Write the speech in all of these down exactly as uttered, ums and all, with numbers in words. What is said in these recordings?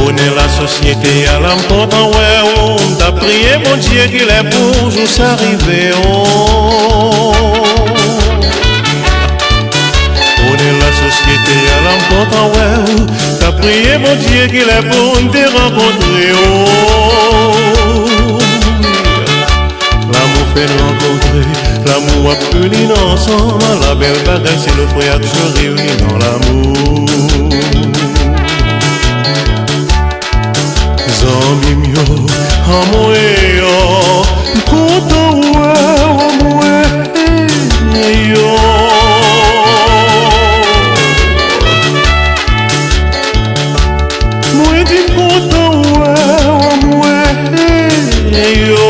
Onè lasosyete a la, m kontan wè w. M t ap priye Bondye kilè pou jou sa rive w. Onè lasosyete a la, m kontan wè w. M t ap priye Bondye kilè pou n te rankontre w. Lanmou fè n rankontre, lanmou ap ini n ansanm. La bèl bagay se lè frè ak sè reyini nan lanmou. Zanmi m yo, anmwe yo, m kontan wè w, anmwe yo. Mwen di m kontan wè w, mwen yo.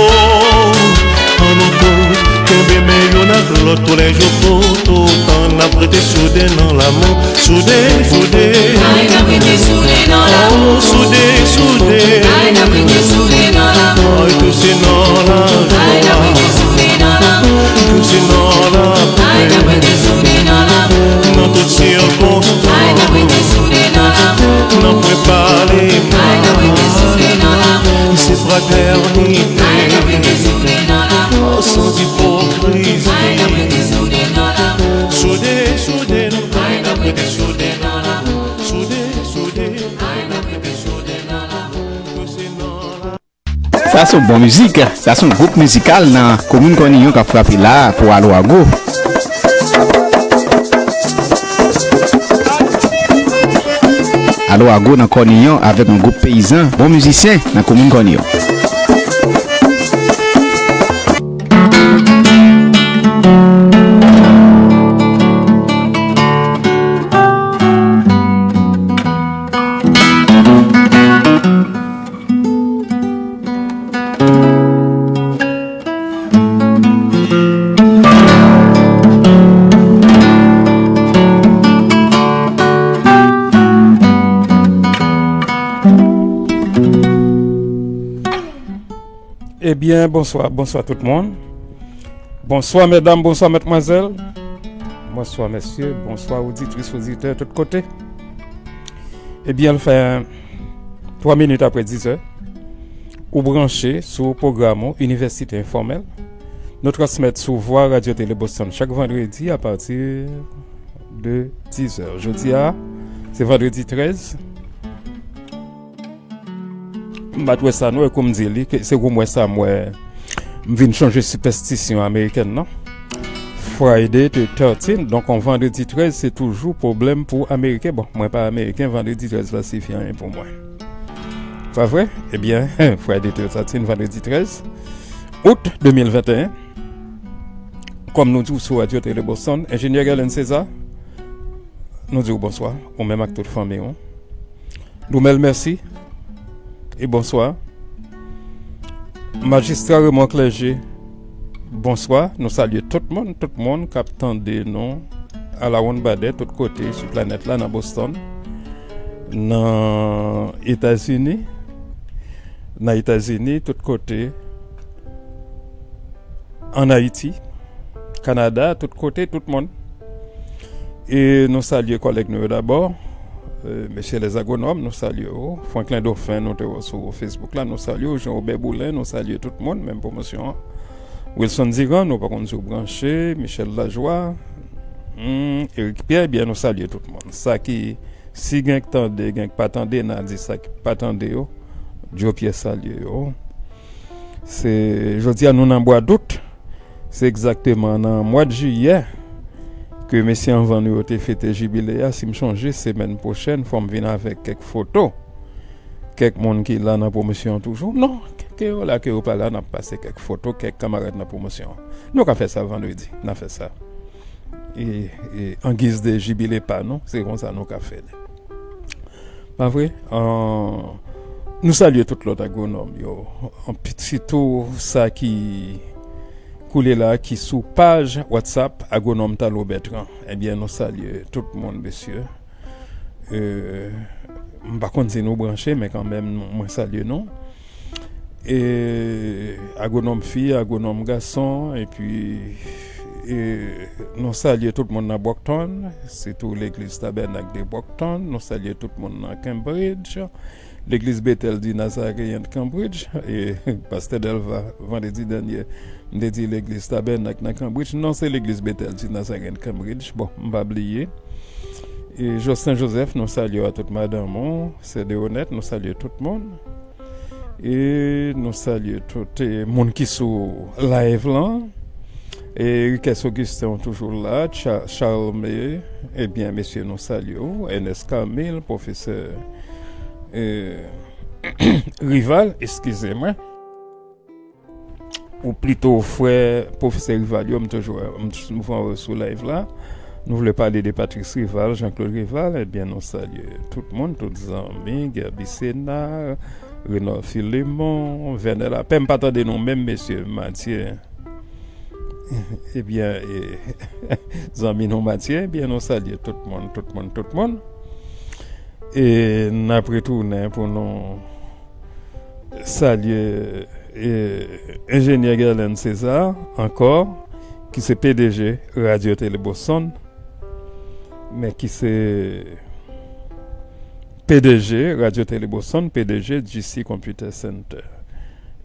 Ann nou tout kenbe men youn ak lòt, tou lè jou pou toutan n ap rete soude nan lanmou. Soude, soude. Ay, n ap rete soude nan lanmou. Oh, soude, soude. Ay, n ap rete soude nan lanmou. Ay, tou se nan lajwa. Ay, n ap rete soude nan lanmou. Tou se nan lapè. Ay, n ap rete soude nan lanmou. Nan tout sikonstans. Ay, n ap rete soude nan lanmou. Nan pwen pale mal. Ay, n ap rete soude nan lanmou. Se fratènite. Ay, n ap rete soude nan lanmou. Sans ipokrizi. Ay, n ap rete soude nan lanmou. Soude, soude nou. Ay, n ap rete soude nan lanmou. Soude, soude. Ay, n ap rete soude nan lanmou. Tou se nan la Sa se yon bon mizik. Sa se yon gwoup mizikal nan komin Kòniyon k ap frape la a pou Alo Ago. Alo Ago nan Kòniyon avèk yon gwoup peyizan, bon mizisyen nan komin Kòniyon. Ebyen, bonswa, bonswa tout moun. Bonswa medam, bonswa madmwazèl. Bonswa mesye, bonswa oditris, oditè tout kote. Ebyen, l fè twa minit apre diz è. Ou branche sou pwogram ou, Inivèsite Enfòmèl. Nou transmèt sou Vwa Radyo Tele Boston chak vandredi apati de diz è. Jodi a, se vandredi trèz. M pa t wè sa, non, e kou m di li, ke se kou m wè sa, m wè, m vin chonje sipèstisyon amerikèn nan. Friday the thirteenth, donk, yon vandredi trèz, se toujou pwoblèm pou Ameriken. Bon, mwen pa Ameriken, vandredi trèz la sifi anyen pou mwen. Pa vre? Ebyen, Friday the thirteenth, vandredi trèz out de mil venteyen. Kòm nou di w sou Radyo Tele Boston, enjenyè Galen César, nou di w bonswa, ou menm ak tout fanmi w. Loumèl, mèsi e bonswa. Majistra Raymond Clergé, bonswa. Nou salye tout moun, tout moun k ap tande nou alawonnbadè, tout kote sou planèt la, nan Boston, nan Etazini, nan Etazini, tout kote, ann Ayiti, Kanada, tout kote, tout moun. E nou salye kòlèg nou yo dabò. E, mesye lèzagwonòm, nou salye w. Franklin Dauphin, nou te wè w sou Facebook la, nou salye w. Jean Robert Boulin, nou salye tout moun, menm pwomosyon an. Wilson Diran, nou pa konn si w branche, Michel Lajoie, hmm, Eric Pierre, ebyen, nou salye tout moun. Sa ki, si gen k tande, gen k pa tande, n a di sa ki pa tande yo, Djo Pyè salye yo. Se, jodi a nou nan mwa dout. Se egzakteman nan mwa d jiyè ke mesye anvan nou yo te fete jibile a. Si m chonje, semèn pwochèn, fò m vin avèk kèk foto. kèk moun ki la nan pwomosyon an toujou. Non, ke yo la, ke yo pa la, n ap pase kèk foto, kèk kanmarad nan pwomosyon an. Nou ka fè sa vandredi, n a fè sa. E, e, an giz de jibile pa nou, se konsa nou ka fè li. Pa vre? An, nou salye tout lòt agwonòm yo. An, sitou sa ki koule la, ki sou paj WhatsApp Agwonòm Talon Bertrand. Ebyen, nou salye tout moun, mesye. E, m pa konn si nou branche, men kanmenm, nou, mwen salye nou. E, agwonòm fi, agwonòm gason, epi, e, nou salye tout moun nan Brockton, sitou legliz Tabènak de Brockton. Nou salye tout moun nan Cambridge, legliz Betèl di Nazaryen de Cambridge. E, pastè Delva, vandredi dènye, m te di legliz Tabènak nan Cambridge. Non, se legliz Betèl di Nazaryen de Cambridge. Bon, m pa bliye. E, Josten Joseph, nou salye w a tout madanm ou, sè Deonèt, nou salye tout moun. E nou salye tout, e, moun ki sou live lan. E Riquès Augustin toujou la, Cha-, Charlemagne, ebyen, mesye, nou salye w. Ernest Camille, pwofesè, e, Rival, eskize mwen. Ou plito frè pwofesè Rival yo, m toujou, m souvan wè sou live la. Nou vle pale de Patrice Rival, Jean Claude Rival, ebyen, nou salye tout moun, tout zanmi, Guerby Sénard, Renald Philemon, Vernel Lapè, m pa tande nou menm, mesye Mathieu. Ebyen, e, zanmi nou Mathieu, ebyen, nou salye tout moun, tout moun, tout moun. E n ap retounen pou nou salye, e, enjenyè Guerlain César ankò, ki se P D G Radio Télé Boston, men ki se P D G Radio Télé Boston, P D G G C Computer Center.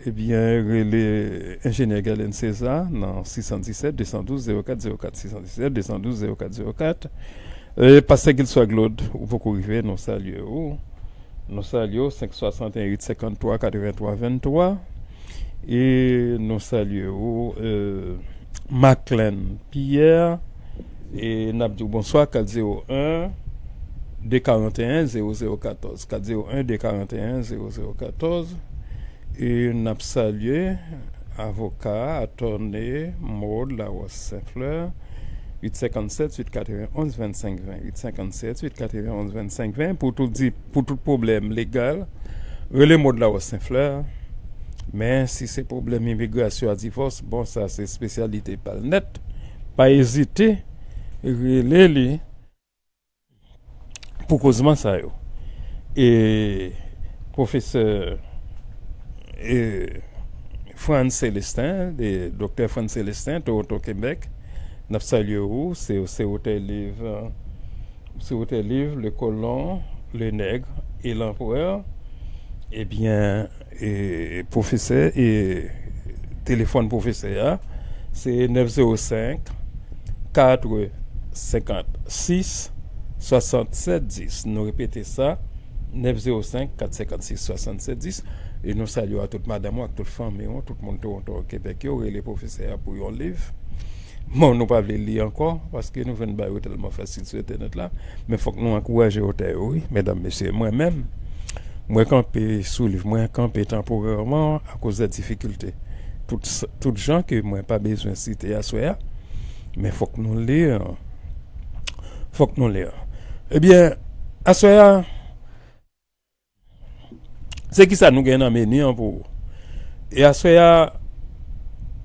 Ebyen, rele enjenyè Guerlain César nan sis san disèt, de san douz, zewo kat zewo kat, sis san disèt, de san douz, zewo kat zewo kat. E, pastè Gilswa Claude, ou poko rive, nou salye ou. Nou salye w, senk swasanteyen uit senkanntwa katrevenntwa venntwa. E nou salye w, e, Maclen Pierre. E n ap di w bonswa, kat zewo en de karanteyen zewo zewo katòz, kat zewo en de karanteyen zewo zewo katòz. E n ap salye avoka, atòne Maud Laroche Saint Fleur, uit senkannsèt uit katrevenonz vennsenk ven, uit senkannsèt uit katrevenonz vennsenk ven, pou tout di, pou tout pwoblèm legal, rele Maud Laroche Saint Fleur. Men si se pwoblèm imigrasyon a divòs, bon, sa se espesyalite pa l nèt. Pa ezite, rele li pou kozman sa yo. E pwofesè, e, Frantz Célestin, de, doktè Frantz Célestin, Toronto, Québec, n ap salye ou, se, se otè liv, se otè liv Le Colon, le Nègre et l'Empereur. Ebyen, e, pwofesè, e, telefòn pwofesè a, se nèf zewo senk, kat senkant sis, swasannsèt dis. Nou repete sa, nèf zewo senk, kat senkant sis, swasannsèt dis. E nou salye w a tout madanm ou ak tout fanmi w, tout moun Toronto, Kebèk yo, rele pwofesè a pou yon liv. Bon, nou pa vle li ankò, paske nou jwenn bagay yo tèlman fasil sou entènèt la, men fòk nou ankouraje otè yo, wi, medam, mesye. Mwen menm, mwen kanpe sou liv, mwen kanpe tanporèman akoz de difikilte. Tout, tout jan ke mwen pa bezwen site aswè a, men fòk nou li, fòk nou li. Ebyen, aswè a, se kisa nou gen nan meni an pou ou? E aswè a,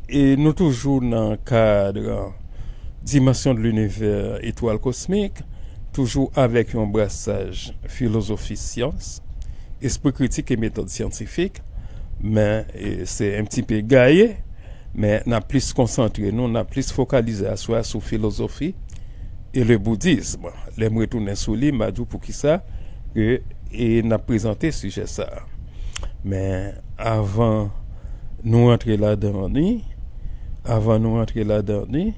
e nou toujou nan kad Dimension de l'univers, étoile cosmique, toujou avèk yon brasaj filozofi, syans, espri kritik e metòd syantifik, men, e, se un petit peu gaye, men n ap plis konsantre nou, n ap plis fokalize aswè a sou filozofi e le boudism. Lè m retounen sou li, m a di w poukisa ke, e n ap prezante sijè sa a. Men avan nou rantre ladan li, avan nou rantre ladan li,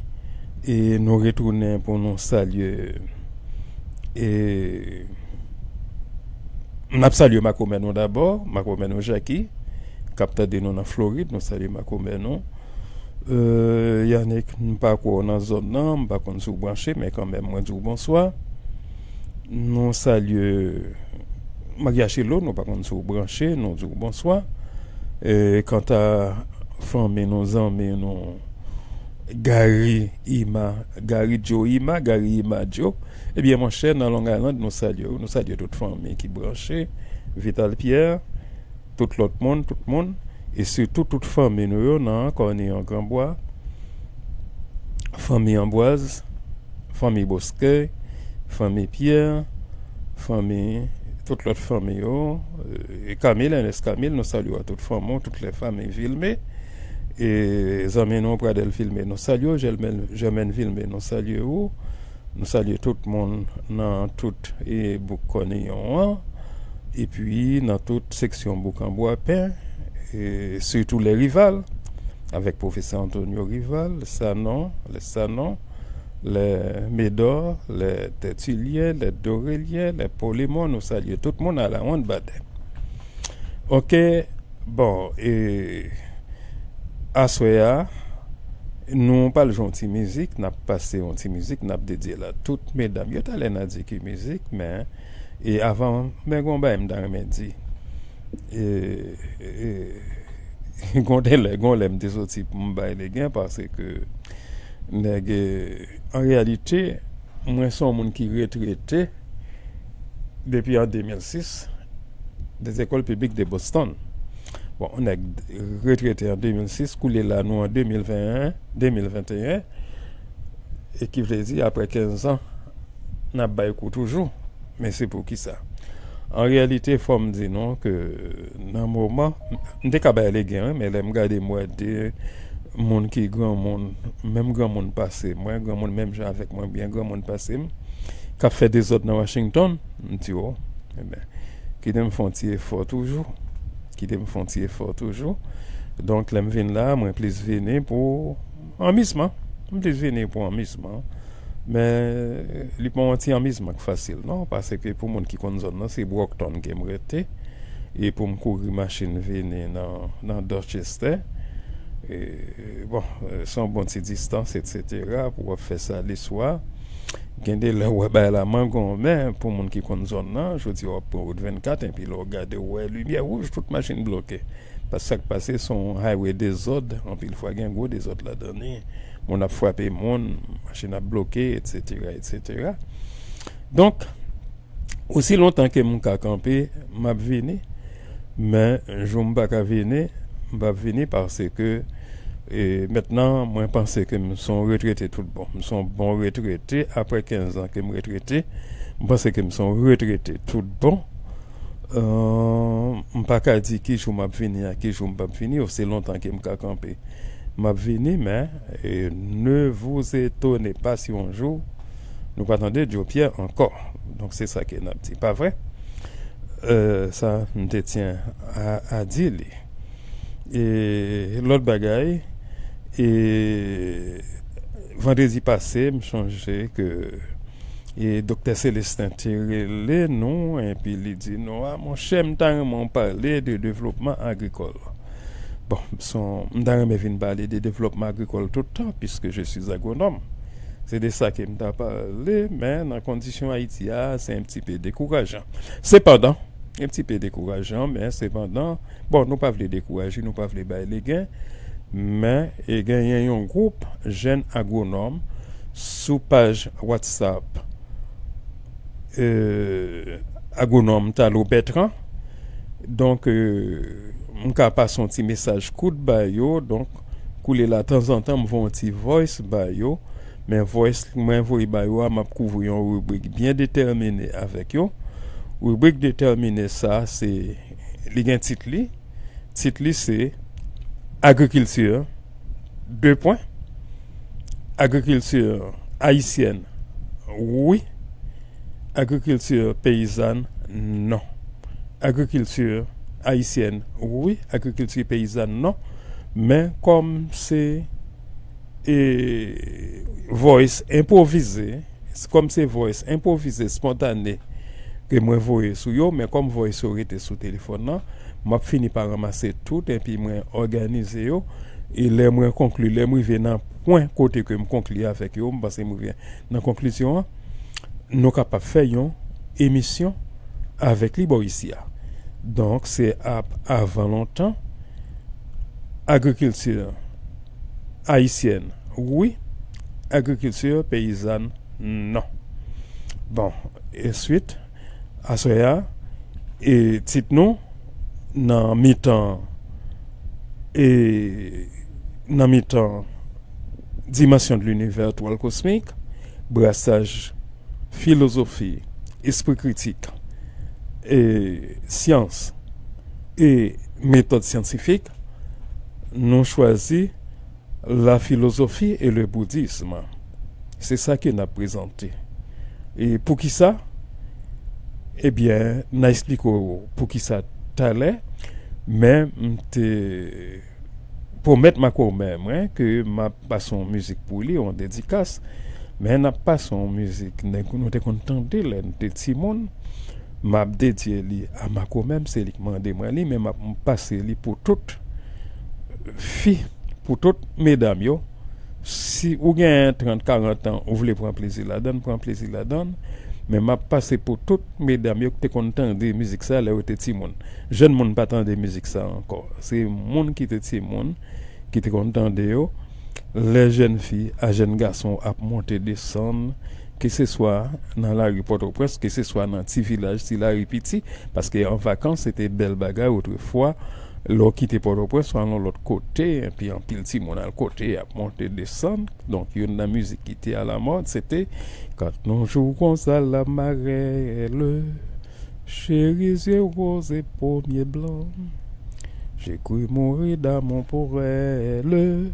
e nou retounen pou nou salye, e n ap salye makomè nou dabò, makomè nou Jackie, k ap tande nou nan Florid, nou salye makomè nou. E, Yannick, m pa kwè w nan zòn nan, m pa konn si w branche, men kanmenm, mwen di w bonswa. Nou salye Maryachelo, nou pa konn si w branche, nou di w bonswa. E, kanta fanmi nou, zanmi nou, Gary Ima, Gary Joe Ima, Gary Ima Joe, ebyen, monchè, nan Long Island, nou salye w, nou salye tout fanmi ki branche, Vital Pierre, tout lòt moun, tout moun, e sitou tout fanmi nou yo nan Kòniyon Granbwa, fanmi Anbwaz, fanmi Boskè, fanmi Pyè, fanmi, tout lòt fanmi yo, e Kamil, Ernest Kamil, nou salye w a tout fanmi w, tout lè fanmi Vilme, e zanmi nou Pradèl Vilme, nou salye w, Jèmèn, Jèmèn Vilme, nou salye w, nou salye tout moun nan tout, e, bouk Kòniyon an, epi nan tout seksyon bouk Anbwapen, e sitou lè Rival, avèk pwofesè Antonio Rival, Sanon, lè Sanon, lè Medò, lè Tètilyen, lè Dorelyen, lè Polemon, nou salye tout moun a la wonn badè. Oke, bon, e aswè a, nou pral jwe yon ti mizik, n ap pase yon ti mizik, n ap dedye l a tout medam. Yo talè n a di ki mizik, men, e avan, men gon bagay m ta renmen di. E, e, gon de lè, gon lè m te soti pou m bay legen, paske nèg, e, an reyalite, mwen se yon moun ki retrete depi an de mil sis, des écoles publiques de Boston. Bon, nèg retrete an de mil sis, koulye la nou an de mil ven, de mil venteyen, e ki vle di, apre kenz an, n ap bay kou toujou. Men se poukisa? An reyalite, fò m di nou ke nan moman, m te ka bay legen, wi, men lè m gade, m wè de moun ki granmoun, menm granmoun pase mwen, granmoun menm jan avèk mwen, byen granmoun pase m, k ap fè dezòd nan Washington, m di, o, enben, kite m fè yon ti efò toujou. Kite m fè yon ti efò toujou. Donk, lè m vin la, mwen plis vini pou anmizman. M plis vini pou anmizman. Men, li pa yon ti anmizman k fasil, non, paske pou moun ki konn zòn nan, se Brockton ke m rete. E pou m kouri machin vini nan, nan Dorchester. E, bon, se yon bon ti distans, etsetera, pou w ap fè sa leswa. Gen de lè w wè bagay la mangonmen pou moun ki konn zòn nan. Jodi a w ap pran wout vennkat, epi lè w gade, w wè limyè wouj, tout machin bloke. Paske sa k pase, se yon highway dezòd, anpil fwa gen gwo dezòd ladan li. Moun ap frape moun, machin ap bloke, etsetera, etsetera. Donk, osi lontan ke m ka kanpe, m ap vini. Men, jou m pa ka vini, m p ap vini paske, e, mentnan, mwen panse ke m se yon retrete tout bon. M se yon bon retrete. Apre kenz an ke m retrete, m panse ke m se yon retrete tout bon. Euh, m pa ka di ki jou m ap vini a, ki jou m p ap vini, osi lontan ke m ka kanpe, m ap vini, men, e, ne vous étonnez pas si yon jou nou pa tande Joe Pierre ankò. Donk, se sa ke n ap di, pa vre? Euh, sa, m te tyen a, a di li. E lòt bagay, e vandredi pase, m chonje ke, e Doktè Célestin te rele nou, epi li di nou, a, monchè, m ta renmen w pale de devlopman agrikòl. Bon, m ta renmen vin pale de devlopman agrikòl tout tan, puisque je suis agronome. Se de sa ke m ta pale, men nan kondisyon Ayiti a, se un petit peu décourageant. Sepandan, un petit peu décourageant, men sepandan, bon, nou pa vle dekouraje, nou pa vle bay legen, men, e, genyen yon gwoup jèn agwonòm sou paj WhatsApp, e, agwonòm Talo Bertrand. Donk, e, m ka pase yon ti mesaj kout ba yo. Donk, koulye la, tanzantan, m voye yon ti voice ba yo. Men voice mwen voye ba yo a, m ap kouvri yon ribrik byen detèmine avèk yo. Ribrik detèmine sa, se, li gen tit li. Tit li se Agrikilti, de pwen, agrikilti ayisyèn, wi. Agrikilti peyizàn, non. Agrikilti ayisyèn, wi. Agrikilti peyizàn, non. Men kòm se, e, voice enpwovize, kòm se voice enpwovize, spontane, ke mwen voye sou yo, men kòm voice yo rete sou telefòn nan, m ap fini pa ranmase tout, epi mwen òganize yo, e lè mwen konkli, lè m rive nan pwen kote ke m konkli avèk yo, m panse m rive nan konklizyon an, nou kapab fè yon emisyon avèk li bò isi a. Donk, se ap avan lontan, agrikilti ayisyèn, wi, agrikilti peyizàn, non. Bon, enswit, aswè a, e tit nou, nan mitan, e nan mitan dimansyon de l'univers étoile cosmique, brasaj filozofi, espri kritik, e syans, e metòd syantifik, nou chwazi la philosophie et le bouddhisme. Se sa ke n ap prezante. E poukisa? Ebyen, n a eksplike w poukisa talè, men m te pwomèt makomè mwen ke m ap pase yon mizik pou li, yon dedikas, men n ap pase yon mizik nèg nou te konn tande lè n te timoun. M ap dedye li a makomè m, se li k mande mwen li, men m ap pase li pou tout fi, pou tout medam yo. Si ou gen trant, karant an, ou vle pran plezi ladan l, pran plezi ladan l. Men m ap pase pou tout medam yo ki te konn tande mizik sa lè yo te timoun. Jèn moun pa tande mizik sa ankò. Se moun ki te timoun ki te konn tande yo. Lè jèn fi a jèn gason ap monte desann, keseswa nan lari Pòtoprens, keseswa nan ti vilaj, ti lari piti, paske an vakans se te bèl bagay otrefwa. Lè w kite Pòtoprens, w al yon lòt kote, epi anpil timoun al kote, y ap monte desann. Donk, youn nan mizik ki te alamòd, se te Quand nos jours à la marelle, chérie yeux roses et pommiers blancs, j'ai cru mourir d'amour pour elle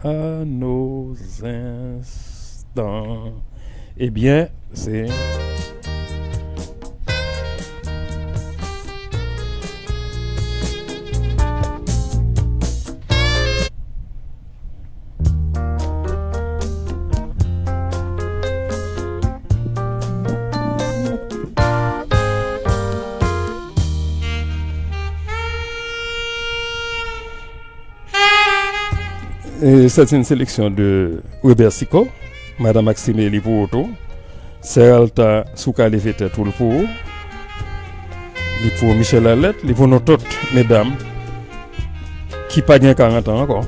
à nos instants. Ebyen, se E, c'est une sélection de Weber Sicot, Madame Maxime li pou ou tou. Sè Alta, si w ka leve tèt ou, l pou ou. Li pou Michel Alette, li pou nou tout, medam, ki pa gen karant an ankò.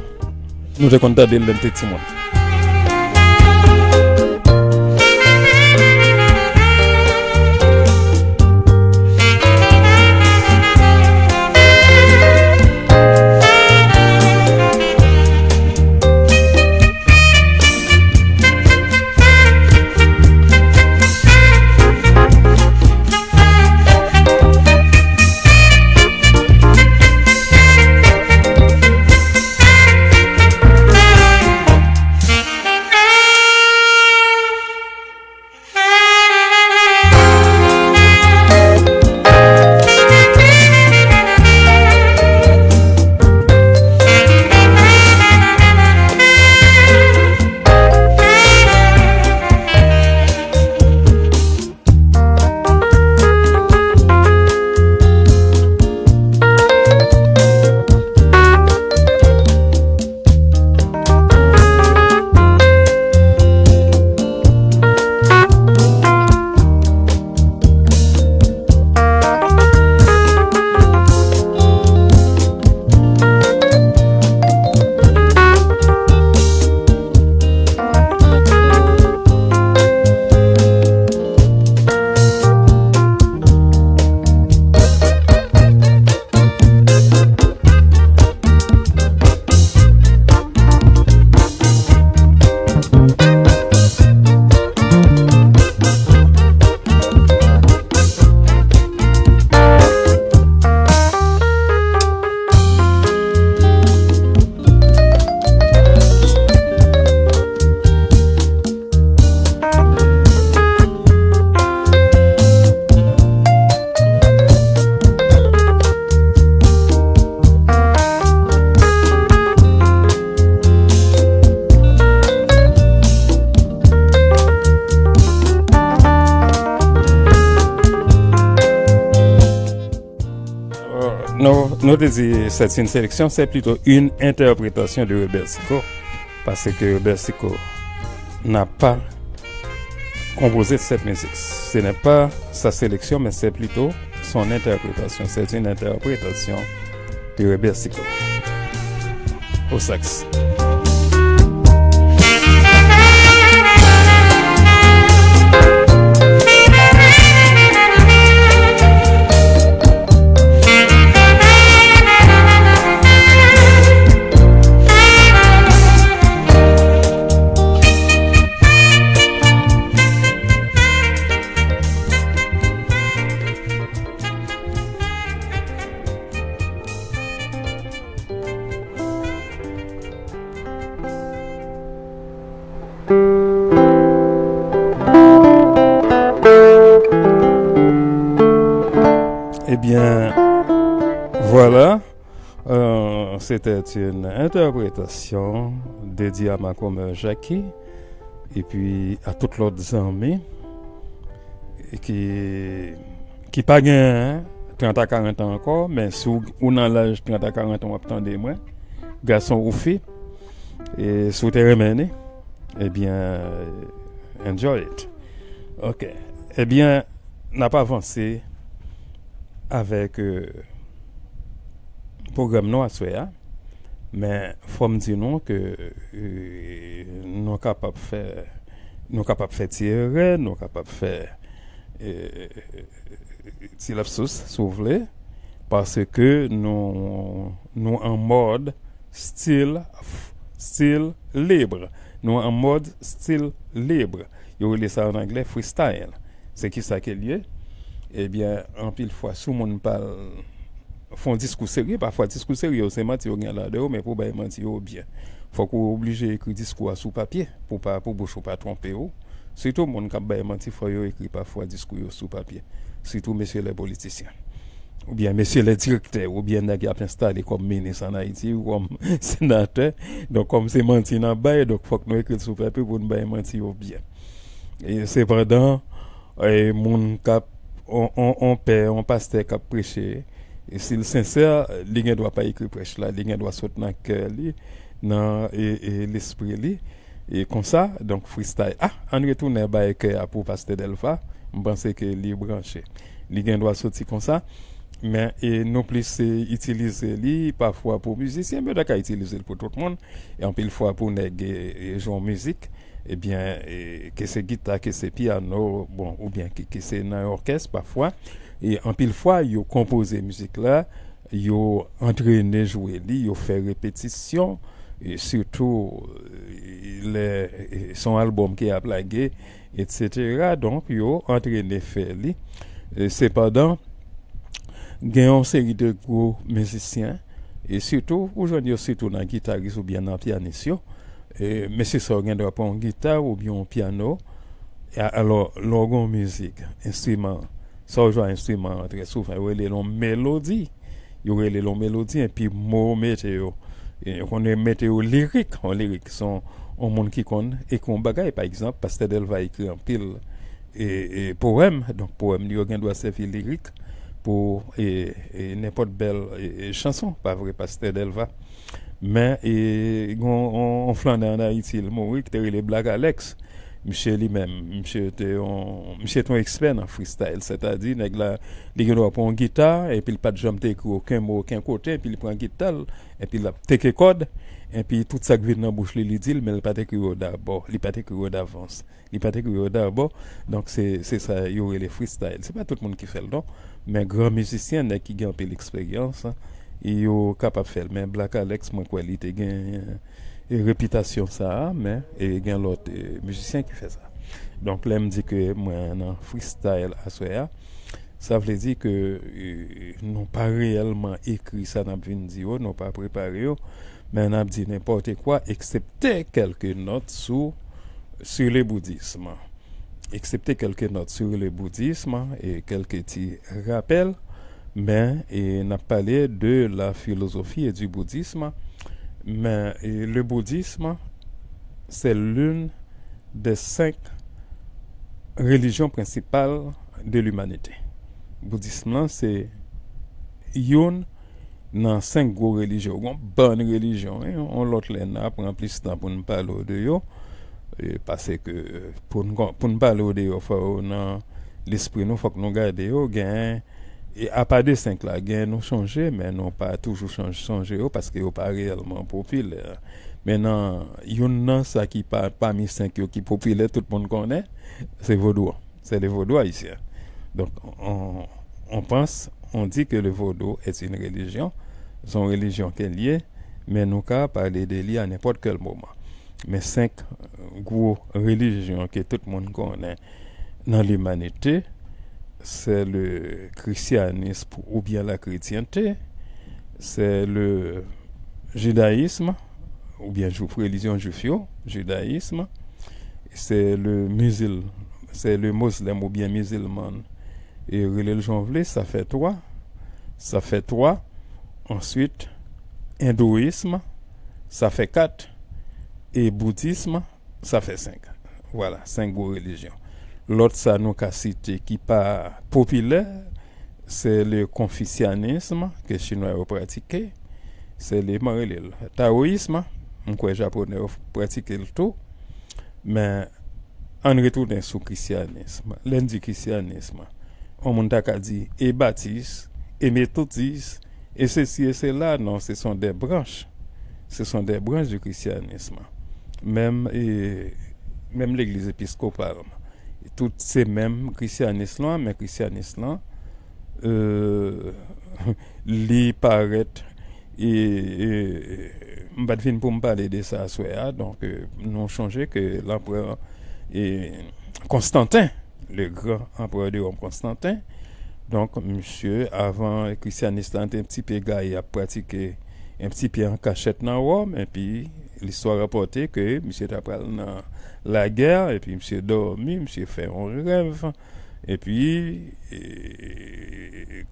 Nou te konn tande l lè n te timoun. Euh, nou, nou te di c'est une sélection, c'est plutôt une interprétation de Weber Sicot, parce que Weber Sicot n'a pas composé cette musique. Ce n'est pas sa sélection, mais c'est plutôt Son interprétation, c'est une interprétation du Rebecca au sax. Ebyen, vwala. Euh, c'était une interprétation dédiée à ma commère Jackie et puis à tout lòt zanmi ki, ki pa gen trant a karant an ankò, men si w, ou nan laj trant a karant an, w ap tande mwen, gason ou fi, e si w te renmen li, ebyen, enjoy it. Ok. Ebyen, n ap avanse avèk, euh, pwogram nou aswè a. Men fò m di nou ke, euh, nou kapab fè, nou kapab fè ti erè, nou kapab fè, euh, ti lapsus, si w vle, paske nou, nou an mòd stil, stil lib. Nou an mòd stil lib. Yo rele sa an anglè freestyle. Se kisa ke l ye? Ebyen, anpil fwa, si yon moun pa fè yon diskou serye, pafwa diskou serye yo se manti yo gen ladan yo, men pou bay manti yo byen, fòk ou oblije ekri diskou a sou papye, pou pa, pou bouch ou pa twonpe w. Sitou moun k ap bay manti, fò yo ekri pafwa diskou yo sou papye. Sitou mesye lè politisyen. Oubyen mesye lè direktè, oubyen nèg y ap enstale kòm minis ann Ayiti, ou kòm senatè. Donk, kòm se manti n ap bay, donk fòk nou ekri l sou papye pou n bay manti yo byen. E sepandan, e moun k ap, on, on, on pè, on pastè k ap preche, e si l sensè, li gen dwa pa ekri prèch la, li gen dwa sot nan kè li, nan, e, e lespri li. E konsa, donk, freestyle. Ah, ann retounen bay kè a pou pastè Delva. M panse ke li branche. Li gen dwa soti konsa. Men, e nou plis, e, itilize li pafwa pou mizisyen, men yo ta ka itilize l pou tout moun. E anpil fwa pou nèg, e, e, jwe yon mizik, ebyen, e, ke se gita, ke se pyano, bon, oubyen ke, ke se nan yon òkès pafwa. E anpil fwa, yo konpoze mizik la, yo antrene jwe li, yo fè repetisyon, e sitou, e, lè, e, se yon albòm ke y ap lage, etsetera. Donk, yo antrene fè li. E sepandan, gen yon seri de gwo mizisyen, e sitou, ou jwenn yo sitou nan gitaris oubyen nan pyanis yo. E mesye sa yo gen dwa pran yon gita oubyen yon pyano. E a-, alò, lè w gen yon mizik, enstriman, sa w jwe a enstriman an, trè souvan, yo rele l yon melodi. Yo rele l yon melodi, epi mo yo mete yo. E yo konn mete yo lirik. Yon lirik, se yon, yon moun ki konn ekri yon bagay. Pa egzanp, pastè Delva ekri anpil, e, e, powèm. Donk, powèm li yo gen dwa sèvi lirik pou, e, e, nenpòt bèl, e, e, chanson. Pa vre, pastè Delva? Men, e, gen yon, yon, yon flannè ann Ayiti, li mouri, ki te rele Black Alex. Misye li menm, misye te yon, misye te yon ekspè nan freestyle. Sètadi, nèg la, li gen dwa pran yon gita, epi l pa t janm te ekri okenn mo, okenn kote, epi li pran gita l, epi l ap teke kòd, epi tout sa k vin nan bouch li, li di l, men li pa t ekri yo dabò, li pa t ekri yo davans. Li pa t ekri yo dabò. Donk, se, se sa yo rele freestyle. Se pa tout moun ki fè l, non. Men gran mizisyen, nèg ki gen anpil eksperyans, yo kapab fè l. Men Black Alex, mwen kwè li te gen, e, repitasyon sa a, men, e, gen lòt, e, mizisyen ki fè sa. Donk, lè m di ke mwen nan freestyle aswè a, sa vle di ke, e, nou pa reyèlman ekri sa n ap vin di yo, nou pa prepare yo, men n ap di nenpòt kwa, eksepte kèlke nòt sou, sur le bouddhisme. Eksepte kèlke nòt sur le bouddhisme e kèlke ti rapèl, men, e, n ap pale de la philosophie et du bouddhisme, men, e, le bouddhisme, c'est l'une des cinq religions principales de l'humanité. Boudism lan se youn nan senk gwo relijyon. Gon bann relijyon, wi. Yon lòt lè, n a pran plis tan pou n pale w de yo. E, paske pou n, pou n pale w de yo, fò yo nan lespri nou, fòk nou gade yo. Gen, E apa de senk la, gen nou chonje, men nou pa toujou chonj- sonje yo paske yo pa reyèlman popilè. Men nan youn nan sa ki pa pami senk yo ki popilè, tout moun konnen, se vodou an. C'est le vaudou haïtien. Donc, on, on pense, on dit que le vaudou est une religion. Se yon relijyon ke l ye, men nou ka pale de li a nenpòt kèl moman. Men senk gwo relijyon ke tout moun konnen nan limanite, se le christianisme oubyen la chrétienté, se le judaïsme, oubyen jwif, relijyon jwif yo, jidayism, se le mizil, se le mozlèm oubyen mizilman, e rele l jan w vle, sa fè twa, sa fè twa, answit, endouyism, sa fè kat, e boudism, sa fè senk. Vwala, senk gwo relijyon. Lòt sa nou ka site ki pa popilè, se le konfisyanism ke chinwa yo pratike, se le, mwen rele l taoyism, m kwè japonè yo pratike l tou, men ann retounen sou krisyanism. Lè n di krisyanism, yon moun ta ka di e batis, e metotis, e sesi e sela, non, ce sont des branches, ce sont des branches du christianisme. Menm, e, menm legliz episkopal, tout se menm krisyanis lan, men krisyanis lan, euh, li parèt, e, e, m pa t vin pou m pale de sa aswè a, donk, euh, nou chonje ke lanperè, e, Konstantin, le gran anperè de Wòm Konstantin, donk, misye, avan krisyanis lan te yon ti pye gaye, ap pratike yon ti pye an kachèt nan Wòm, epi listwa rapòte ke misye ta pral nan lagè, epi misye dòmi, misye fè yon rèv, epi, e,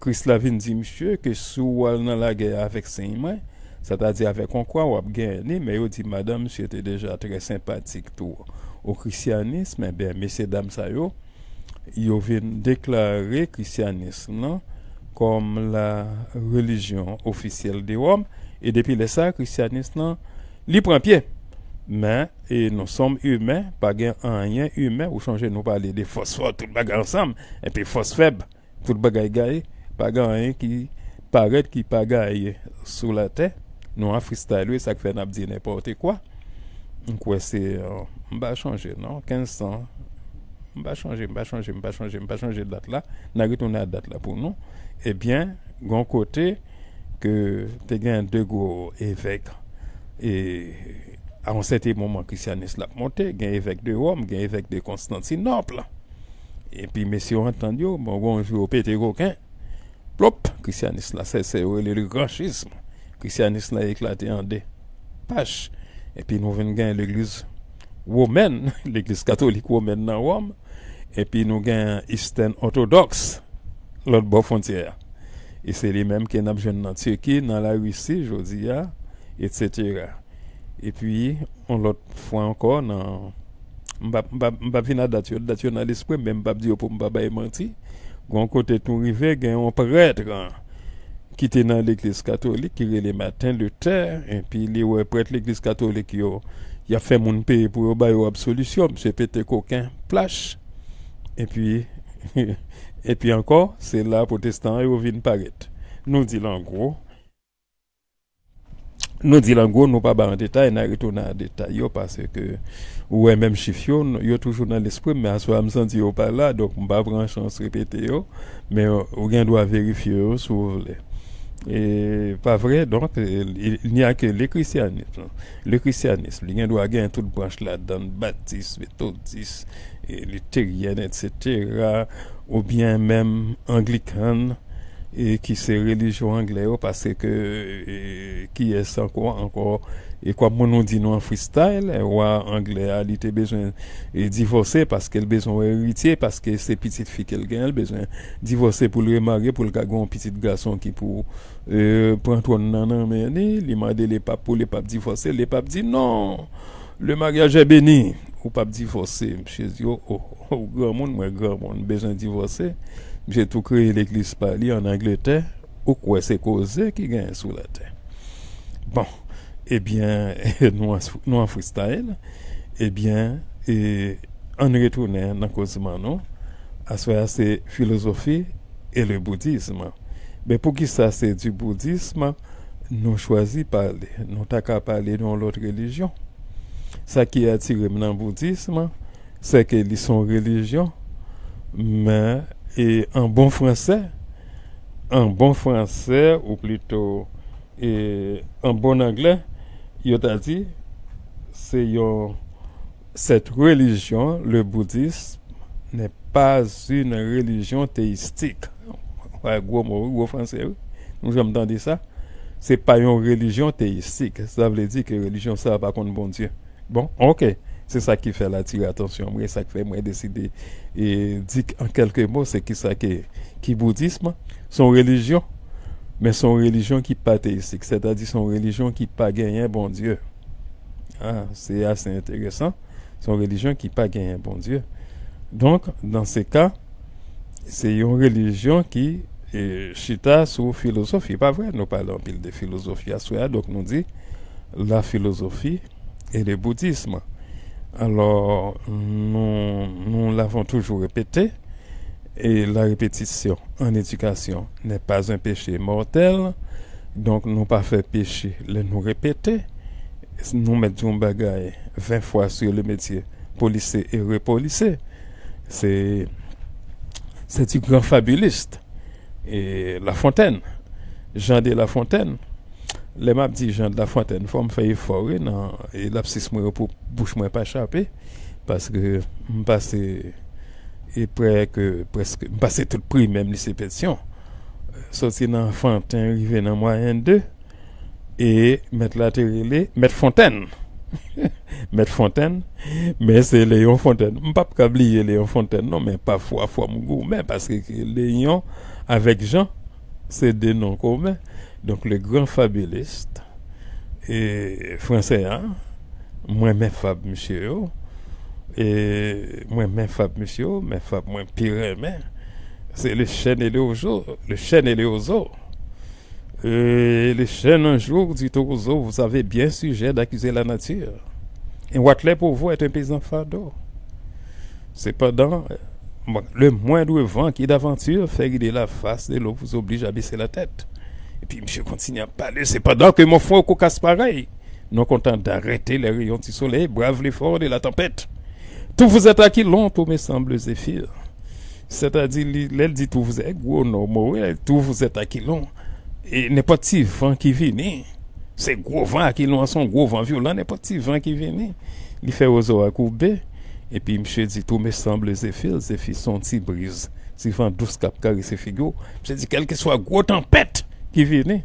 Kris la vin di misye ke si w al nan lagè a avèk siy mwen, sètadi avèk yon kwa, w ap genyen li, men yo di madanm misye te deja trè senpatik tou o krisyanis, men ben, mesye dam sa yo, yo vin deklare krisyanis lan kòm la relijyon ofisyèl de Wòm, e depi lè sa, krisyanis lan, li pran pye. Men, e nou sòm imen, pa gen anyen imen, ou chonje nou pale de fòs fò, tout bagay ansanm, epi fòs fèb, tout bagay gaye, pa gen anyen ki parèt ki pa gaye sou latè. Nou an freestyle, wi, sa k fè n ap di nenpòt kwa. M kwè se, euh, m pa chonje, non, kenz san. M pa chonje, m pa chonje, m pa chonje, m pa chonje dat la. N a retounen a dat la pou nou. Ebyen, gon kote ke te gen de gwo evèk, e a yon sèten moman, krisyanis la ap monte, gen evèk de Wòm, gen evèk de Konstantinòp. Epi mesye yo antann yo, bon, gon jou yo pete koken. Plop, krisyanis la sèse, yo rele l granchism. Krisyanis la eklate an de. Pach. Epi nou vin gen legliz womèn, legliz katolik womèn nan Wòm. Epi nou gen Eastern Orthodox, lòt bò fwontyè a. E se li menm ke n ap jwenn nan Tiki, nan Larisi, jodi a, etsetera. Epi, yon lòt fwa ankò, nan, m p ap, m p ap, m p ap vin a dat yo, dat yo nan lespri m, men m p ap di yo pou m pa bay manti. Gon kote tou rive, gen yon prèt ki te nan legliz katolik ki rele Martin Luther, epi li wè prèt legliz katolik yo, y ap fè moun peye pou yo ba yo absolisyon, misye pete koken, plach. Epi, epi ankò, se la pwotestan yo vin parèt. Nou di l an gwo, Nou di l an gwo, nou pa ba an detay, n a retounen a detay yo, paske ou wè menm chif yo, n- yo toujou nan lespri m, men aswè a m santi yo pa la, donk m pa pran chans repete yo, men ou gen dwa verifye yo si w vle. E, pa vre, donk, e, il n'y a que le christianisme. Le christianisme, li gen dwa gen tout branch ladan, batis, metodis, e, literyen, etsetera, oubyen menm anglikan, e ki se relijyon anglè yo, paske, e, kiyès ankò, ankò, e kòm moun nou di nou an freestyle, e wa anglè a, li te bezwen, e, divòse paske l bezwen yon eritye, paske se pitit fi ke l genyen, l bezwen divòse pou l remarye, pou l ka gen yon pitit gason ki pou, e, pran twòn nan nan men li, li mande lepap pou lepap divòse, lepap di non, le mariage est béni, ou p ap divòse, misye di, o, o, o, granmoun, mwen granmoun, m bezwen divòse. Misye tou kreye legliz pa li ann Angletè. Ou kwè se koze ki genyen sou latè? Bon, ebyen, nou an, nou an freestyle. Ebyen, e, ann retounen nan kozman nou. Aswè a se filozofi et le bouddhisme. Men poukisa se du bouddhisme nou chwazi pale? Nou ta ka pale de yon lòt relijyon. Sa ki atire m nan boudism, se ke li se yon relijyon, men, e, an bon fransè, an bon fransè, ou plito, e, an bon anglè, yo ta di, se yon, cette religion, le bouddhisme, n'est pas une religion théistique. Wè, gwo mo, wi, gwo fransè, wi. Nou janm tande sa. Se pa yon relijyon teyistik. Sa vle di ke relijyon sa a pa konn Bondye. Bon, ok. Se sa ki fè l atire atansyon mwen, sa k fè mwen deside, e, di k-, an kèlke mo, se ki sa ke, ki boudism. Se yon relijyon, men se yon relijyon ki pa teyistik. Sètadi, se yon relijyon ki pa genyen Bondye. Ah, se ase enteresan. Se yon relijyon ki pa genyen Bondye. Donk, dans ce cas, se yon relijyon ki, e, chita sou filozofi. Pa vre, nou pale anpil de filozofi aswè a, donk nou di la philosophie et le bouddhisme. Alors, nous, nous l'avons toujours répété, et la répétition en éducation n'est pas un péché mortel. Donk, nou pa fè peche lè nou repete. Nou mèt di yon bagay ven fwa sur le métier, polise e repolise. Se, se du grand fabuliste. E La Fontaine, Jean de La Fontaine. Lè m ap di Jean de La Fontaine, fò m fè efò, wi, nan, e lapsis mwen yo pou bouch mwen pa chape, paske m pase, e prè ke, prèske, m pase tout primè m lise Petyon. Soti nan Fanten, rive nan Mwayèn de, e mèt la te rele Mèt Fontèn. Mèt Fontèn, men se Leyon Fontèn. M p ap ka bliye Leyon Fontèn, non, men pafwa, fò m goumen, paske Leyon avèk Jan, se de non komen. Donk, le grand fabuliste, e, fransè a, m renmen fab misye yo, e, m renmen fab misye yo, men fab mwen pi renmen, se le chêne et le roseau, le chêne et le roseau. Euh, le chêne un jour dit au roseau, vous avez bien sujet d'accuser la nature. Un watelet pauvre est un paysan fado. Cependant, le moindre vent qui d'aventure fait rider la face de l'eau vous oblige à baisser la tête. Epi misye kontinye ap pale, cependant que mon front cocasse pareil, non content d'arrêter les rayons du soleil, brave l'effort de la tempête. Tout vous est aquilon, tout me semble zéphyr. Sètadi, li, lè l di tout vous êtes, gwo non, mo, wi, tout vous êtes aquilon. E nenpòt ti van ki vini, se gwo van, aquilon an se yon gwo van vyolan, nenpòt ti van ki vini, li fè wozo a koube. Epi misye di, tout me semble zéphyr, zefi se yon ti briz, ti van dous k ap karese figi w. Misye di, kèlkeswa gwo tanpèt ki vini,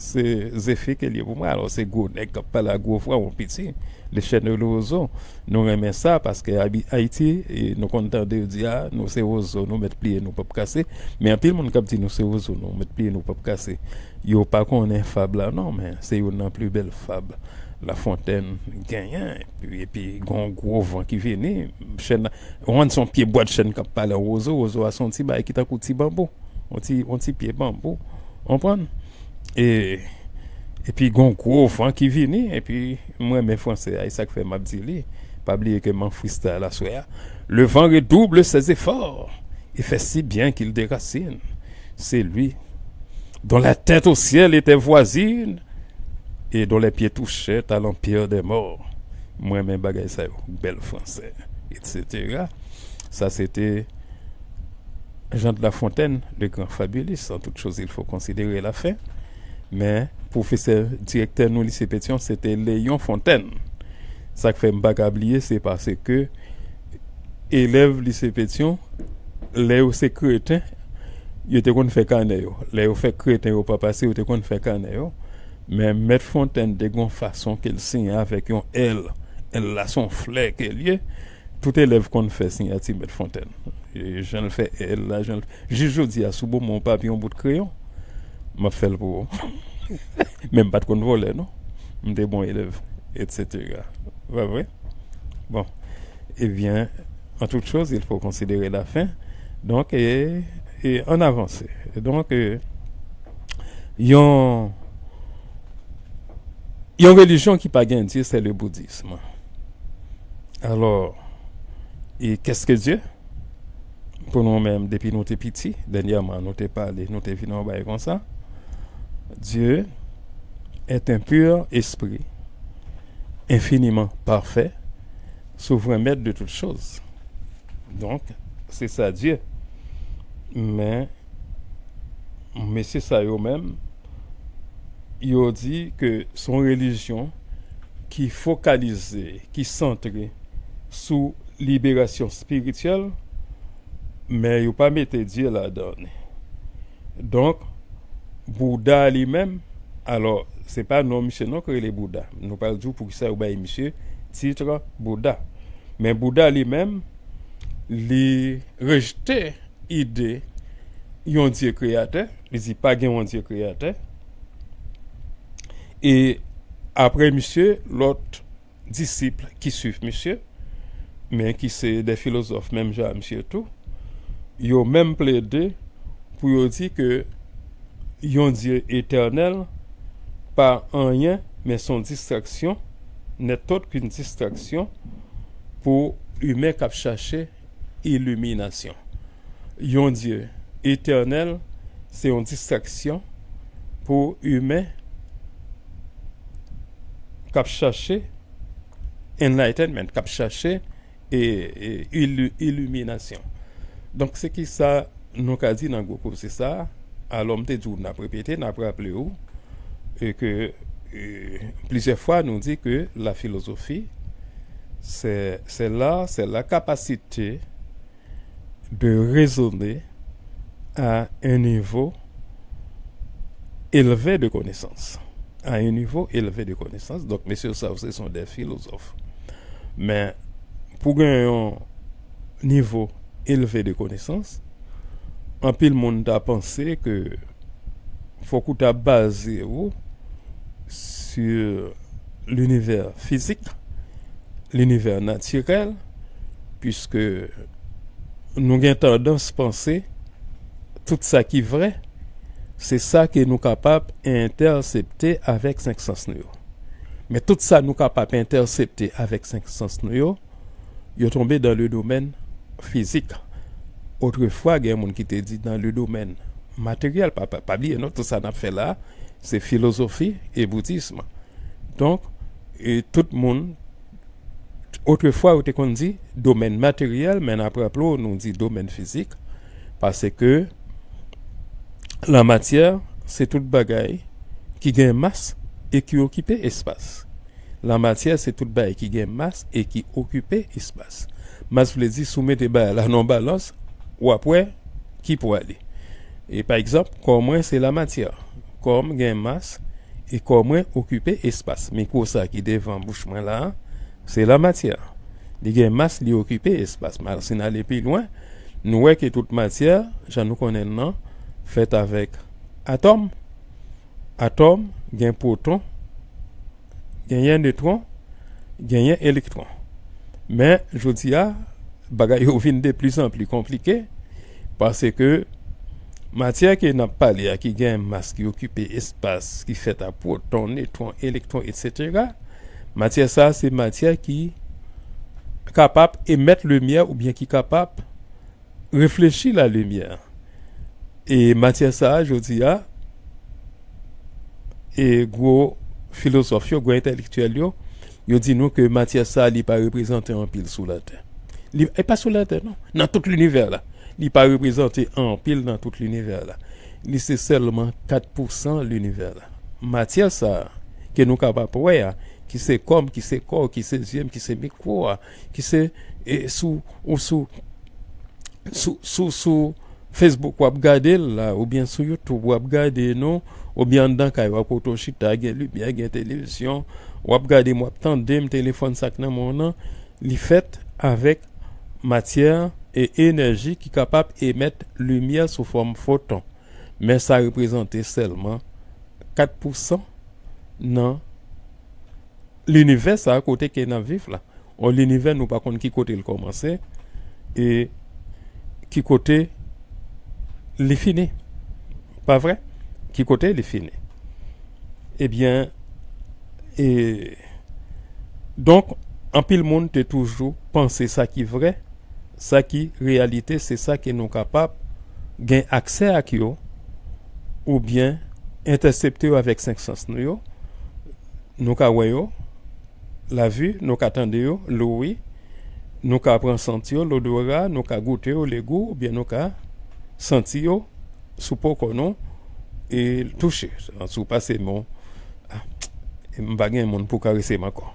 se zefi ke l ye pou mwen. Alò, se gwo nèg k ap pale a gwo vwa, yon piti, le chêne et le roseau. Nou renmen sa, paske Abi-, Ayiti, e, nou konn tande yo di, a, nou se wozo, nou mèt pliye, nou p ap kase. Men anpil moun k ap di nou se wozo, nou mèt pliye, nou p ap kase. Yo pa konnen fab la, non, men se youn nan pli bèl fab La Fontaine genyen. Epi, epi, gon gwo van ki vini, chèn, ou konn se yon pye bwa de chèn k ap pale a wozo, wozo a se yon ti bagay ki tankou ti banbou. Yon ti, yon ti pye banbou. Ou konprann? E, epi gon gwo van ki vini, epi m renmen fransè a, e sa k fè m ap di li. Pa bliye ke m an freestyle aswè a. Le vent redouble ses efforts et fait si bien qu'il déracine celui dont la tête au ciel était voisine et dont les pieds touchaient à l'empire des morts. M renmen bagay sa yo, bèl fransè, et cetera. Sa se te Jean de La Fontaine, le grand fabuliste, en toute chose il faut considérer la fin. Men, pwofesè, direktè nou lise Petyon, se te Leyon Fontèn. Sa k fè m pa ka bliye, se paske elèv lise Petyon, lè yo se kreten, yo te konn fè kanè yo. Lè yo fè kreten yo pa pase, yo te konn fè kanè yo. Men Mèt Fontèn te gon fason ke l siyen avèk yon L. L la se yon flè ke l ye. Tout elèv konn fè siyati Mèt Fontèn. E jan l fè L la, jan l, jis jodi a, si w ban mwen yon papye, yon bout kreyon, m ap fè l pou ou. Men m pa t konn vòlè, non. M te bon elèv, et cetera. Pa vre? Bon. Ebyen, en toute chose, il faut considérer la fin. Donk, e, e ann avanse. Donk, e, yon, yon relijyon ki pa gen Dye, se le boudism. Alò, e qu'est-ce que Dieu? Pou nou menm, depi nou te piti, dènyèman nou te pale, nou te vin yon bagay konsa. Dieu est un pur esprit, infiniment parfait, souvren mèt de tout choz. Donk, se sa Dye. Men, mesye sa yo menm, yo di ke se yon relijyon ki fokalize, ki santre sou liberasyon espirityèl, men yo pa mete Dye ladan li. Donk, Bouda li menm, alò, se pa non misye non ki rele Bouda. Nou pral di w poukisa yo bay misye tit Bouda. Men Bouda li menm, li rejte ide yon Dye kreyatè, li di pa gen yon Dye kreyatè. E apre misye, lòt disip ki swiv misye, men ki se de filozòf menm jan a misye tou, yo menm plede pou yo di ke yon Dye etènèl pa anyen, men se yon distraksyon, n'importe quelle distraction, pou imen k ap chache iliminasyon. Yon Dye etènèl, se yon distraksyon pou imen k ap chache enlightenment, k ap chache e, e, ili-, iliminasyon. Donk, se ki sa nou ka di nan gwo koze sa a? Alò, m te di w, n ap repete, n ap raple w, e ke, e, plizyè fwa nou di ke la philosophie, c'est, c'est l'art, c'est la capacité de raisonner à un niveau élevé de connaissance. À un niveau élevé de connaissance. Donk, mesye sa yo, se son de filozòf. Men, pou gen yon nivo elve de konesans, anpil moun ta panse ke fòk ou ta baze w sur l'univers physique, l'univers naturel, puisque nou gen tandans panse tout sa ki vrè, se sa ke nou kapab entèsepte avèk senk sans nou yo. Men tout sa nou kapab entèsepte avèk senk sans nou yo, yo tonbe dans le domaine physique. Otrefwa, gen moun ki te di dans le domaine matériel. Pa, pa, pa bliye non, tout sa n ap fè la, se filozofi e boudism. Donk, e tout moun, otrefwa, yo te konn di domèn materyèl, men n ap raple w, nou di domèn fizik, paske la matyè, se tout bagay ki gen mas e ki okipe espas. La matyè, se tout bagay ki gen mas e ki okipe espas. Mas vle di, si w mete bagay la nan balans, w ap wè ki pwa li. E pa egzanp, kò mwen se la matyè. Kò m gen mas e kò mwen okipe espas. Mikwo sa ki devan bouch mwen la, se la matyè. Li gen mas, li okipe espas. Mal, si n ale pi lwen, nou wè ke tout matyè, jan nou konnen l nan, fèt avèk atòm. Atòm gen pwoton, genyen netwon, genyen elektwon. Men, jodi a, bagay yo vin de pli an pli konplike, paske matyè ke n ap pale a, ki gen mas, ki okipe espas, ki fèt a pwoton, netwon, elektwon, etsetera, matyè sa a, se matyè ki kapab emèt limyè oubyen ki kapab reflechi lalimyè. E matyè sa a, jodi a, e gwo filozòf yo, gwo entèlektyèl yo, yo di nou ke matyè sa a, li pa reprezante anpil sou latè. Li, e pa sou latè, non. Nan tout linivè la. Li pa reprezante anpil nan tout linivè la. Li se sèlman kat pousan linivè la. Matyè sa a, ke nou kapab wè a, ki se kò m, ki se kò w, ki se zye m, ki se mikwo a, ki se, e, sou, ou sou, sou, sou, sou Facebook w ap gade l la, oubyen sou YouTube w ap gade nou, oubyen anndan kay w ap kote w chita, gen limyè, gen televizyon, w ap gade m, w ap tande m, telefòn sa k nan men w nan, li fèt avèk matyè e enèji ki kapab emèt limyè sou fòm foton. Men sa reprezante sèlman kat pousan nan linivè sa a kote ke n ap viv la. Yon linivè nou pa konn ki kote l kòmanse e ki kote li fini. Pa vre? Ki kote li fini? Ebyen, e, donk, anpil moun te toujou panse sa ki vrè, Sa ki reyalite, se sa ke nou kapab gen aksè ak yo, oubyen entèsepte yo avèk senk sans nou yo. Nou ka wè yo, la vi, nou ka tande yo, lori, nou ka pran santi yo, lodora, nou ka goute yo, legou, oubyen nou ka santi yo sou po kò nou, e touche. Si w pase men w, ah, m pa gen moun pou karese m ankò.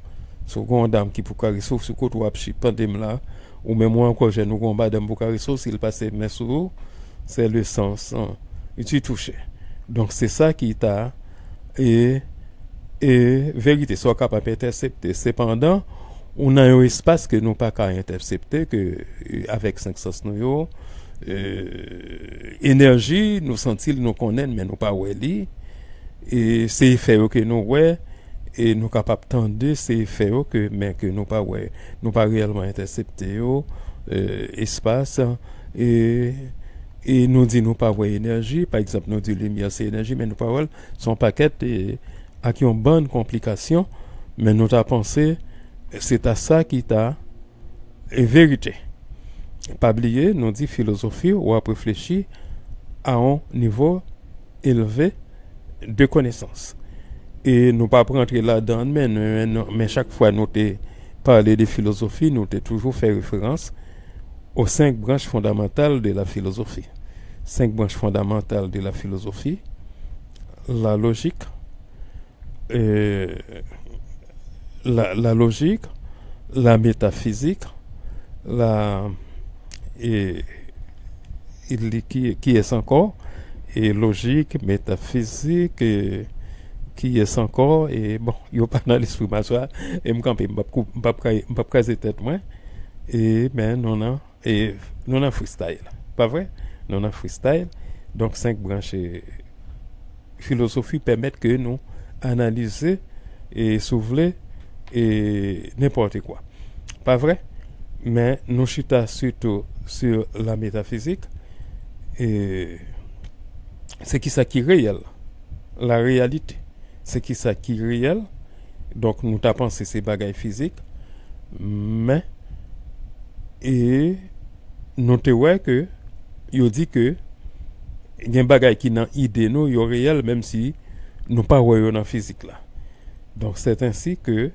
Si w gen yon dam ki pou karese w sou kote w ap chita tande m la, ou menm ou ankò jèn, ou gen yon madanm pou karese w, si l pase men sou ou, c'est le sens, hein, tu touches. Donk, se sa ki ta, e, e verite, sa w kapab entèsepte. Sepandan, ou nan yon espas ke nou pa ka entèsepte, ke, e, avèk senk sans nou yo, e, enèji, nou santi l, nou konnen l, men nou pa wè li. E se efè yo ke nou wè, e nou kapab tande se efè yo ke, men ke nou pa wè, nou pa reyèlman entèsepte yo, e, espas, e, e nou di nou pa wè enèji, pa egzanp, nou di limyè se enèji, men nou pa wè l, se yon pakèt, e, ak yon bann konplikasyon, men nou ta panse se ta sa ki ta e verite. Pa bliye, nou di filozofi, w ap reflechi a yon nivo elve de konesans. E nou p ap rantre ladan, men, men, men chak fwa nou te pale de filozofi, nou te toujou fè referans aux cinq branches fondamentales de la philosophie. Cinq branches fondamentales de la philosophie, la logique, euh, la, la logique, la métaphysique, la, e, e li ki, kiyès ankò? E lojik, metafizik, e kiyès ankò? E bon, yo pa nan lespri m aswè a, e m kanpe, m p ap kou-, m p ap kay-, m p ap kraze tèt mwen. E, men, nou nan, e, nou nan freestyle, pa vre? Nou nan freestyle. Donk, senk branch, e, filozofi pèmèt ke nou analize, e, si w vle, e, nenpòt kwa. Pa vre? Men nou chita sitou sur la métaphysique, e se kisa ki reyèl, la réalité. Se kisa ki reyèl. Donk, nou ta panse se bagay fizik, men, e nou te wè ke yo di ke gen bagay ki nan ide nou, yo reyèl, menm si nou pa wè yo nan fizik la. Donk, c'est ainsi que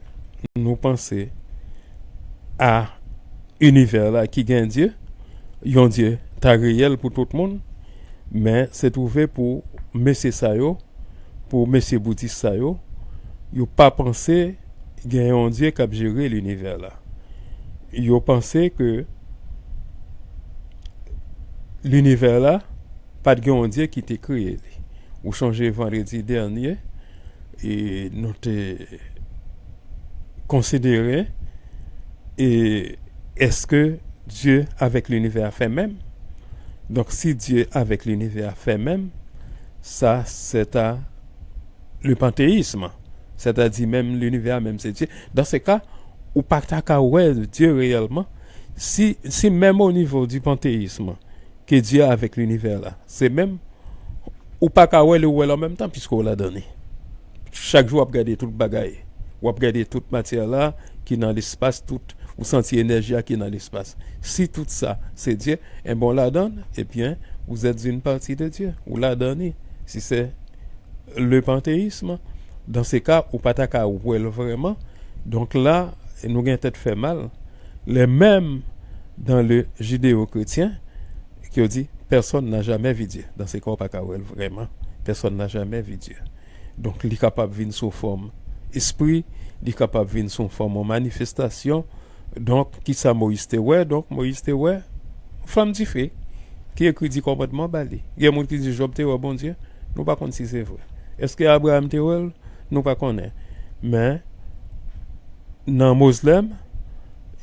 nou panse a inivè la ki gen Dye, yon Dye ta reyèl pou tout moun, men se twouve pou mesye sa yo, pou mesye boudis sa yo, yo pa panse gen yon Dye k ap jere linivè la. Yo panse ke linivè la pa t gen yon Dye ki te kreye li. Ou chonje vandredi dènye, e nou te konsidere, e èske Dye avèk linivè a fè menm? Donk, si Dye avèk linivè a fè menm, sa, c'est à le panthéisme. Sètadi, menm linivè a, menm se Dye. Dans ce cas, ou pa ta ka wè Dye reyèlman. Si, si menm o nivo di panteyism, ke Dye avèk linivè la se menm, ou pa ka wè li, ou wè l an menm tan, piske w ladan li. Chak jou w ap gade tout bagay. W ap gade tout matyè la ki nan lespas, tout, ou santi enèji a ki nan lespas. Si tout sa se Dye, enben w ladan l, ebyen, vous êtes une partie de Dieu. Ou ladan li. Si se le panteyism, dans ce cas, ou pa ta ka wè l vrèman. Donk la, nou gen tèt fè mal. Lè menm dans le judéo-chrétien, ke yo di, personne n'a jamais vu Dieu. Dans ce cas, ou pa ka wè l vrèman. Personne n'a jamais vu Dieu. Donk, li kapab vin sou fòm espri, li kapab vin sou fòm yon manifestasyon. Donk, kisa Moyiz te wè? Donk, Moyiz te wè flanm dife ki ekri Di Kòmandman ba li. Gen moun ki di Jòb te wè Bondye. Nou pa konn si se vre. Èske Abraram te wè l? Nou pa konnen. Men, nan Mozlèm,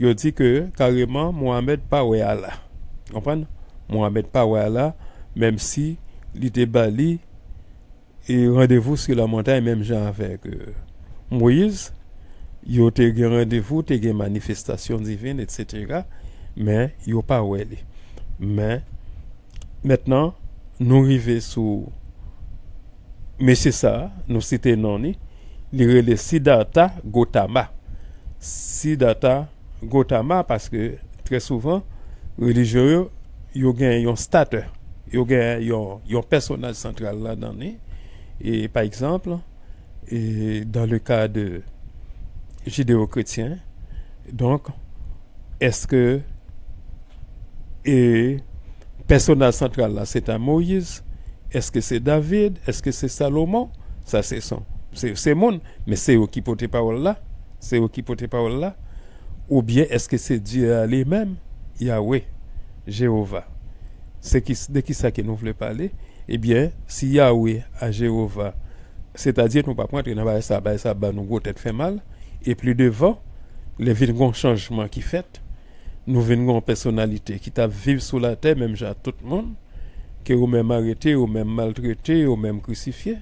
yo di ke kareman Mohamed pa wè Allah. Konprann? Mohamed pa wè Allah, menm si li te ba li e randevou sou la montay, menm jan avèk, e, Moyiz, yo te gen randevou, te gen manifestasyon divin, etsetera, men yo pa wè li. Men, mentnan, nou rive sou mesye sa a, nou site non li, li rele Siddhartha Gautama. Siddhartha Gautama, paske trè souvan, Relijyon yo, yo gen yon statè, yo gen yon, yon pèsonaj santral ladan li. E, pa egzanp, e, dans le cas de jideo-kretyen, donk, èske, e, pèsonaj santral la se ta Moyiz? Èske se David? Èske se Salomon? Sa se son, se, se moun, men se yo ki pote pawòl la. Se yo ki pote pawòl la. Oubyen èske se Dye a li menm, Yawe, Jewova? Se ki, de ki sa ke nou vle pale? Ebyen, si Yawe a Jewova, sètadi nou p ap rantre nan bagay sa, bagay sa ba nou gwo tèt fè mal, e pli devan, lè vin gon chanjman ki fèt, nou vin gon pèsonalite ki t ap viv sou latè menm jan ak tout moun, ke yo menm arete, yo menm maltrete, yo menm krisifye,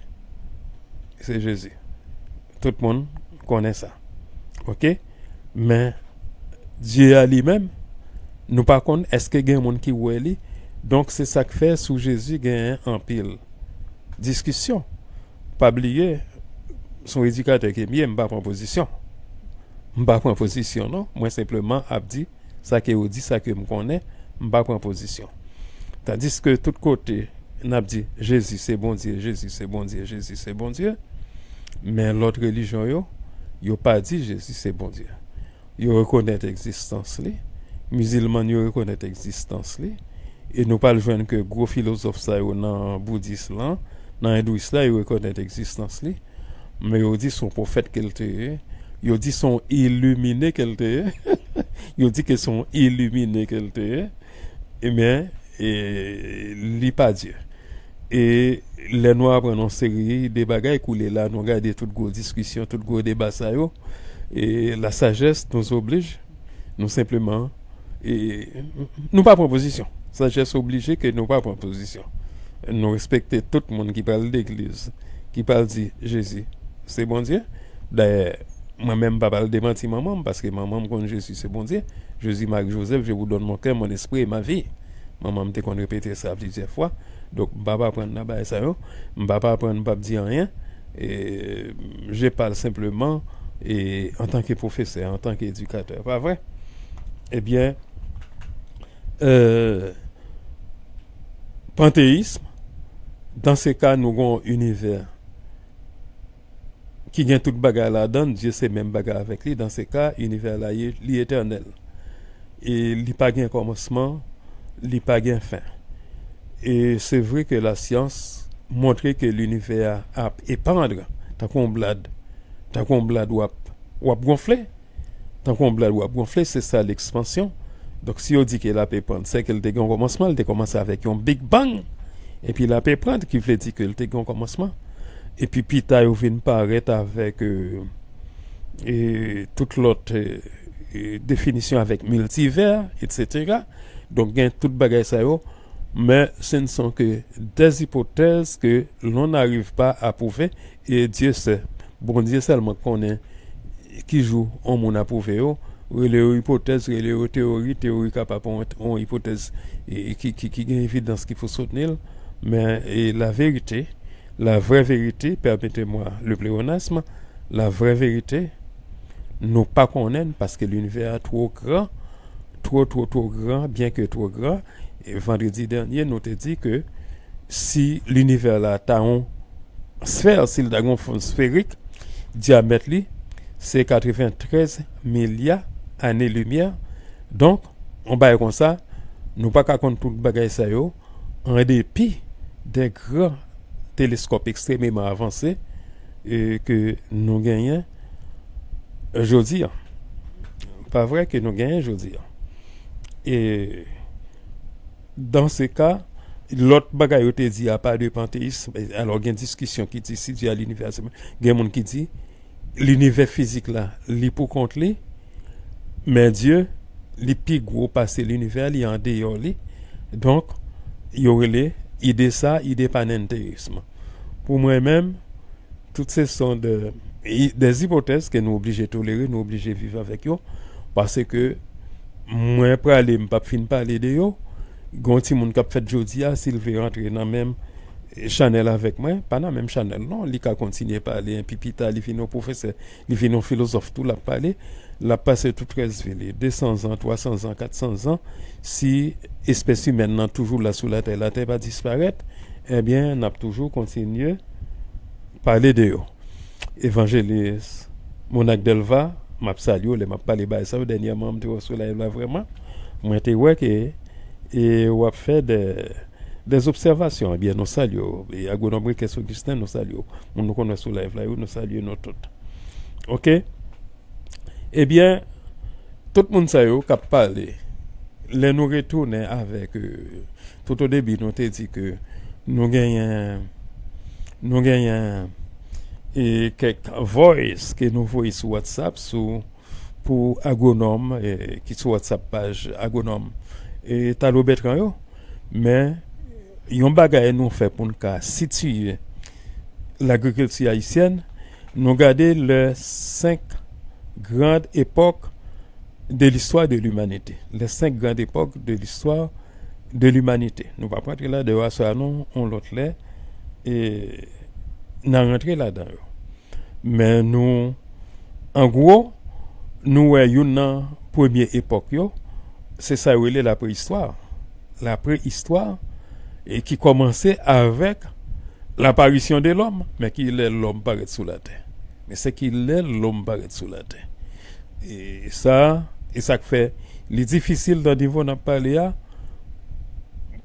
se Jezi. Tout moun konnen sa. Oke? Men, Dye a li menm, nou pa konn èske gen moun ki wè li. Donk, se sa k fè sou Jezi genyen anpil diskisyon. Pa bliye, se yon edikatè ke m ye, m pa pran pozisyon. M pa pran pozisyon, non. Mwen senpleman ap di sa ke yo di, sa ke m konnen, m pa pran pozisyon. Tandiske tout kote, n ap di, Jezi se Bondye, Jezi se Bondye, Jezi se Bondye. Men lòt relijyon yo, yo pa di Jezi se Bondye. Yo rekonèt egzistans li. Mizilman yo rekonèt egzistans li. E nou pral jwenn ke gwo filozòf sa yo nan boudis lan, nan endouis la, yo rekonèt egzistans li. Men yo di se yon pwofèt ke l te ye. Yo di se yon ilimine ke l te ye. Yo di ke se yon ilimine ke l te ye. Ebyen, e, li pa Dye. E lè nou aprann yon seri de bagay koulye la, nou gade tout gwo diskisyon, tout gwo deba sa yo, e la sagesse nous oblige, nou senpleman, e, nou pa pran pozisyon. Sagesse oblije ke nou pa pran pozisyon. Nou respekte tout moun ki pral legliz, ki pral di Jezi se Bondye. Dayè, mwen menm m pa pral demanti manman m, paske manman m konn Jezi se Bondye. Jésus, Marie, Joseph, je vous donne mon cœur, mon esprit et ma vie. Manman m te konn repete sa plizyè fwa. Donk, m p ap aprann nan bagay sa yo. M p ap aprann, m p ap di anyen. E, je parle simplement e, en tant que professeur, en tant que éducateur. Pa vre? Ebyen, euh, panteyism, dans ce cas, nou gon yon inivè ki gen tout bagay ladan l, Dye se menm bagay avèk li, dans ce cas, inivè la, li, li etènèl. E li pa gen kòmansman, li pa gen fen. E se vre ke lasyans montre ke linivè a ap epandre, tankou yon blad, tankou yon blad w ap, w ap gonfle, tankou yon blad w ap gonfle, se sa lekspansyon. Donk, si yo di ke l ap epand, se ke l te gen yon kòmansman, l te kòmanse avèk yon Big Bang, epi l ap epand, ki vle di ke l te gen yon kòmansman. Epi pita, yo vin parèt avèk, e, e, tout lòt, e, e, definisyon avèk miltivè, etsetera. Donk, gen tout bagay sa yo, mais ce ne sont que des hypothèses que l'on n'arrive pas à prouver, et Dieu sait, Bondye sèlman konnen ki jou yon moun apwouve yo, rele yo ipotèz, rele yo teyori, teyori ka pa yon, yon ipotèz e, ki, ki, ki gen evidans ki pou soutni l, men e, la vérité, la vraie vérité, permettez-moi le pléonasme, la vraie vérité, nou pa konnen l paske linivè a twò gran, twò, twò, twò gran, byen ke twò gran. E vandredi dènye, nou te di ke si linivè la ta yon sfè, si l ta gen yon fòm sferik, dyamèt li se katreventrèz milya ane limyè. Donk, yon bagay konsa, nou pa ka konn tout bagay sa yo, an depi de gran teleskòp ekstrememan avanse e, ke nou genyen jodi a. Pa vre ke nou genyen jodi a. E dans ce cas, lòt bagay yo te di apa de panteyism, alò gen diskisyon ki di si Dye a linivè, gen moun ki di linivè fizik la, li pou kont li, men Dye, li pi gwo pase linivè, li andeyò li. Donk, yo rele ide sa, ide panenteyism. Pou mwen menm, tout se son de, i- des hypothèses ke nou oblije tolere, nou oblije viv avèk yo, paske mwen prale, m p ap fin pale de yo, gen yon timoun k ap fèt jodi a, si l vle rantre nan menm Chanèl avèk mwen, pa nan menm chanèl non, li ka kontinye pale, enpi pita li vin yon pwofesè, li vin yon filozòf tou, l ap pale, l ap pase tout rès vi li, de san zan, twa san zan, kat san zan, si espès imèn nan toujou la sou latè, latè pa disparèt, ebyen, n ap toujou kontinye pale de yo. Evanjelis Monak Delva, m ap salye w, lè m ap pale bagay sa yo, dènyèman, m te wè w sou live la vrèman, mwen te wè ke e w ap fè de, de obsèvasyon, ebyen, nou salye w. E Agwonòm Riquès Augustin, nou salye w. Moun nou konn wè sou live la yo, nou salye nou tout. Oke? Ebyen, tout moun sa yo k ap pale, lè nou retounen avèk, euh, tout o debi, nou te di ke nou genyen, nou genyen, e kèk voice ke nou voye sou WhatsApp, sou, pou Agwonòm, e ki sou WhatsApp paj Agwonòm, e Talo Bètran yo. Men, yon bagay nou fè pou n ka sitiye lagrikilti ayisyèn, nou gade les cinq grandes époques de l'histoire de l'humanité. Les cinq grandes époques de l'histoire de l'humanité. Nou p ap rantre ladan yo aswè a non, yon lòt lè, e n a rantre ladan yo. Men nou, an gwo, nou wè youn nan premye epòk yo, se sa yo rele lapreyistwa. Lapreyistwa, e ki kòmanse avèk laparisyon de lòm, men ki lè lòm parèt sou latè. Men se ki lè lòm parèt sou latè. E sa, e sa k fè li difisil nan nivo n ap pale a,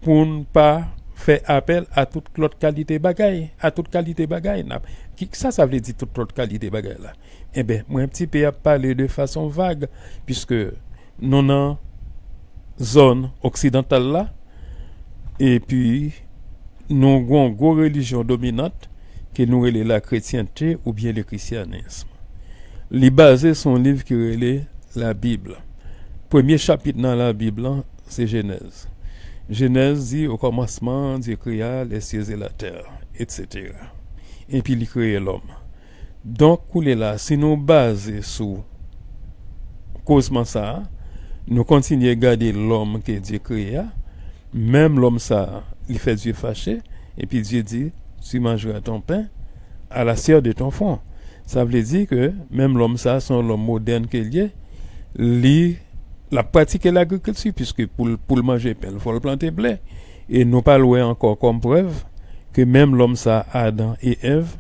pou n pa fè apèl a tout lòt kalite bagay, a tout kalite bagay. N ap, ki, sa sa vle di tout lòt kalite bagay la? Enben, mwen ti pe ap pale de fason vag, piske nou nan zòn oksidantal la, epi nou gon gwo relijyon dominant ke nou rele la kretyente oubyen le christianisme. Li baze sou yon liv ki rele Labib. Premye chapit nan Labib lan, se Jenèz. Jenèz di, au commencement, Dieu créa les cieux et la terre, et cetera. Epi li kreye lòm. Donk, kounye la, si nou baze sou kozman sa a, nou kontinye gade lòm ke Dye kreye a, menm lòm sa a, li fè Dye fache, epi Dye di, tu mangeras ton pain à la sueur de ton front. Sa vle di ke menm lòm sa a, se yon lòm modèn ke l ye, li, l ap pratike lagrikilti, piske pou l, pou l manje pen, l fò l plante ble. E nou pral wè ankò kòm prèv ke menm lòm sa a, Adan e Èv,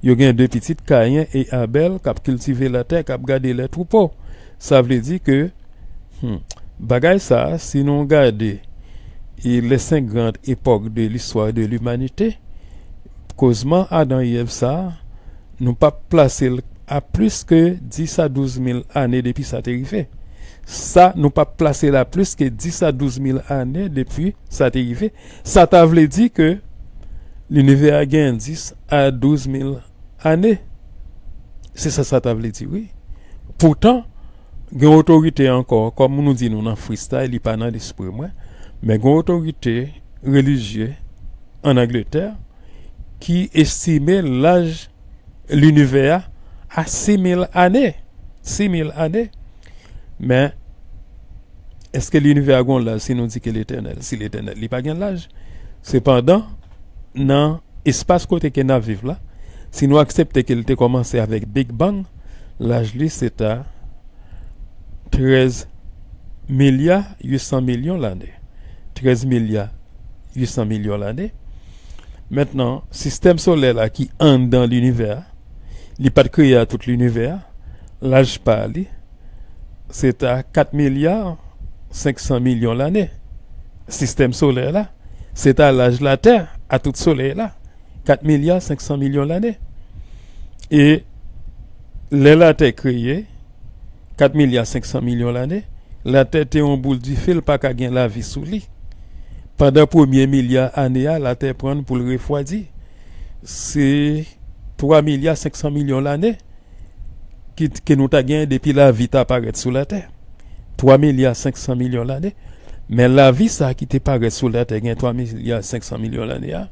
yo gen de pitit, Kayen e Abèl, k ap kiltive latè, k ap gade lè twoupo. Sa vle di ke, hmm, bagay sa a, si nou gade, e les cinq grandes époques de l'histoire de l'humanité, kozman Adan e Èv sa a, nou p ap plase l a plis ke dis a douz mil ane depi sa te rive. Sa, nou p ap plase l a plis ke dis a douz mil ane depi sa te rive. Sa ta vle di ke linivè a gen dis a douz mil ane. Se sa sa ta vle di, wi. Poutan, gen otorite ankò, kòm nou di nou nan freestyle, li pa nan lespri mwen, men gen otorite relijye ann Angletè ki estime laj linivè a a sis mil ane. Sis mil ane. Men, èske linivè a gon laj si nou di ke l etènèl? Si l etènèl, li pa gen laj. Sepandan, nan espas kote ke n ap viv la, si nou aksepte ke l te kòmanse avèk Big Bang, laj li se ta trèz milya uit san milyon lane. Trèz milya uit san milyon lane. Mentnan, sistèm solè la ki anndan linivè a, li pa t kreye a tout linivè a, laj pa li, se ta kat milya senk san milyon lane. Sistèm solè la, se ta laj Latè a tout Solèy la, kat milya senk san milyon lane. E lè Latè kreye, kat milya senk san milyon lane, Latè te yon boul dife, l pa ka gen lavi sou li. Pandan premye milya ane a, Latè pran l pou l refwadi. Se twa milya senk san milyon lane ki, ke nou ta gen depi lavi ta parèt sou Latè. Twa milya senk san milyon lane. Men lavi sa a ki te parèt sou Latè gen twa milya senk san milyon lane a,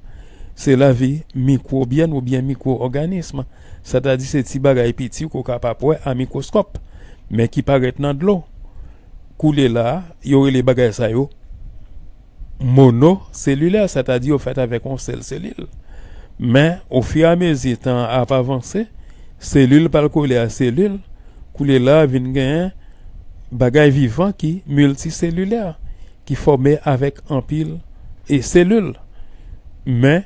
se lavi mikwobyèn oubyen mikwo-òganism. Sètadi se ti bagay piti ke w kapab wè a mikwoskòp, men ki parèt nan dlo. Koulye la a, yo rele bagay sa yo monoselilè, sètadi yo fèt avèk yon sèl selil. Men, ofiramezi tan an ap avanse, selil pral kole a selil, koulye la vin genyen bagay vivan ki miltiselilè, ki fòme avèk anpil e selil. Men,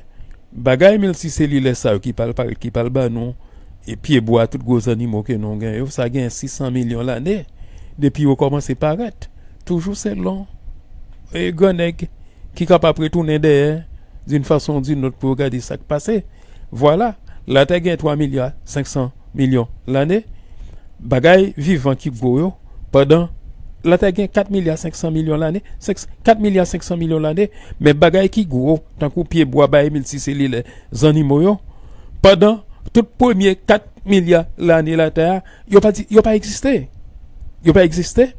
bagay miltiselilè sa yo ki pral parèt, ki pral ba nou e pyebwa, tout gwo zannimo ke nou gen yo, sa gen sis san milyon lane depi yo kòmanse parèt. Toujou selon e grannèg ki kapab retounen dèyè d'une façon ou d'une autre pou yo gade sa k pase. Vwala, latè gen twa milya senk san milyon lane. Bagay vivan ki gwo yo, pandan latè gen kat milya senk san milyon lane, senk, kat milya senk san milyon lane, men bagay ki gwo, tankou pyebwa, bagay miltiselilè, zannimo yo, pandan tout premye kat milya lane latè a, yo pa di, yo pa egziste. Yo pa egziste.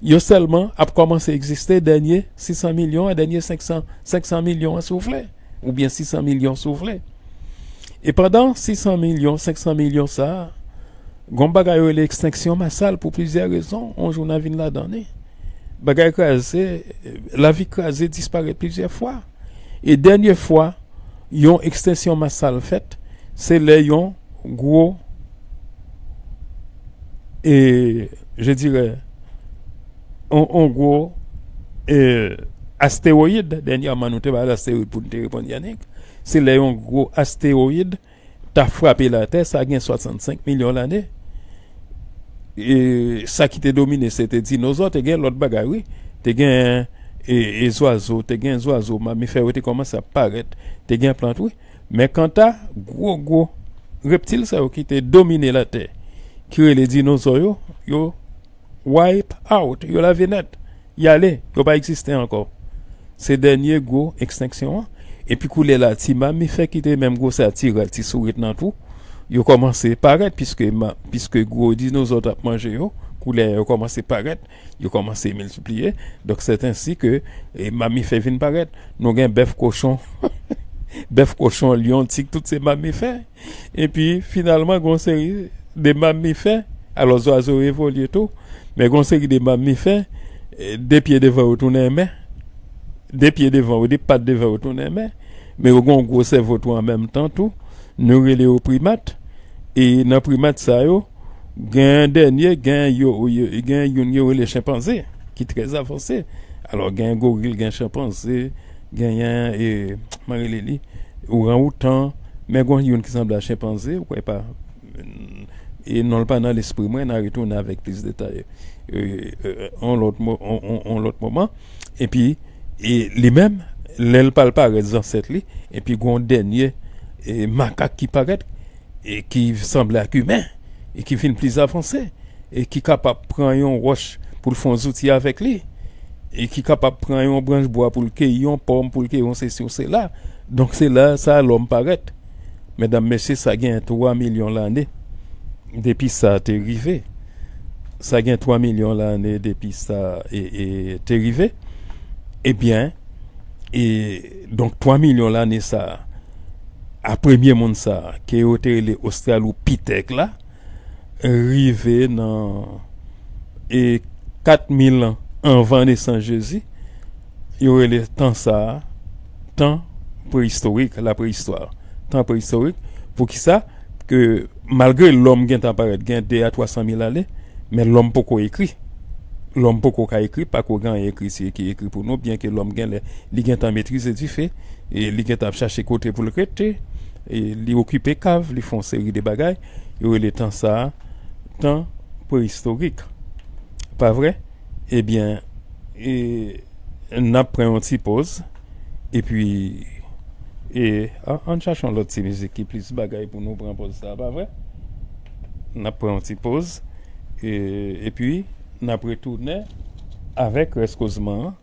Yo sèlman ap kòmanse egziste dènye sis san milyon an, dènye senk san, senk san milyon an, si w vle, oubyen sis san milyon, si w vle. E pandan sis san milyon, senk san milyon sa a, gon bagay yo rele ekstenksyon masal pou plizyè rezon. On jou n a vin ladan li. Bagay kraze, lavi kraze, disparèt plizyè fwa. E dènye fwa yon ekstenksyon masal fèt, se lè yon gwo, e, je dirais, on, on gwo, e, astewoyid, dènyèman nou te pale astewoyid pou n te reponn Yannick, se lè yon gwo astewoyid ta frape Latè, sa gen swasannsenk milyon lane. E sa ki te domine, se te dinozò, te gen lòt bagay, wi. Te gen, e, e zwazo, te gen zwazo, mamifè yo te kòmanse ap parèt, te gen plant, wi. Men kanta gwo, gwo reptil sa yo ki te domine Latè, ki rele dinozò yo, yo wipe out, yo lave nèt. Y ale, yo pa egziste ankò. Se dènye gwo ekstenksyon an. Epi koulye la, ti mamifè ki te menm gwosè a ti rat, ti sourit nan twou, yo kòmanse parèt, piske ma-, piske gwo dinozò t ap manje yo, koulye a yo kòmanse parèt, yo kòmanse miltipliye. Donk, c'est ainsi que, e, mamifè vin parèt. Nou gen bèf, kochon, bèf, kochon, lyon, tig, tout se mamifè. Epi, finalman, gen yon seri de mamifè, alò, zwazo yo evolye tou, men gen yon seri de mamifè, e, de pye devan yo tounen men, de pye devan yo, de pat devan yo tounen men, men yo gen yon gwo sèvo tou an menm tan tou, nou rele yo primat, e nan primat sa yo, gen dènye, gen yo, yo, gen youn yo rele chenpanze, ki trè avanse. Alò, gen goril, gen chenpanze, genyen, e, kòman rele li, orangutan, men gen youn ki sanble a chenpanze, ou kwè pa? E non l pa nan lespri mwen, n a retounen avèk plis detay, e, e, on lòt mo-, on, on, on lòt moman. Epi, e li menm, lè l pral parèt zansèt li, epi gen yon dènye, e, makak ki parèt, e ki sanble ak imen, e ki vin plis avanse, e ki kapab pran yon wòch pou l fè yon zouti avèk li, e ki kapab pran yon branch bwa pou l keyi yon pòm, pou l keyi yon sesi, yon sela. Donk, se la sa lòm parèt. Medam, mesye, sa gen twa milyon lane depi sa te rive. Sa gen twa milyon lane depi sa, e, e, te rive. Ebyen, e, donk, twa milyon lane sa a, a premye moun sa a, ke yo te rele Ostralopitèk la, rive nan, e, kat mil an anvan nesans Jezi, yo rele tan sa a, tan preyistorik, la préhistoire, tan preyistorik. Poukisa? Ke malgre lòm gentan parèt gen de a twa san mil ane, men lòm poko ekri. Lòm poko ka ekri, pako gen anyen ekri ki ekri pou nou, byenke lòm gen lè, li gentan metrize dife, e li gentan ap chache kote pou l rete, e li okipe kav, li fè yon seri de bagay, yo rele tan sa a, tan preyistorik. Pa vre? Ebyen, e, n ap pran yon ti pòz, epi, e, a-, ann chache yon lòt ti mizik ki plis bagay pou nou pran pòz sa, pa vre? N ap pran yon ti pòz, e, epi n ap retounen avèk rès kozman an,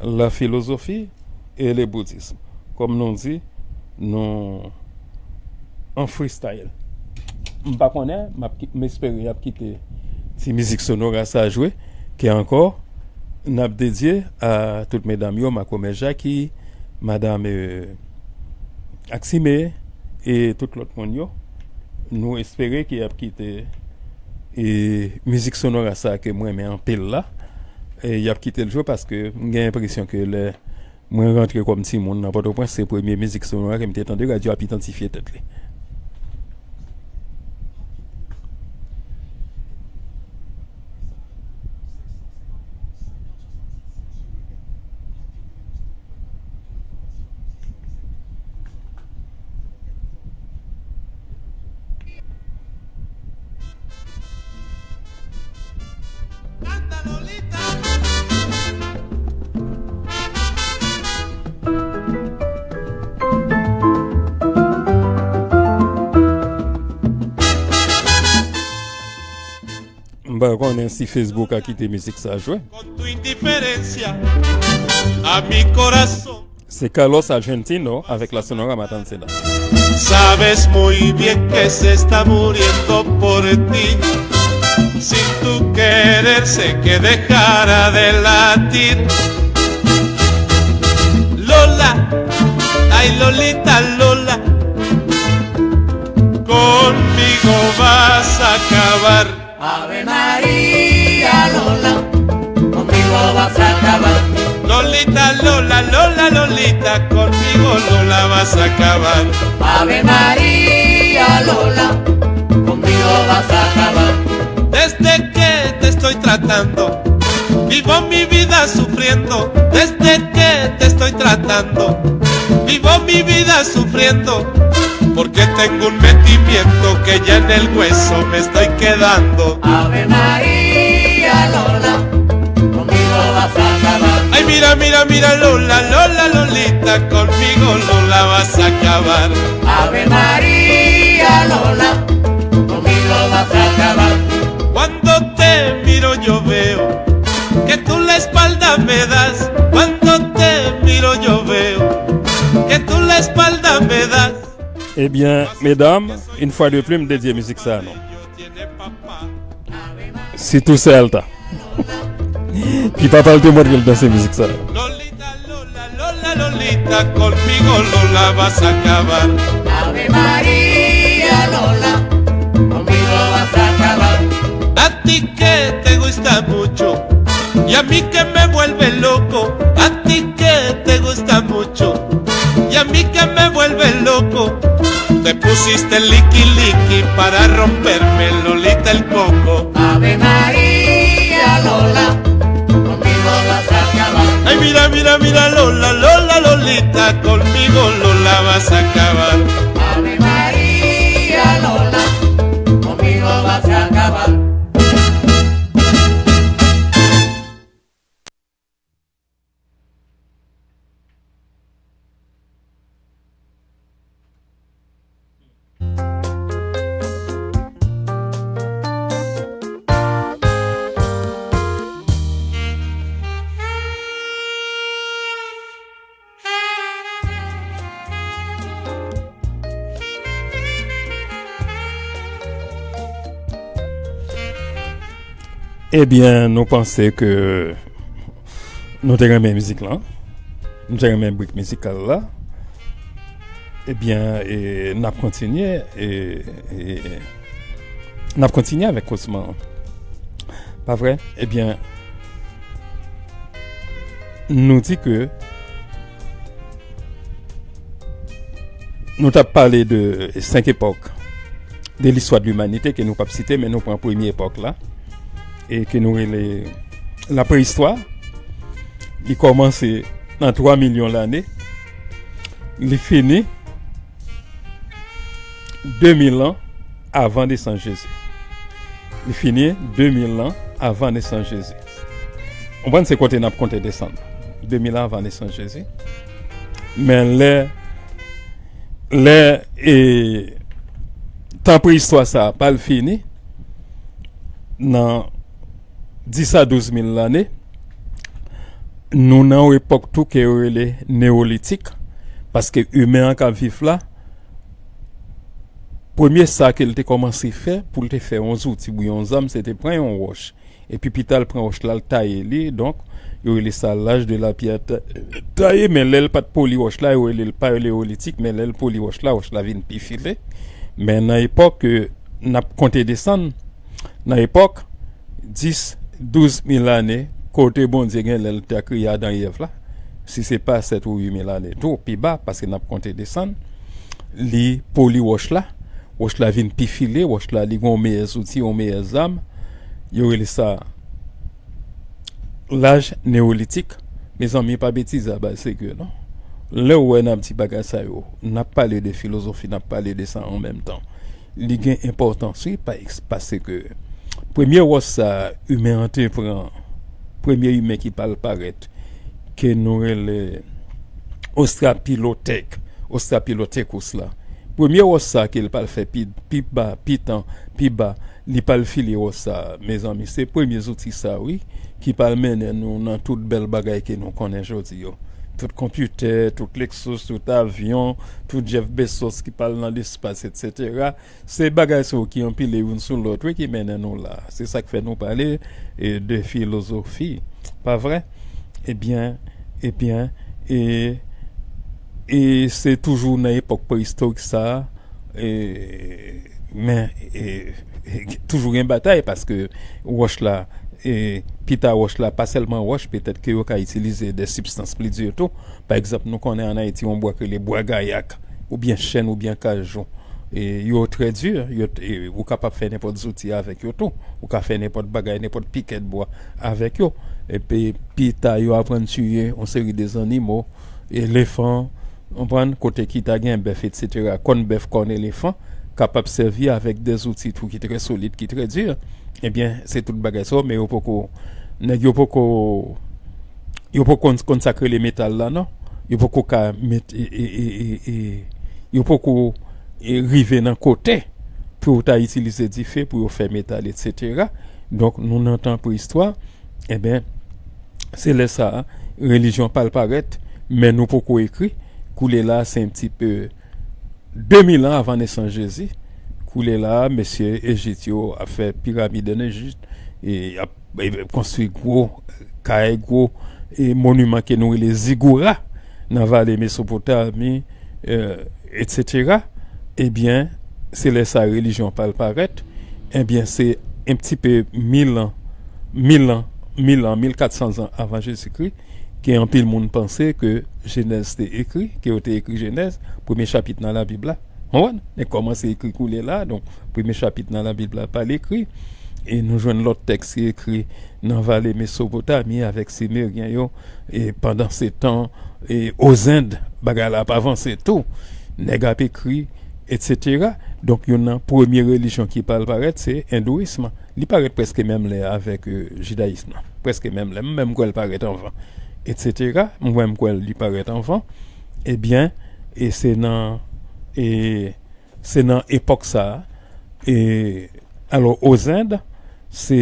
la philosophie et le bouddhisme. Kòm nou di, nou an freestyle. M pa konnen, m ap ki-, m espere y ap kite ti mizik sonora sa jwe, ke ankò, n ap dedye a tout medam yo, makomè Jackie, madam, e, Axime, e tout lòt moun yo. Nou espere ke y ap kite, e, mizik sonora sa ke m renmen anpil la. E y ap kite l jwe paske m gen enpresyon ke lè Mwen rantre kòm timoun nan Pòtoprens, se premye mizik sonora ke m te tande, radyo ap idantifye tèt li. M pa konnen si Facebook a kite mizik sa jwe. Con tu indiferencia a mi corazón. Se Carlos Argentino avèk la Sonora Matancera. Sabes muy bien que se está muriendo por ti. Sin tu querer sé que dejará de latir. Lola, ay Lolita Lola, conmigo vas a acabar. Ave María Lola, conmigo vas a acabar. Lolita Lola, Lola Lolita, conmigo Lola vas a acabar. Ave María Lola, conmigo vas a acabar. Desde que te estoy tratando, vivo mi vida sufriendo. Desde que te estoy tratando, vivo mi vida sufriendo. Porque tengo un metimiento que ya en el hueso me estoy quedando. Ave María Lola, conmigo vas a acabar. Ay, mira, mira, mira, Lola, Lola, Lolita, conmigo Lola vas a acabar. Ave María Lola, conmigo vas a acabar. Cuando te miro yo veo que tú la espalda me das. Cuando te miro yo veo que tú la espalda me das. Ebyen, medam, yon fwa de plis, m dedye mizik sa a nou. Sitou sè a l ta. Ki papa l te montre l danse mizik sa a. Lola, Lolita, conmigo Lola vas a acabar. Ave María Lola, conmigo vas a acabar. A ti que te gusta mucho y a mí que me vuelve loco. A ti que te gusta mucho y a mí que me vuelve loco. Te pusiste liki liki para romperme, Lolita, el coco. Ave María Lola, conmigo vas a acabar. Ay, mira, mira, mira, Lola, Lola, Lolita, conmigo Lola vas a acabar. Ave María Lola, conmigo vas a acabar. Ebyen, nou panse ke nou te renmen mizik lan. Nou te renmen brik mizikal la. Ebyen, e, n ap kontinye, e, e, n ap kontinye avèk Kosman an. Pa vre? Ebyen, nou di ke nou t ap pale de senk epòk de listwa de limanite ke nou p ap site, men nou pran premye epòk la, e ke nou rele lapreyistwa. Li kòmanse nan twa milyon lane, li fini de mil an avan nesans Jezi. Li fini de mil an avan nesans Jezi. Ou konprann se kote n ap konte desann. De mil an avan nesans Jezi. Men lè, lè, e, tan preyistwa sa a pral fini, nan dis a douz mil lane, nou nan yon epòk tou ke yo rele neyolitik, paske imen an k ap viv la, premye sa ke l te kòmanse fè, pou l te fè yon zouti oubyen yon zam, se te pran yon wòch. Epi pita l pran wòch la, l taye li, donk, yo rele sa l'âge de la pierre ta-, taillée, men lè l pa t poli wòch la, yo rele l paleolitik, men lè l poli wòch la, wòch la vin pi file. Men nan epòk ke n ap konte desann, nan epòk dis, douz mil ane, kote Bondye gen lè l ta kreye Adan e Èv la, si se pa sèt ou uit mil ane tou, pi ba, paske n ap konte desann, li poli wòch la, wòch la vin pi file, wòch la li gen yon meyè zouti, yon meyè zam, yo rele sa laj neyolitik. Mezanmi, pa betize a baz sege non. Lè w wè n ap di bagay sa yo, n ap pale de filozofi, n ap pale de sa an menm tan. Li gen enpòtans wi, pa, paske premye wòch sa imen an te pran, premye imen ki pral parèt, ke nou rele Ostrapilotèk, Ostrapilotèkous la. Premye wòch sa ke l pral fè pi, pi ba, pi tan, pi ba, li pral file wòch sa, mezanmi. Se premye zouti sa wi, ki pral mennen nou nan tout bèl bagay ke nou konnen jodi yo. Tout konpitè, tout Lexus, tout avyon, tout Jeff Bezos ki pral nan lespas, etsetera. Se bagay sa yo ki anpile youn sou lòt wi ki mennen nou la. Se sa k fè nou pale e, de filozofi. Pa vre? Ebyen, ebyen, e, e se toujou nan epòk preyistorik sa a, e, men, e, e, toujou gen batay paske wòch la, e, pita wòch la, pa sèlman wòch, petèt ke yo ka itilize de sibstans pli di tou. Pa egzanp, nou konnen ann Ayiti yon bwa k rele bwa gayak, oubyen chèn, oubyen kajou. E, yo trè di, yo, e, ou kapab fè nenpòt zouti avèk yo tou. Ou ka fè nenpòt bagay, nenpòt pikèt bwa avèk yo. Epi, pita, yo aprann tiye yon seri de zannimo, elefan, konprann, kote ki ta gen bèf, etsetera. Kòn bèf, kòn elefan, kapab sèvi avèk de zouti tou ki trè solid, ki trè di. Ebyen, se tout bagay sa yo, men yo poko, nèg yo poko, yo poko konn, konn sa k rele metal la, non. Yo poko ka met, e, e, e, e, e, yo poko, e, rive nan kote pou yo ta itilize dife, pou yo fè metal, etsetera. Donk, nou nan tan preyistwa, ebyen, se lè sa a, relijyon pral parèt, men nou poko ekri. Koulye la, se yon ti pe de mil an avan nesans Jezi. Koulye la, mesye Ejip yo ap fè piramid ann Ejip, e y ap, e, konstwi gwo kay, gwo, e, moniman ke nou rele zigoura nan vale Mesopotami, e, etsetera. Ebyen, se lè sa relijyon pral parèt. Ebyen, se yon ti pe mil an, mil an, mil an, mil kat san zan avan Jezikri, ke anpil moun panse ke Jenèz te ekri, ke yo te ekri Jenèz, premye chapit nan Labib la. Konprann? E kòmanse ekri koulye la, donk, premye chapit nan Labib la pral ekri. E nou jwenn lòt tèks ki ekri nan vale Mesopotami avèk Simeryen yo. E pandan se tan, e Ozend, bagay la ap avanse tou. Nèg ap ekri, etsetera. Donk, youn nan premye relijyon ki pral parèt, se endouyism. Li parèt prèske menm lè avèk, e, jidayism nan. Prèske menm lè. M menm kwè l parèt anvan. Etsetera. M menm kwè li parèt anvan. Ebyen, e se nan, e, se nan epòk sa a. E, alò, Ozend, se,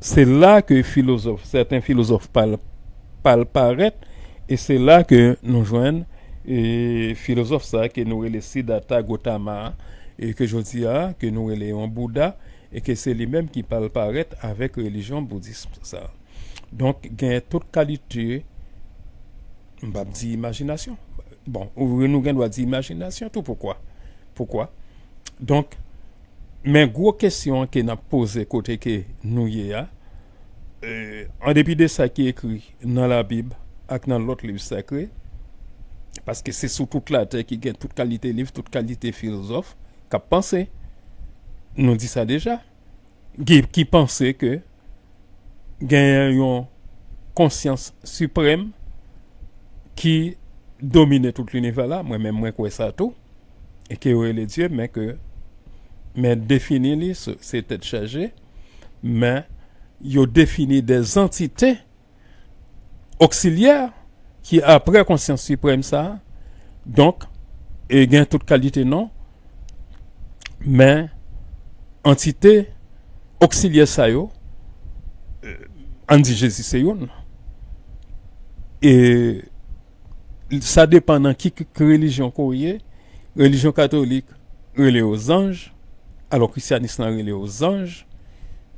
se la ke filozòf, sèten filozòf pral, pral parèt, e se la ke nou jwenn, e, filozòf sa a ke nou rele Siddhartha Gautama, e ke jodi a, ke nou rele yon Bouda, e ke se li menm ki pral parèt avèk relijyon boudis sa. Donk, gen tout kalite, m p ap di imajinasyon. Bon, ou, nou gen dwa di imajinasyon tou, poukwa? Poukwa? Donk, men gwo kesyon an ke n ap poze kote ke nou ye a, e, an depi de sa ki ekri nan Labib ak nan lòt liv sakre, paske se sou tout latè ki gen tout kalite liv, tout kalite filozòf k ap panse. Nou di sa deja. Ki, ki panse ke genyen yon konsyans siprèm ki domine tout linivè la. Mwen menm, mwen kwè sa tou. E ke yo rele Dye, men ke, men defini li, se, se tèt chaje, men yo defini de antite oksilyè ki apre konsyans siprèm sa a. Donk, e gen tout kalite non, men antite oksilyè sa yo, e, ann di Jezi se youn. E sa depann nan ki, ki, ki relijyon ke w ye. Relijyon katolik rele yo zanj, alò, kristyanis lan rele yo zanj,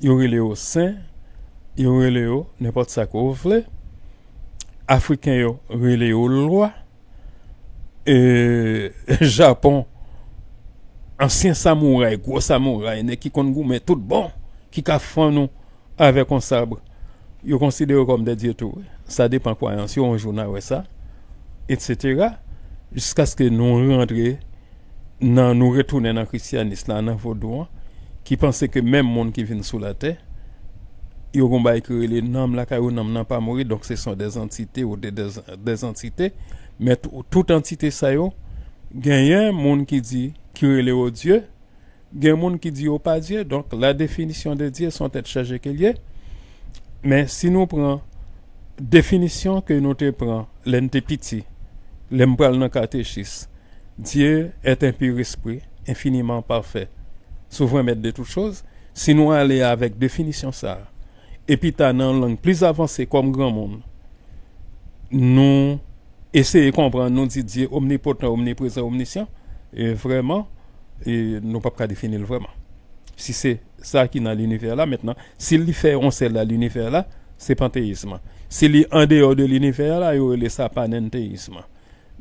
yo rele yo sen, yo rele yo nenpòt sa ke w vle. Afriken yo rele yo lwa. E, Japon, ansyen samouray, gwo samouray, nèg ki konn goumen tout bon, ki ka fann ou avèk yon sab, yo konsidere yo kòm de dye tou, wi. Sa depan kwayans yo, yon jou n a wè sa, etsetera, jiskaske nou rantre nan, nou retounen nan kristyanis la, nan vodou an, ki panse ke menm moun ki vin sou latè, yo gon bagay ki rele nanm lakay yo, nanm nan pa mouri, donk se son dèzantite ou de, dèz-, dèzantite, men tou-, tout antite sa yo, genyen moun ki di, ki rele yo Dye, gen moun ki di yo pa Dye, donk la définition de Dieu se yon tèt chaje ke l ye. Men si nou pran definisyon ke nou te pran lè n te piti, lè m pral nan katechis, Dieu est un pur esprit, infiniment parfait, souvren mèt de tout choz, si nou ale avèk definisyon sa a, epi ta nan lang plis avanse kòm granmoun, nou eseye konprann, nou di Dye omnipotan, omniprezan, omnisyan, e vrèman, e nou p ap ka defini l vrèman. Si se sa ki nan linivè la, mentnan, si li fè yon sèl la linivè la, se panteyizm. Si li andeyò de linivè la, yo rele sa panenteyizm.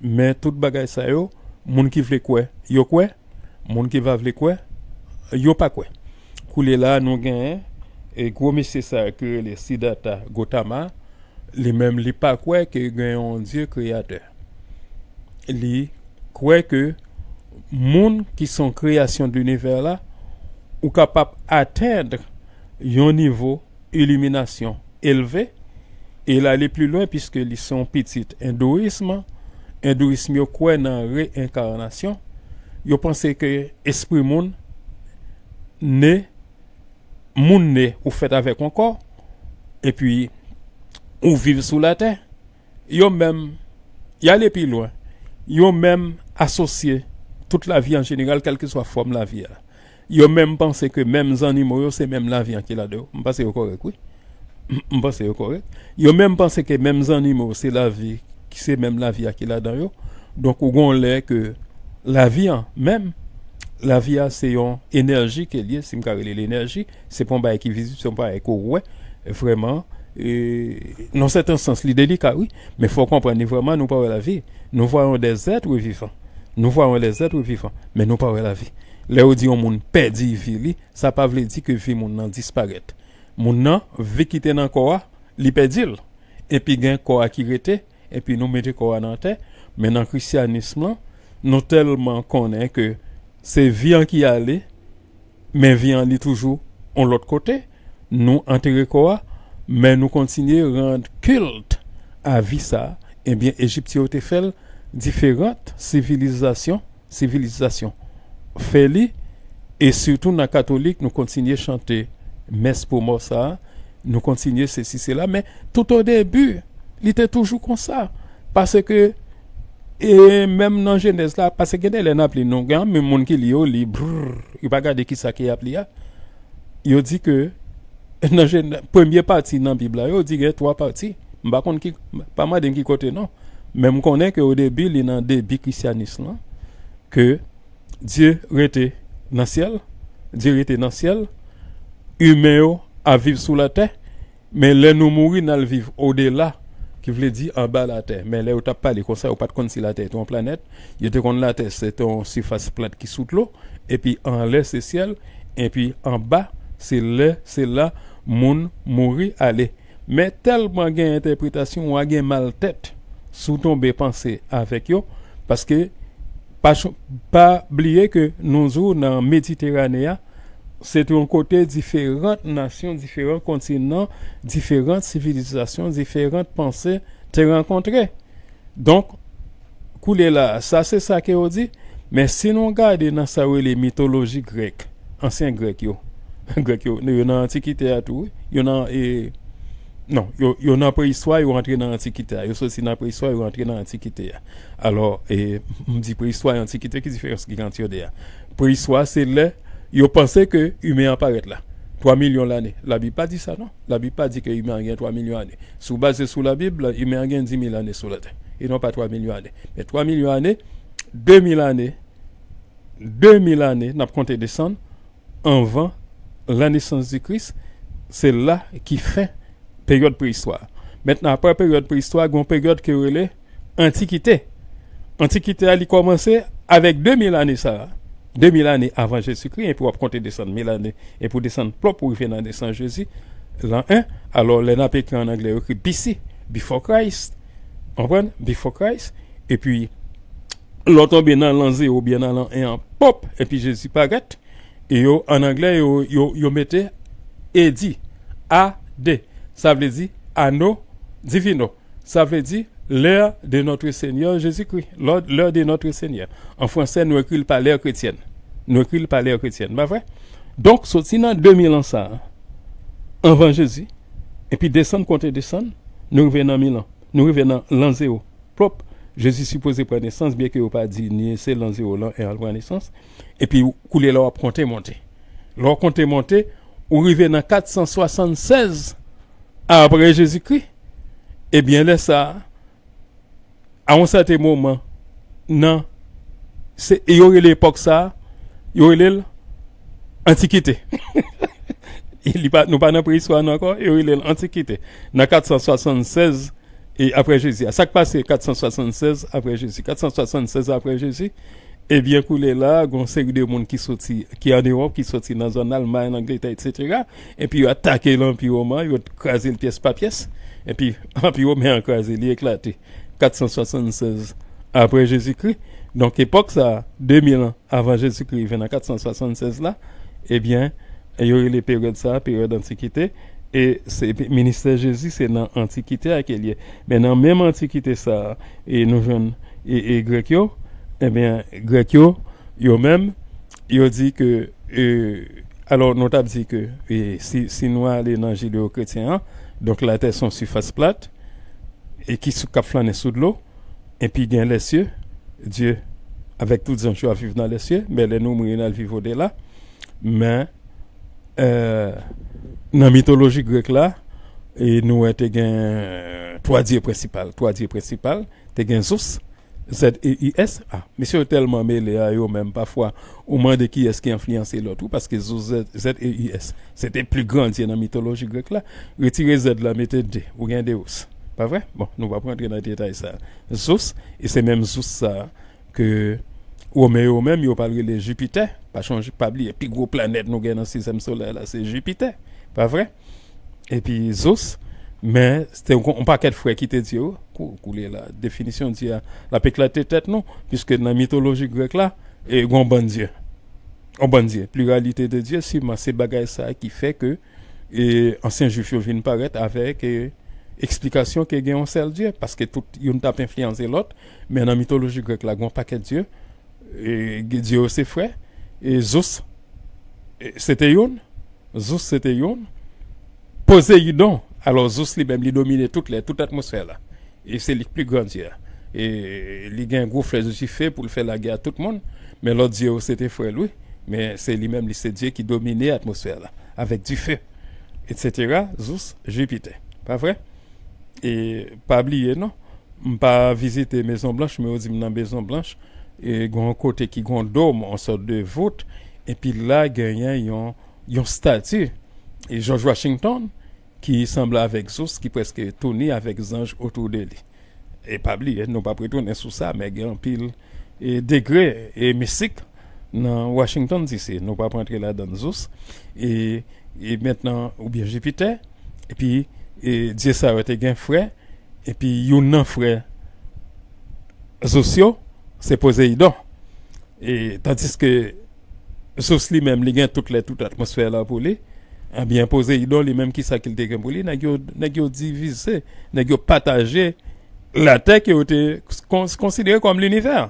Men tout bagay sa yo, moun ki vle kwè, yo kwè, moun ki pa vle kwè, yo pa kwè. Koulye la, nou genyen e gwo mesye sa ki rele Siddhartha Gautama, li menm li pa kwè ke gen yon Dye kreyatè. Li kwè ke moun ki se yon kreyasyon de linivè la, ou kapab atenn yon nivo iliminasyon elve, e l ale pli lwen piske li se yon pitit endouyism. Endouyism yo kwè nan reenkarnasyon. Yo panse ke espri moun ne, moun ne, ou fèt avèk yon kò, epi ou viv sou latè. Yo menm, y ale pi lwen. Yo menm asosye tout lavi an jeneral, kèlkeswa fòm lavi a. Yo menm panse ke menm zannimo yo, se menm lavi an ki ladan yo. M panse yo kòrèk, wi. M panse yo kòrèk. Yo menm panse ke menm zannimo yo, se lavi, se menm lavi a ki ladan yo. Donk, ou gon lè ke lavi an menm, lavi a se yon enèji ke l ye, si m ka rele l enèji, se pa yon bagay ki vizib, se yon bagay ke w wè, vrèman, e, nan sèten sans, li delika, wi, men fò w konprann li vrèman, nou pa wè lavi. Nous voyons des êtres vivants. Nous voyons les êtres vivants, men nou pa wè lavi. Lè yo di yon moun pèdi vi li, sa pa vle di ke vi moun nan disparèt. Moun nan, vi ki te nan kò a, li pèdi l. Epi gen kò a ki rete, epi nou mete kò a nan tè. Men nan kristyanis lan, nou tèlman konnen ke se vi an ki ale, men vi an li toujou yon lòt kote, nou antere kò a, men nou kontinye rann kilt a vi sa a. Ebyen, Ejipsyen yo te fè l, diferan sivilizasyon, sivilizasyon fè li, e sitou nan katolik, nou kontinye chante mès pou mò sa a, nou kontinye sesi, sela, men tout o debi, li te toujou konsa, paske, e menm nan Jenèz la, paske gen de lè n ap li, nou gen anpil moun ki li yo, li, brrr, yo pa gade ki sa ki y ap li a, yo di ke, nan Jenèz, premye pati nan Bib la, yo di gen twa pati, m pa konn ki, pa mande m ki kote non, men m konnen ke o debi, li nan debi kristyanis lan, ke Dye rete nan syèl, Dye rete nan syèl, imen yo ap viv sou latè, men lè nou mouri, n al viv odela, ki vle di anba latè. Men lè yo t ap pale konsa, yo pa t konn si latè te yon planèt, yo te konn latè se te yon sifas plat ki sou dlo, epi anlè se syèl, epi anba se lè, se la moun mouri ale. Men tèlman gen entèpretasyon, w a gen mal tèt si w tonbe panse avèk yo, paske pa, ch- pa bliye ke nou di w nan Mediterane a, se te yon kote diferan nasyon, diferan kontinan, diferan sivilizasyon, diferan panse te rankontre. Donk, koulye la, sa se sa ke yo di, men si nou gade nan sa yo rele mitoloji grèk, ansyen grèk yo, grèk yo, yo nan antikite a tou, wi. Yo nan, e, non, yo, yo nan preyistwa, yo rantre nan antikite a. Yo soti nan preyistwa, yo rantre nan antikite a. Alò, e, m di preyistwa e antikite, ki diferans ki ant yo de a? Preyistwa, se lè yo panse ke imen an parèt la. Twa milyon lane. Labib pa di sa, non. Labib pa di ke imen an gen twa milyon ane. Si w baze sou Labib, la, imen an gen dis mil ane sou latè. E non pa twa milyon ane. Men twa milyon ane, de mil ane, de mil ane, n ap konte desann, anvan la nesans di Kris, se la ki fen peryòd preyistwa. Mentnan, apre peryòd preyistwa, gen yon peryòd ke yo rele antikite. Antikite a, li kòmanse avèk de mil ane sa a. De mil ane avan Jezikri, epi w ap konte desann mil ane, epi w desann plòp, ou rive nan nesans Jezi, lan en. Alò, lè n ap ekri an anglè, yo ekri B C. before Christ. Konprann? Before Christ. Epi, lè w tonbe nan lan zewo oubyen nan lan en an, pòp, epi Jezi parèt. E yo, an anglè, yo, yo, yo mete A D. A D. Sa vle di anno divino. Sa vle di l'heure de notre Seigneur Jésus-Christ. L'heure, l'heure de notre Seigneur. An fransè, nou ekri l pa l'ère chrétienne. Nou ekri l pa l'ère chrétienne. Pa vre? Donk, soti nan de mil an sa a, anvan Jezi, epi desann, konte desann, nou rive nan mil an. Nou rive nan lan zewo. Pwòp, Jezi sipoze pran nesans, byenke yo pa di ni se lan zewo, lan en an l pran nesans. Epi, koulye la w ap konte monte. Lè w konte monte, ou rive nan kat san swasannsèz apre Jezikri. Ebyen, lè sa a, a yon sèten moman, nan, se, yo rele epòk sa a, yo rele l Antikite. Li pa, nou pa nan preyistwa non ankò, yo rele l Antikite. Nan kat san swasannsèz e apre Jezi a. Sa k pase kat san swasannsèz apre Jezi? Kat san swasannsèz apre Jezi, ebyen, koulye la, gen yon seri de moun ki soti, ki an Ewòp, ki soti nan zòn Almay, Angletè, etsetera. Epi yo atake Lanpi Women, yo kraze l pyès pa pyès. Epi Lanpi Women an kraze, li eklate. Kat san swasannsèz apre Jezikri. Donk, epòk sa a, de mil an avan Jezikri rive nan kat san swasannsèz la, ebyen, yo rele peryòd sa a, peryòd Antikite. E se, ministè Jezi, se nan Antikite a ke l ye. Men nan menm Antikite sa a, e nou jwenn, e, e Grèk yo, ebyen, Grèk yo, yo menm, yo di ke, e, alò, nou t ap di ke, e, si, si nou ale nan jideyokretyen an, donk, latè se yon sifas plat, e ki sou, k ap flannen sou dlo, epi gen lèsye, Dye, avèk tout zanj yo ap viv nan lèsye, men lè nou mouri, n al viv odela. Men, e, nan mitoloji grèk la, e nou wè te gen twa dye prensipal. Twa dye prensipal, te gen Zeus, Z E U S. A, mesye yo tèlman mele a yo menm, pafwa, ou mande kiyès ki enfliyanse lòt, wi, paske Zeus, Z, Z E U S, se te pli gran dye nan mitoloji grèk la. Retire Z la, mete D, ou gen Deus. Pa vre? Bon, nou p ap rantre nan detay sa. Zeus, e se menm Zeus sa a ke Women yo menm, yo pral rele Jipitè. Pa chonje, pa bliye, pi gwo planèt nou gen nan sistèm solè la, se Jipitè. Pa vre? Epi Zeus, men se te yon, yon pakèt frè ki te di yo, kou-, koulye la, definisyon dye a, l ap eklate tèt nou, piske nan mitoloji grèk la, e, gen yon bann dye. Yon bann dye. Pluralité de Dieu, siman, se bagay sa a ki fè ke, e, ansyen jwif yo vin parèt avèk, e, eksplikasyon ke gen yon sèl Dye, paske tout youn t ap enfliyanse lòt, men nan mitoloji grèk la, gen yon pakèt dye, e, dye yo se frè, e, Zeus, e, se te youn, Zeus se te youn, Pozeyidon, alò Zeus li menm li domine tout lè, tout atmosfè la, e se li k pi gran dye a, e li gen gwo flèch dife pou l fè lagè a tout moun, men lòt dye yo se te frè l wi, men se li menm li se dye ki domine atmosfè la, avèk dife, etsetera, Zeus, Jipitè. Pa vre? E pa bliye non, m pa vizite Mezon Blanch, men yo di m nan Mezon Blanch, e gen yon kote ki gen yon dòm, yon sòt de vout, epi la genyen yon, yon stati, e George Washington, ki sanble avèk Zeus, ki prèske touni avèk zanj otou de li. E pa bliye, nou p ap retounen sou sa, men gen anpil, e, degre, e, mistik nan Washington D C. Nou p ap rantre ladan Zeus. E, e mentnan, oubyen Jipitè, epi, e, dye sa yo te gen frè, epi youn nan frè Zeus yo, se Pozeyidon. E, tandiske Zeus li menm, li gen tout lè, tout atmosfè la pou li. Ebyen, Pozeyidon, li menm, ki sa ke l te gen pou li? Nèg yo, nèg yo divize, nèg yo pataje latè ke yo te kon-, konsidere kòm linivè.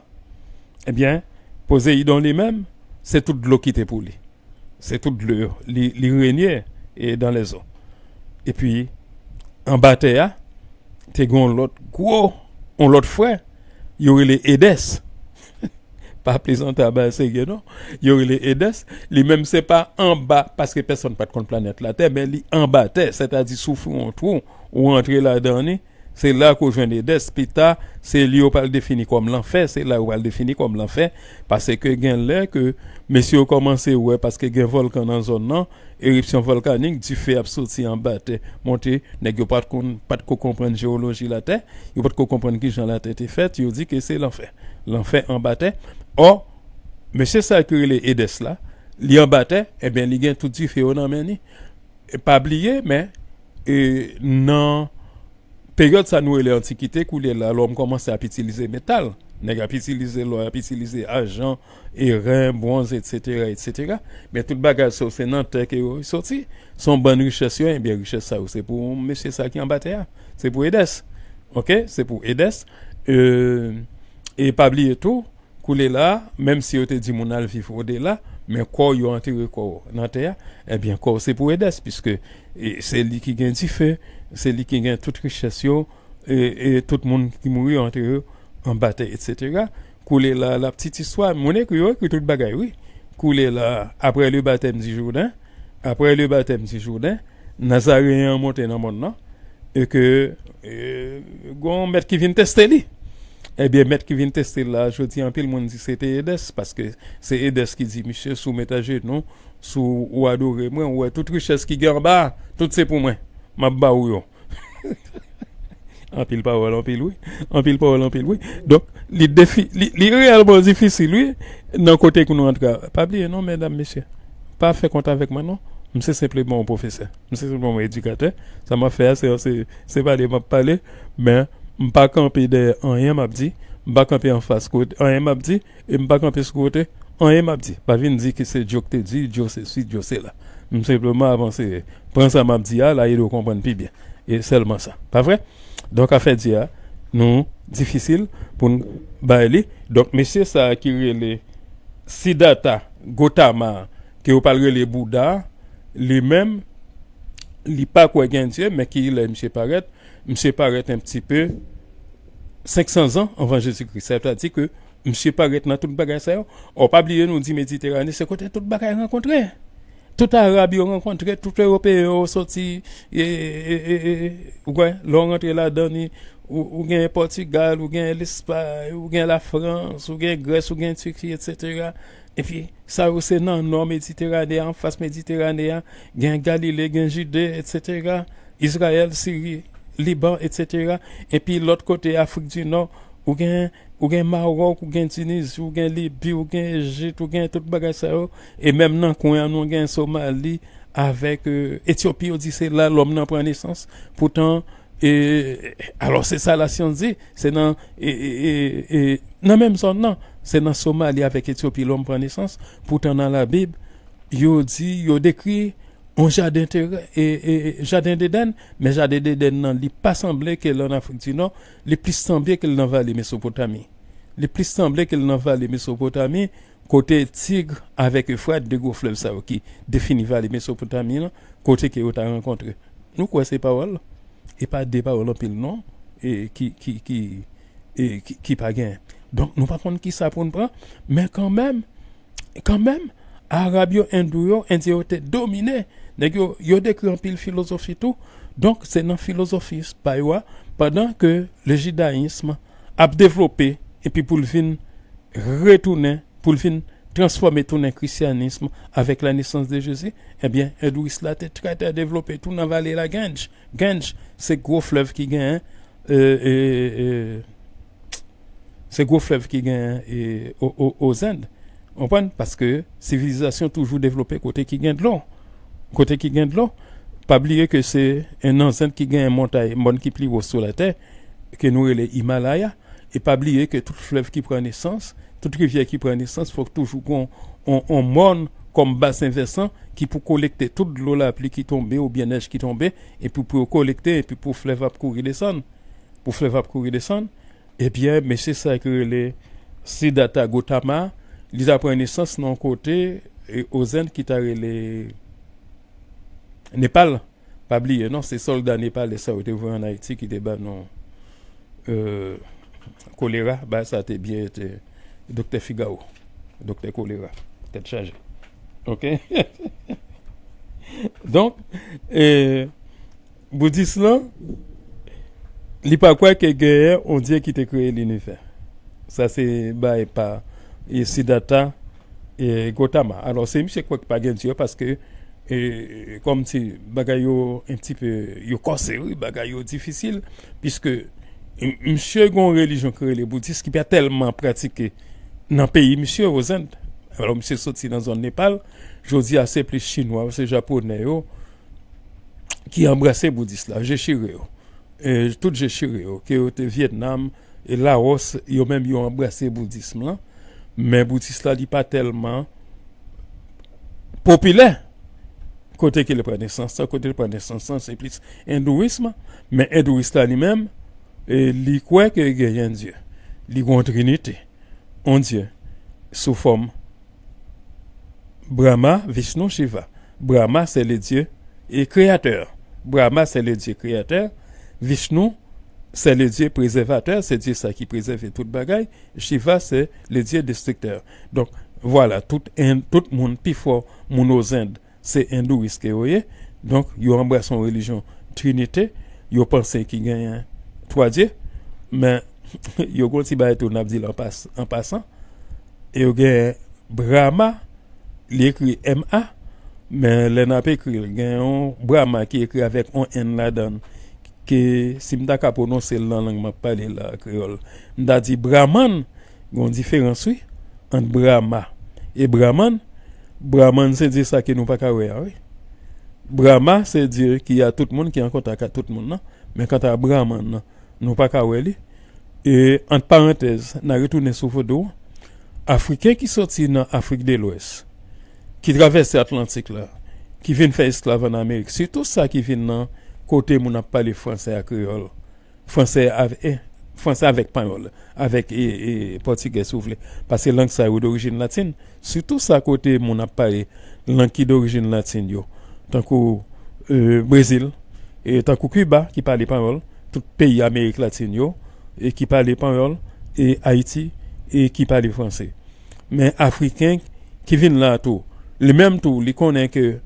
Ebyen, Pozeyidon li menm, se tout dlo ki te pou li. Se tout dlo yo. Li, li renye, e, dans les eaux. Epi, anba tè a, te gen yon lòt gwo, yon lòt frè, yo rele Edès. Pa plezante a bagay serye non. Yo rele Edès. Li menm se pa anba, paske pèsonn pa t konn planèt Latè, men li anba tè, sètadi si w fouye yon twou, ou rantre ladan li, se la ke w jwenn Edès. Pita, se li yo pral defini kòm lanfè, se la yo pral defini kòm lanfè, paske gen lè ke mesye yo kòmanse wè, paske gen vòlkan nan zòn nan, eripsyon vòlkanik, dife ap soti anba tè, monte, nèg yo pa t konn, pa t ko konprann jewoloji Latè, yo pa t ko konprann kijan Latè te fèt, yo di ke se lanfè. Lanfè anba tè. Ò, mesye sa ki rele Edès la, li anba tè, ebyen, li gen tout dife yo nan men li. E pa bliye, men, e, nan Peryòd sa nou rele antikite, koulye la, lòm kòmanse ap itilize metal. Nèg ap itilize lò, ap itilize ajan, eren, bwonz, etsetera, etsetera. Men tout bagay sa yo, se nan tè ke yo soti. Se yon bann richès yo, ebyen, richès sa yo, se pou mesye sa ki anba tè a. Se pou Edès. Oke? Se pou Edès. E, e pa bliye tou, koulye la, menm si yo te di moun al viv odela, men kò yo antere kò nan tè a, ebyen, kò se pou Edès, piske e, se li ki gen dife, se li ki gen tout richès yo, e, e tout moun ki mouri yo antere yo anba tè, etsetera. Koulye la, la petite histoire, moun ekri, yo ekri tout bagay, wi. Koulye la, après le baptême du Jourdain, après le baptême du Jourdain, Nazareyen an monte nan mòn nan, e ke, e, gon mèt ki vin teste li. Ebyen, mèt ki vin teste l la, jodi a, anpil moun di se te Edès, paske se Edès ki di, "Misye, si w met ajenou, si w adore mwen, ou wè tout richès ki gen anba a, tout se pou mwen. M ap ba ou yo." Anpil pawòl, anpil wi. Anpil pawòl, anpil wi. Donk, li defi, li, li reyèlman difisil wi, nan kote ke nou antre a. Pa bliye non, medam, mesye. Pa fè kont avèk mwen non. M se senpleman yon pwofesè. M se senpleman yon edikatè. Sa m ap fè a, se, se, se pale m ap pale, men m pa kanpe dèyè anyen m ap di. M pa kanpe anfas kote anyen m ap di. E m pa kanpe sou kote anyen m ap di. Pa vin di ke se Djo k te di, Djo sesi, Djo sela. M senpleman avanse, pran sa m ap di a, l a ede w konprann pi byen. E sèlman sa. Pa vre? Donk, afè di a, nou difisil pou n bay li. Donk, mesye sa a ki rele Siddhartha Gautama, ke yo pral rele Bouddha, li menm, li pa kwè gen Dye, men ki lè misye parèt, misye parèt un petit peu cinq cents ans avant Jésus-Christ. Sa vle di ke misye parèt nan tout bagay sa yo. Ò, pa bliye nou di Mediterane, se kote tout bagay rankontre. Tout Arab yo rankontre, tout Ewopeyen yo soti, e, e, e, e, e, ou kwè, lè w rantre ladan li, ou, ou gen Pòtigal, ou gen Lespay, ou gen Lafrans, ou gen Grès, ou gen Tiki, etsetera. Epi, sa yo se nan nò Mediterane a, anfas Mediterane a, gen Galile, gen Jide, etsetera. Izrayèl, Siri, Liban, etsetera. Epi lòt kote Afrik di Nò, ou gen, ou gen Mawòk, ou gen Tinizi, ou gen Libi, ou gen Ejip, ou gen tout bagay sa yo. E menm nan kwen an, nou gen Somali avèk, e, Etyopi, yo di se la lòm nan pran nesans. Poutan, e, alò se sa lasyans di, se nan, e, e, e, e, nan menm zòn nan, se nan Somali avèk Etyopi lòm pran nesans. Poutan nan Labib, yo di, yo dekri yon jaden terè, e, e, e, jaden Edenn, men jaden Edenn nan, li pa sanble ke l ann Afrik di Nò, li plis sanble ke l nan vale Mesopotami. Li plis sanble ke l nan vale Mesopotami, kote Tig avèk Efrat, de gwo flèv sa yo ki defini vale Mesopotami an, kote ke yo ta rankontre. Nou kwè se pawòl, e pa de pawòl anpil non, e ki, ki, ki, e ki, ki pa genyen. Donk, nou pa konn ki sa pou n pran, men kanmenm, kanmenm, Arab yo, Endou yo, Endyen yo te domine. Nèg yo, yo dekri anpil filozofi tou. Donk, se nan filozofi pa yo a, pandan ke le jidayism ap devlope, epi pou l vin retounen, pou l vin transfòme tounen krisyanism avèk la nesans de Jezi, ebyen, endouis la te trè, trè devlope tou nan vale la Ganj. Ganj, se gwo flèv ki genyen, e, e, e, se gwo flèv ki genyen, e, o, o, o Zend. Konprann? Paske sivilizasyon toujou devlope kote ki gen dlo. Kote ki gen dlo. Pa bliye ke se, e, nan Zend ki genyen montay, mòn ki pli wo sou latè, ke nou rele Himalaya. E pa bliye ke tout flèv ki pran nesans, tout rivyè ki pran nesans, fòk toujou gon on, on mòn kòm basen vèsan ki pou kolekte tout dlo lapli ki tonbe oubyen nèj ki tonbe, epi pou yo kolekte, epi pou flèv ap kouri desann. Pou flèv ap kouri desann, ebyen, mesye sa ki rele Siddhartha Gautama, li ta pran nesans nan yon kote, e, o Zend ki ta rele Nepal. Pa bliye, non, se sòlda nepalè sa yo te voye ann Ayiti ki te ba nou, e, kolera. Bagay sa te byen, te Doktè Figaro. Doktè Kolera. Tèt chaje. Oke? Donk, e, boudis lan, li pa kwè ke genyen yon Dye ki te kreye linivè. Sa se bay pa, e, Siddhartha, e, Gautama. Alò, se misye kwè ke pa gen Dye paske, e, kòm ti bagay yo un petit peu, yo kòse, wi, bagay yo difisil, piske m-, misye gen yon relijyon ki rele boudis ki pa tèlman pratike nan peyi misye, o Zend. Alò, misye soti nan zòn Nepal, jodi a se plis Chinwa yo, se Japonè yo, ki anbrase boudis la, je chire yo. e, tout je chire yo, ke yo te Vyetnam, e Lawòs, yo menm yo anbrase boudism lan. Men boudis la, li pa tèlman popilè. Kote ke li pran nesans lan, kote li pran nesans lan, se plis endouism. Men endouis la li menm, e, li kwè ke genyen Dye. Li gen yon trinite, yon Dye, sou fòm Brahma, Vishnu, Shiva. Brahma, c'est le Dieu et créateur. Brahma, c'est le Dieu créateur. Vishnu, c'est le Dieu préservateur, se Dye sa ki prezève tout bagay. Shiva, c'est le Dieu destructeur. Donk, vwala, tout, en, tout moun, pifò moun Ozend, se endouis ke yo ye. Donk, yo anbrase yon relijyon trinite. Yo panse ki genyen twa dye. Men, yo gon ti bagay tou n ap di l an pas-, an pasan. E yo gen Brahma, li ekri M A, men lè n ap ekri l, gen yon Brahma ki ekri avèk yon N ladan l, ke si m ta ka pwononse l nan lang m ap pale la, kreyòl, m ta di Brahman, gen yon diferans, wi, ant Brahma e Brahman. Brahman se Dye sa ke nou pa ka wè a, wi. Brahma se Dye ki a tout moun, ki an kontak ak tout moun nan. Men kanta Brahman nan, nou pa ka wè li. E, ant parantèz, n a retounen sou vodou. Afriken ki soti nan Afrik de Lwès, ki travèse Atlantik la, ki vin fè esklav ann Amerik, sitou sa ki vin nan kote moun ap pale fransè ak kreyòl, fransè av-, e, fransè avèk panyòl, avèk, e, e, pòtigè, si w vle. Paske lang sa yo dorijin latin, sitou sa kote moun ap pale lang ki dorijin latin yo, tankou, e, Brezil, e tankou Kiba ki pale panyòl, tout peyi Amerik Latin yo, e ki pale panyòl, e Ayiti, e ki pale franse. Men Afriken ki vin la tou, li menm tou, li konnen ke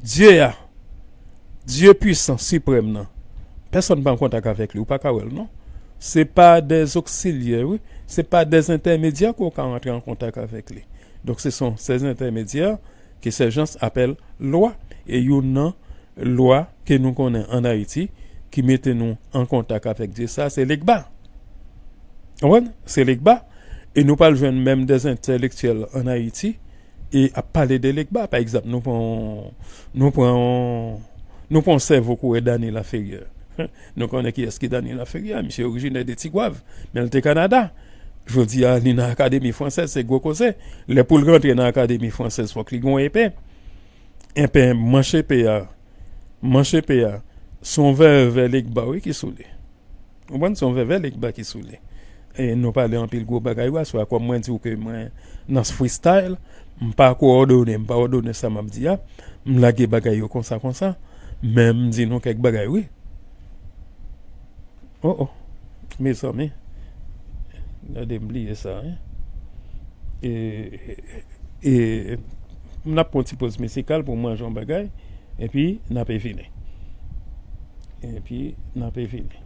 Dye a, Dye pwisan, siprèm nan, pèsonn pa an kontak avèk li, ou pa ka wè l, non. Se pa dè zoksilyè, wi, se pa dè entèmedyè ke w ka rantre an kontak avèk li. Donk, se son, se entèmedyè ke sè Jans apèl lwa. E youn nan lwa ke nou konnen ann Ayiti ki mete nou an kontak avèk Dye sa, se Legba. Ou konprann? Se Legba. E nou pral jwenn menm dè entèlektyèl ann Ayiti e ap pale de Legba. Pa egzanp, nou pran, nou pran, nou pran sèvo kourè Dany Laferrière. Nou konnen kiyès ki Dany Laferrière. Misye orijinè de Tigwav, men l te Kanada. Jodi a, li nan Akademi Fransèz, se gwo koze. Lè pou l rantre nan Akademi Fransèz, fòk li gen yon epe. Epe, manch epe a, manch epe a, se yon vèvè Legba, wi, ki sou li. Ou konprann? Se yon vèvè Legba ki sou li. E nou pale anpil gwo bagay, wi, aswè a, kòm mwen di w ke mwen nan freestyle, m pa kowòdone, m pa òdone sa m ap di a, m lage bagay yo konsa, konsa, men m di nou kèk bagay, wi. Oh, oh. Mezanmi. Gade, m bliye sa, wi. E, e, n ap pran ti poz mizikal pou manje yon bagay, epi n ap vini. Epi n ap vini.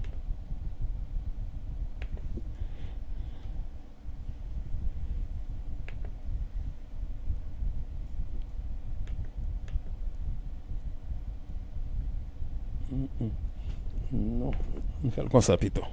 Mm, mm. Non, m fè l konsa pito.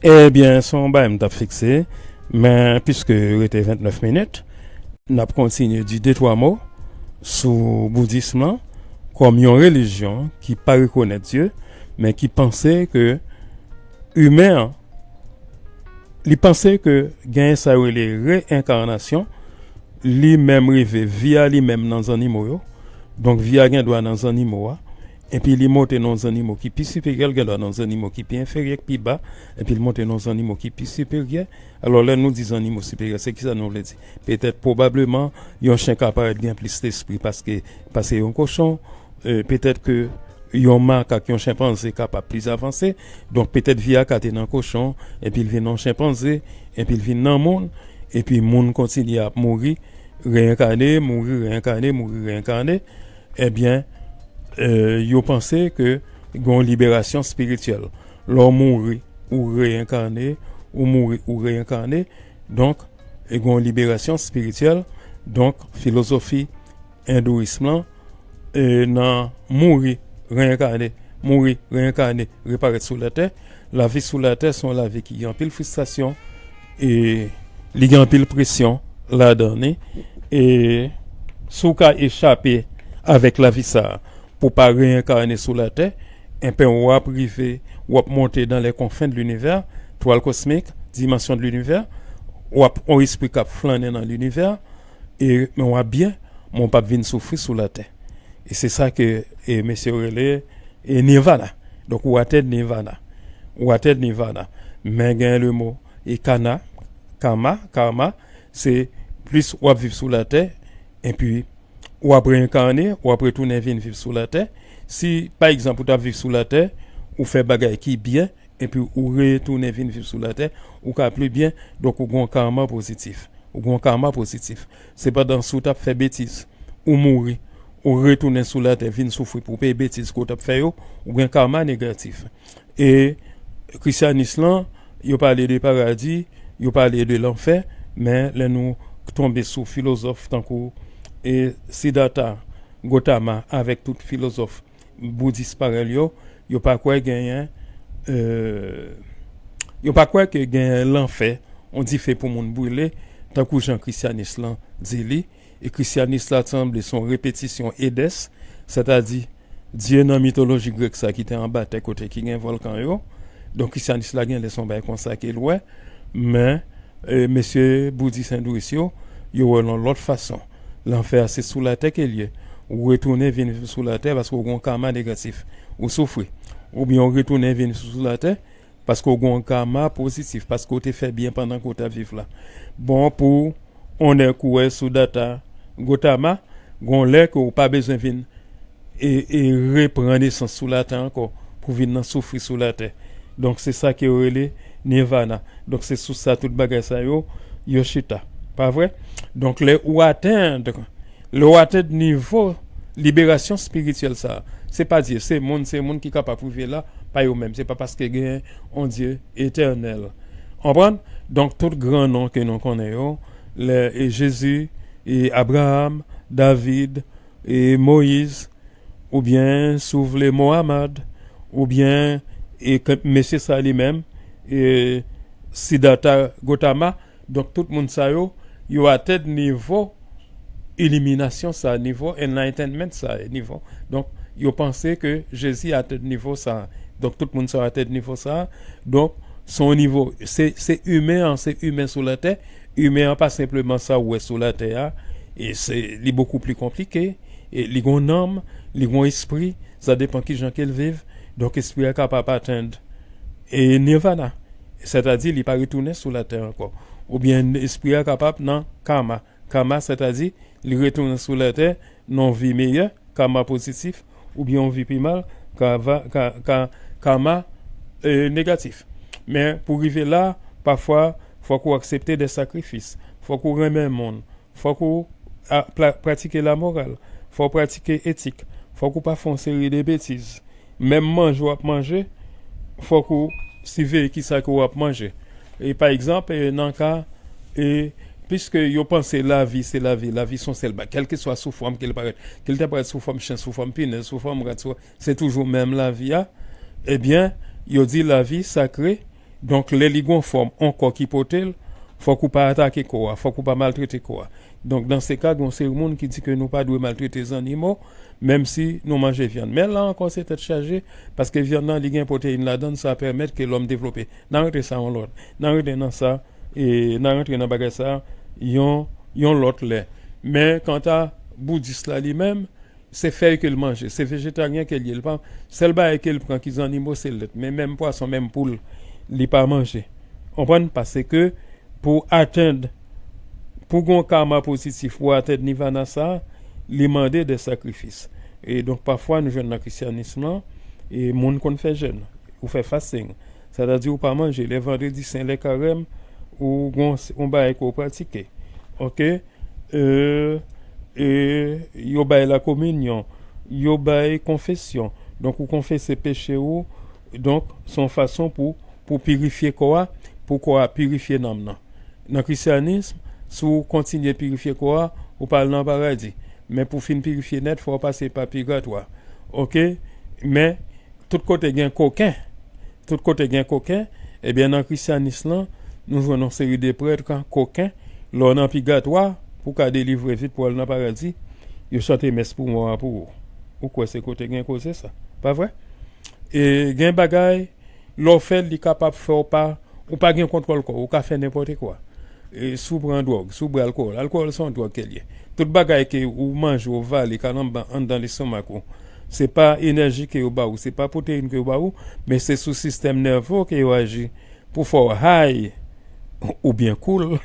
Ebyen, se yon bagay m t ap fikse, men piske rete vennèf minit, n ap kontinye di de twa mo sou boudism lan kòm yon relijyon ki pa rekonèt Dye, men ki panse ke imen an, li panse ke genyen sa yo rele reenkarnasyon, li menm rive, vi a li menm nan zannimo yo. Donk, vi a gen dwa nan zannimo a. Epi li monte nan zannimo ki pi siperyè, l gen dwa nan zannimo ki pi enferyè, ki pi ba. Epi l monte nan zannimo ki pi siperyè. Alò, lè nou di zannimo siperyè, se kisa nou vle di? Petèt, pwobableman, yon chen ka parèt gen plis lespri paske, pase yon kochon. E, petèt ke yon makak, yon chenpanze kapab plis avanse. Donk, petèt vi a ka te nan kochon, epi l vin nan chenpanze, epi l vin nan moun, epi moun kontinye ap mouri, reenkane, mouri, reenkane, mouri, reenkane. Ebyen, e, yo panse ke gen yon liberasyon espirityèl. Lè w mouri, ou reenkane, ou mouri, ou reenkane. Donk, e gen yon liberasyon espirityèl. Donk, filozofi endouyis lan, e, nan mouri, reenkane, mouri, reenkane, reparèt sou latè. Lavi sou latè se yon lavi ki gen anpil fristrasyon, e li gen anpil presyon ladan li. E si w ka echape avèk lavi sa a pou w pa reenkane sou latè, enben w ap rive, w ap monte dans les confins de l'univers, twal kosmik, dimansyon de l'univers, w ap yon espri k ap flannen nan linivè, e, men w ap byen, men w p ap vin soufri sou latè. E se sa ke, e, mesye yo rele, e, nirvana. Donk, ou atenn nirvana. Ou atenn nirvana. Men gen le mo, e, kana, kama, karma, se plis w ap viv sou latè, epi w ap reenkane, w ap retounen vin viv sou latè. Si, pa egzanp, ou t ap viv sou latè, ou fè bagay ki byen, epi ou retounen vin viv sou latè, ou ka pli byen, donk ou gen yon karma pozitif. Ou gen yon karma pozitif. Sepandan, si w t ap fè betiz, ou mouri, ou retounen sou latè, vin soufri pou w peye betiz ke w t ap fè yo, ou gen karma negatif. E krisyanis lan, yo pale de paradi, yo pale de lanfè, men lè nou tonbe sou filozòf tankou, e, Siddhartha Gautama avèk tout filozòf boudis parèy yo, yo pa kwè genyen, e, yo pa kwè ke genyen lanfè, yon dife pou moun brile, tankou jan krisyanis lan di li. E krisyanis la sanble se yon repetisyon Edès, sètadi dye nan mitoloji grèk sa ki te anba tè kote ki gen vòlkan yo. Donk, krisyanis la gen lè se yon bagay konsa ke l wè, men, e, mesye boudis endouyis yo, yo wè l yon lòt fason. Lanfè a se sou latè ke l ye. Ou retounen vin viv sou latè paske w gen yon karma negatif. Ou soufri. Oubyen ou retounen vin sou latè paske w gen yon karma pozitif, paske w te fè byen pandan ke w t ap viv la. Bon, pou onè kou wè Siddhartha Gautama, gen yon lè ke w pa bezwen vin e, e repran nesans sou latè ankò, pou vin nan soufri sou latè. Donk, se sa ke yo rele nirvana. Donk, se sou sa tout bagay sa yo, yo chita. Pa vre? Donk, lè ou atenn, lè ou atenn nivo liberasyon espirityèl sa, se pa Dye, se moun, se moun ki kapab rive la, pa yo menm. Se pa paske gen yon Dye etènèl. Konprann? Donk, tout gran non ke nou konnen yo, lè, e Jezi, e Abraram, David, e Moyiz, oubyen, si w vle, Mohammad, oubyen, e ke mesye sa li menm, e Siddhartha Gautama. Donk, tout moun sa yo, yo atenn nivo iliminasyon sa, nivo enlightenment sa, nivo. Donk, yo panse ke Jezi atenn nivo sa. Donk, tout moun sa yo atenn nivo sa. Donk, se yon nivo, se, se imen an, se imen sou latè. Imen an pa senpleman sa ou wè sou latè a. E se, li bokou pli konplike. E li gon nanm, li gon espri, sa depan kijan ke l viv. Donk, espri a kapab atenn, e nirvana. Sètadi, li pa retounen sou latè ankò. Oubyen, espri a kapab nan kama. Kama, sètadi, li retounen sou latè nan yon vi meyè, kama pozitif, oubyen yon vi pi mal, kava, ka, ka, kama, e, negatif. Men, pou rive la, pafwa, fòk ou aksepte de sakrifis. Fòk ou renmen moun. Fòk ou a, pla, pratike lamoral. Fòk ou pratike etik. Fòk ou pa fè yon seri de betiz. Menm manje w ap manje, fòk ou siveye kisa ke w ap manje. E pa egzanp, e, nan ka, e, piske yo panse lavi se lavi, lavi se yon sèl bagay, kèlkeswa sou fòm ke l parèt, ke l ta parèt sou fòm chen, sou fòm pinèz, sou fòm rat, sou, se toujou menm lavi a, ebyen, yo di lavi sakre, Donk, lè li gon fòm, on kò ki pote l, fòk ou pa atake kò a, fòk ou pa maltrete kò a. Donk, dans ce cas, gon seri moun ki di ke nou pa dwe maltrete zannimo, menm si nou manje vyann. Men la ankò, se tèt chaje, paske vyann nan, li gen pwoteyin ladan l, sa pèmèt ke lòm devlope. N a rete sa yon lòt. N a rete nan sa, e n a rete nan bagay sa, yon, yon lòt lè. Men, kanta boudis la li menm, se fèy ke l manje, se vejetaryen ke l ye. Li pa, sèl bagay ke l pran ki zannimo, se lèt. Men menm pwason, menm poul, li pa manje. Konprann? Paske pou atenn, pou gon kama pozitif, pou atenn nirvana sa, li mande de sakrifis. E donk, pafwa, nou jwenn nan kristyanis lan, e moun konn fè jèn, ou fè fasting. Sètadi, ou pa manje. Lè vandredi sen, lè karèm, ou gon, yon bagay ke w pratike. Oke? E, e yo bay lakominyon, yo bay konfesyon. Donk, ou konfese peche ou. Donk, se yon fason pou, pou pirifye kò a, pou kò a pirifye nanm nan. Nan kristyanis, si w kontinye pirifye kò a, ou pral nan paradi. Men pou fin pirifye nèt, fò w pase pa pigatwa. Oke? Men, tout kote gen koken, tout kote gen koken, ebyen, nan kristyanis lan, nou jwenn yon seri de prèt koken, lè w nan pigatwa, pou w ka delivre vit pou w al nan paradi, yo chante mès pou mò a pou ou. Ou kwè se kote gen koze sa? Pa vre? E gen bagay, lè w fè l, li kapab fè w pa, ou pa gen kontwòl kò w, ou ka fè nenpòt kwa. E si w pran dwòg, si w bwè alkòl, alkòl se yon dwòg ke l ye. Tout bagay ke ou manje, ou vale, kalanba anndan lestomak ou, se pa enèji ke yo ba ou, se pa pwoteyin ke yo ba ou, men se sou sistèm nève w ke yo aji pou fè w high oubyen cool.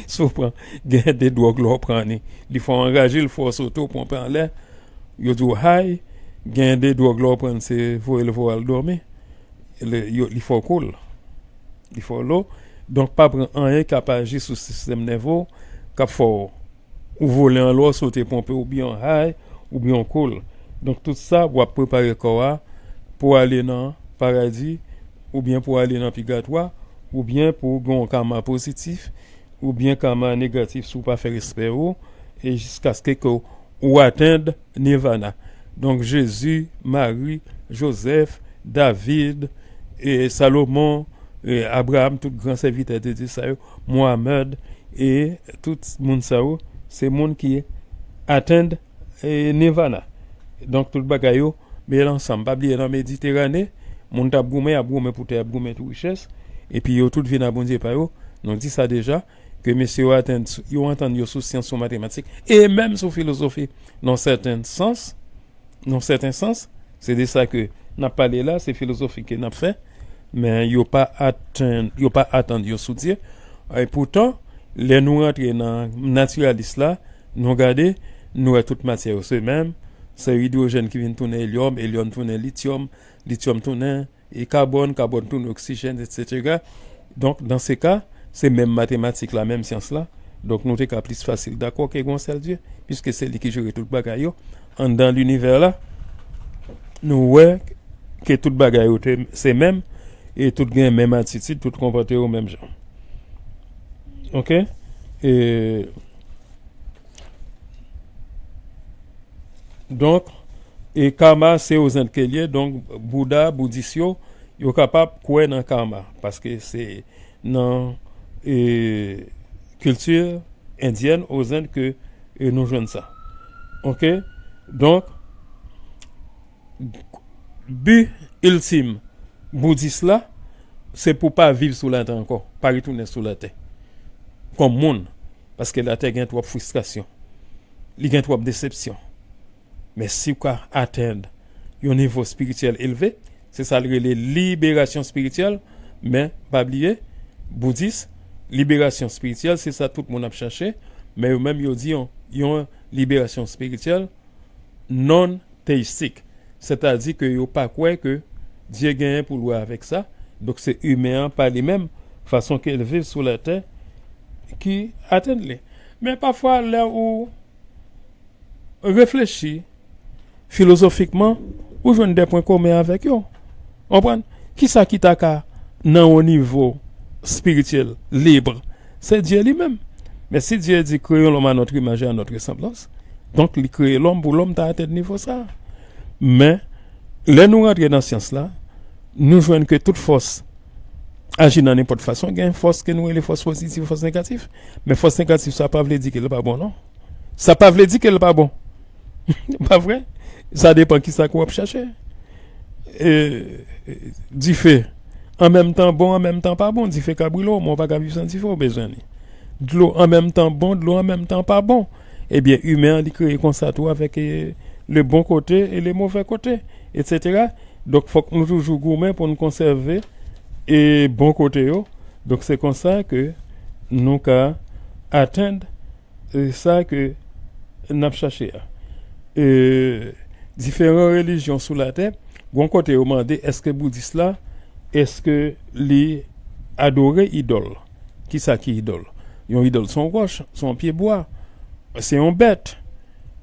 Si w pran, gen de dwòg lè w pran li, li fè w anraje, li fè w sote, w ponpe anlè, yo di w high, gen de dwòg lè w pran se voye l voye w al dòmi, li, yo, li fè w cool. Li fè w low. Donk, pa pran anyen k ap aji sou sistèm nève w, k ap fè w ou vole anlè w, sote ponpe, oubyen w high, oubyen w cool. Donk, tout sa, w ap prepare kò a pou ale nan paradi, oubyen pou ale nan pigatwa, oubyen pou gen yon kama pozitif, oubyen kama negatif si w pa fè respè ou, e jiskaske ke w atenn nirvana. Donk, Jezi, Mari, Jozèf, David, e Salomon, e Abraram, tout gran sèvitè de Dye sa yo, Mohamed, e tout moun sa yo, se moun ki atenn, e nirvana. Donk, tout bagay yo mele ansanm. Pa bliye, nan Mediterane, moun t ap goumen, y ap goumen pou tè, y ap goumen pou richès, epi yo tout vin a Bondye pa yo. Nou di sa deja, ke mesye yo atenn, yo antann yo sou syans, sou matematik, e menm sou filozofi, nan sèten sans, nan sèten sans, se de sa ke n ap pale la, se filozofi ke n ap fè, men yo pa atann, yo pa atann yo sou Dye. E poutan, lè nou rantre nan natiralis la, nou gade, nou wè tout matyè yo se menm, se idwojèn ki vin tounen elyòm, elyòm tounen lityòm, lityòm tounen e kabòn, kabòn tounen oksijèn, etsetera. Donk, dans ce cas, se menm matematik la, menm syans la. Donk, nou te ka plis fasil dakò ke gon sèl Dye, piske se li ki jere tout bagay yo. Anndan linivè la, nou wè ke tout bagay yo te, se menm, e tout gen menm atitid, tout konpòte yo menm jan. Oke? E, donk, e kama se o Zend ke l ye, donk, Bouda, boudis yo, yo kapab kwè nan kama, paske se nan, e, kilti endyèn o Zend ke, e, nou jwenn sa. Oke? Donk, bi iltim boudis la, se pou pa viv sou latè ankò, pa retounen sou latè kòm moun, paske latè gen twòp fristrasyon, li gen twòp desepsyon. Men si w ka atenn yon nivo espirityèl elve, se sa l rele liberasyon espirityèl, men pa bliye, boudis, liberasyon espirityèl, se sa tout moun ap chache, men yo menm yo di yon, yon liberasyon espirityèl non-teyistik, sètadi ke yo pa kwè ke Dye genyen pou l wè avèk sa, donk se imen an pa li menm, fason ke l viv sou latè, ki atenn li. Men pafwa, lè ou reflechi filozofikman, ou jwenn de pwen komen avèk yo. Konprann? Kisa ki ta ka nan yon nivo espirityèl lib? Se Dye li menm. Men si Dye di, créons l'homme à notre image et à notre ressemblance, donk, li kreye lòm pou lòm ta atenn nivo sa a. Men, lè nou rantre nan syans la, nou jwenn ke tout fòs aji nan nenpòt fason. Gen fòs ke nou rele fòs pozitif, fòs negatif. Men fòs negatif sa pa vle di ke l pa bon, non. Sa pa vle di ke l pa bon. Pa vre? Sa depann kisa ke w ap chache. E, dife, an menm tan bon, an menm tan pa bon. Dife ka brile w, men w pa ka viv san dife, w bezwen li. Dlo, an menm tan bon, dlo an menm tan pa bon. Ebyen, imen an, li kreye konsa tou avèk, e, le bon kote e le move kote, etsetera. Donk, fòk nou toujou goumen pou nou konsève, e, bon kote yo. Donk, se konsa ke nou ka atenn, e, sa ke n ap chache a. E, diferan relijyon sou latè, gon kote yo mande, èske boudis la, èske li adore idòl? Kisa ki idòl? Yon idòl se yon wòch, se yon pyebwa, se yon bèt,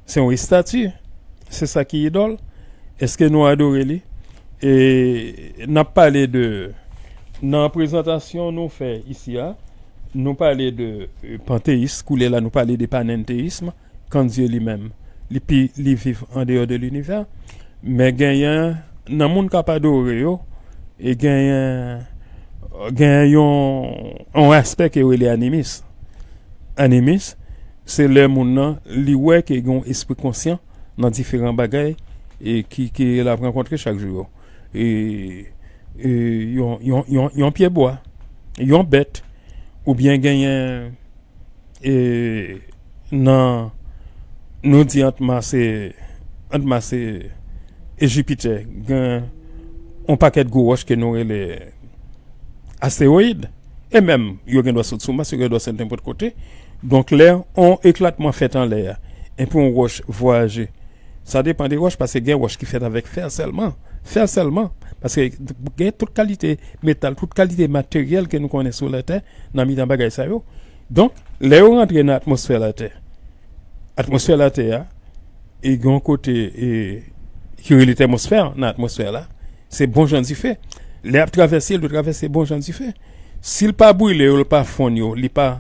se yon estati. Se sa ki idòl. Èske nou adore li? E n ap pale de, nan prezantasyon nou fè isi a, nou pale de, e, panteyis, koulè la nou pale de panenteyism, kan Dye li menm, li pi, li viv an deyò de linivè. Men genyen nan moun k ap adore yo, e genyen, genyen yon, yon aspè ke yo rele animis. Animis, se lè moun nan, li wè ke gen yon espri konsyan nan diferan bagay e ki, ke l ap rankontre chak jou yo. E, e yon, yon, yon, yon pyebwa, yon bèt, oubyen genyen, e, nan, nou di ant Mas e, ant Mas e, e Jipitè, gen yon pakèt gwo wòch ke nou rele astewoyid. E menm, yo gen dwa sot sou Mas, yo gen dwa sot nenpòt kote. Donk, lè yon eklatman fèt anlè a, epi yon wòch vwayaje, sa depann de wòch, paske gen wòch ki fèt avèk fè sèlman. Fè sèlman. Paske gen tout kalite metal, tout kalite materyèl ke nou konnen sou latè, nan mitan bagay sa yo. Donk, lè yo rantre nan atmosfè latè, atmosfè latè a, e gen yon kote, e, ki rele tèmosfè nan atmosfè la, se bon jan dife. Lè y ap travèse, l dwe travèse bon jan dife. Si l pa brile yo, l pa fonn yo, li pa,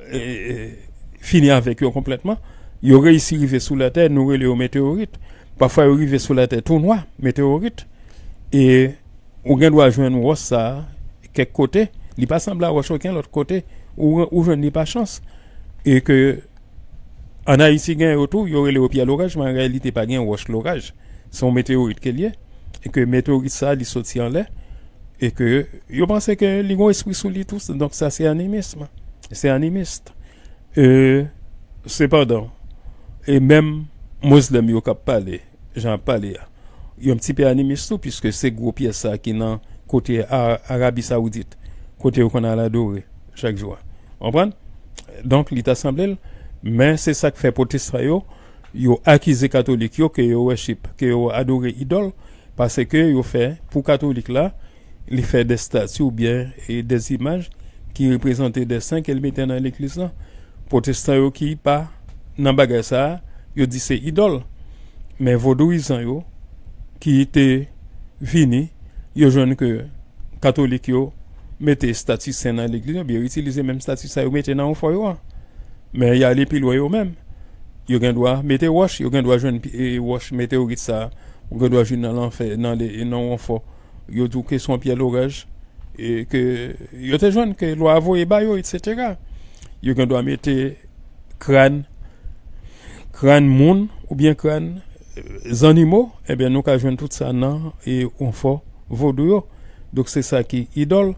e, e, fini avèk yo konplètman, yo reyisi rive sou latè, nou rele yo meteyorit. Pafwa yo rive sou latè tou nwa, meteyorit. E ou gen dwa jwenn wòch sa a kèk kote, li pa sanble a wòch okenn lòt kote, ou, ou jwenn li pa chans. E ke ann Ayiti gen yo tou, yo rele yo pyè loraj, men an reyalite pa gen wòch loraj. Se yon meteyorit ke l ye. E ke meteyorit sa a, li soti anlè. E ke yo panse ke li gen espri sou li tou. Donk sa se animism. Se animis. E, sepandan, e menm Mozlèm yo k ap pale, jan ap pale a, yo yon ti pè animis tou, piske se gwo pyès sa ki nan kote A-, Arabi Sawdit, kote yo konn al adore chak jou a. Konprann? Donk, li ta sanble l, men se sa k fè pwotestan yo, yo akize katolik yo ke yo wòchip, ke yo adore idòl, paske yo fè, pou katolik la, li fè de stati oubyen, e, de imaj ki reprezante de sen ke l mete nan legliz lan. Pwotestan yo ki pa nan bagay sa a, yo di se idòl. Men vodouyizan yo ki te vini, yo jwenn ke katolik yo mete estati sen nan legliz yo, oubyen yo itilize menm estati sa yo mete nan yon fò yo an. Men y ale pi lwen yo menm. Yo gen dwa mete wòch, yo gen dwa jwenn pi-, e, wòch meteyorit sa a, ou gen dwa jwenn nan lanfè, nan le, nan yon fò. Yo di w ke se yon pyè loraj, e ke yo te jwenn ke lwa a voye ba yo, etsetera. Yo gen dwa mete kràn, kràn moun oubyen kràn, e, zannimo, ebyen nou ka jwenn tout sa nan, e, yon fò vodou yo. Donk se sa ki idòl.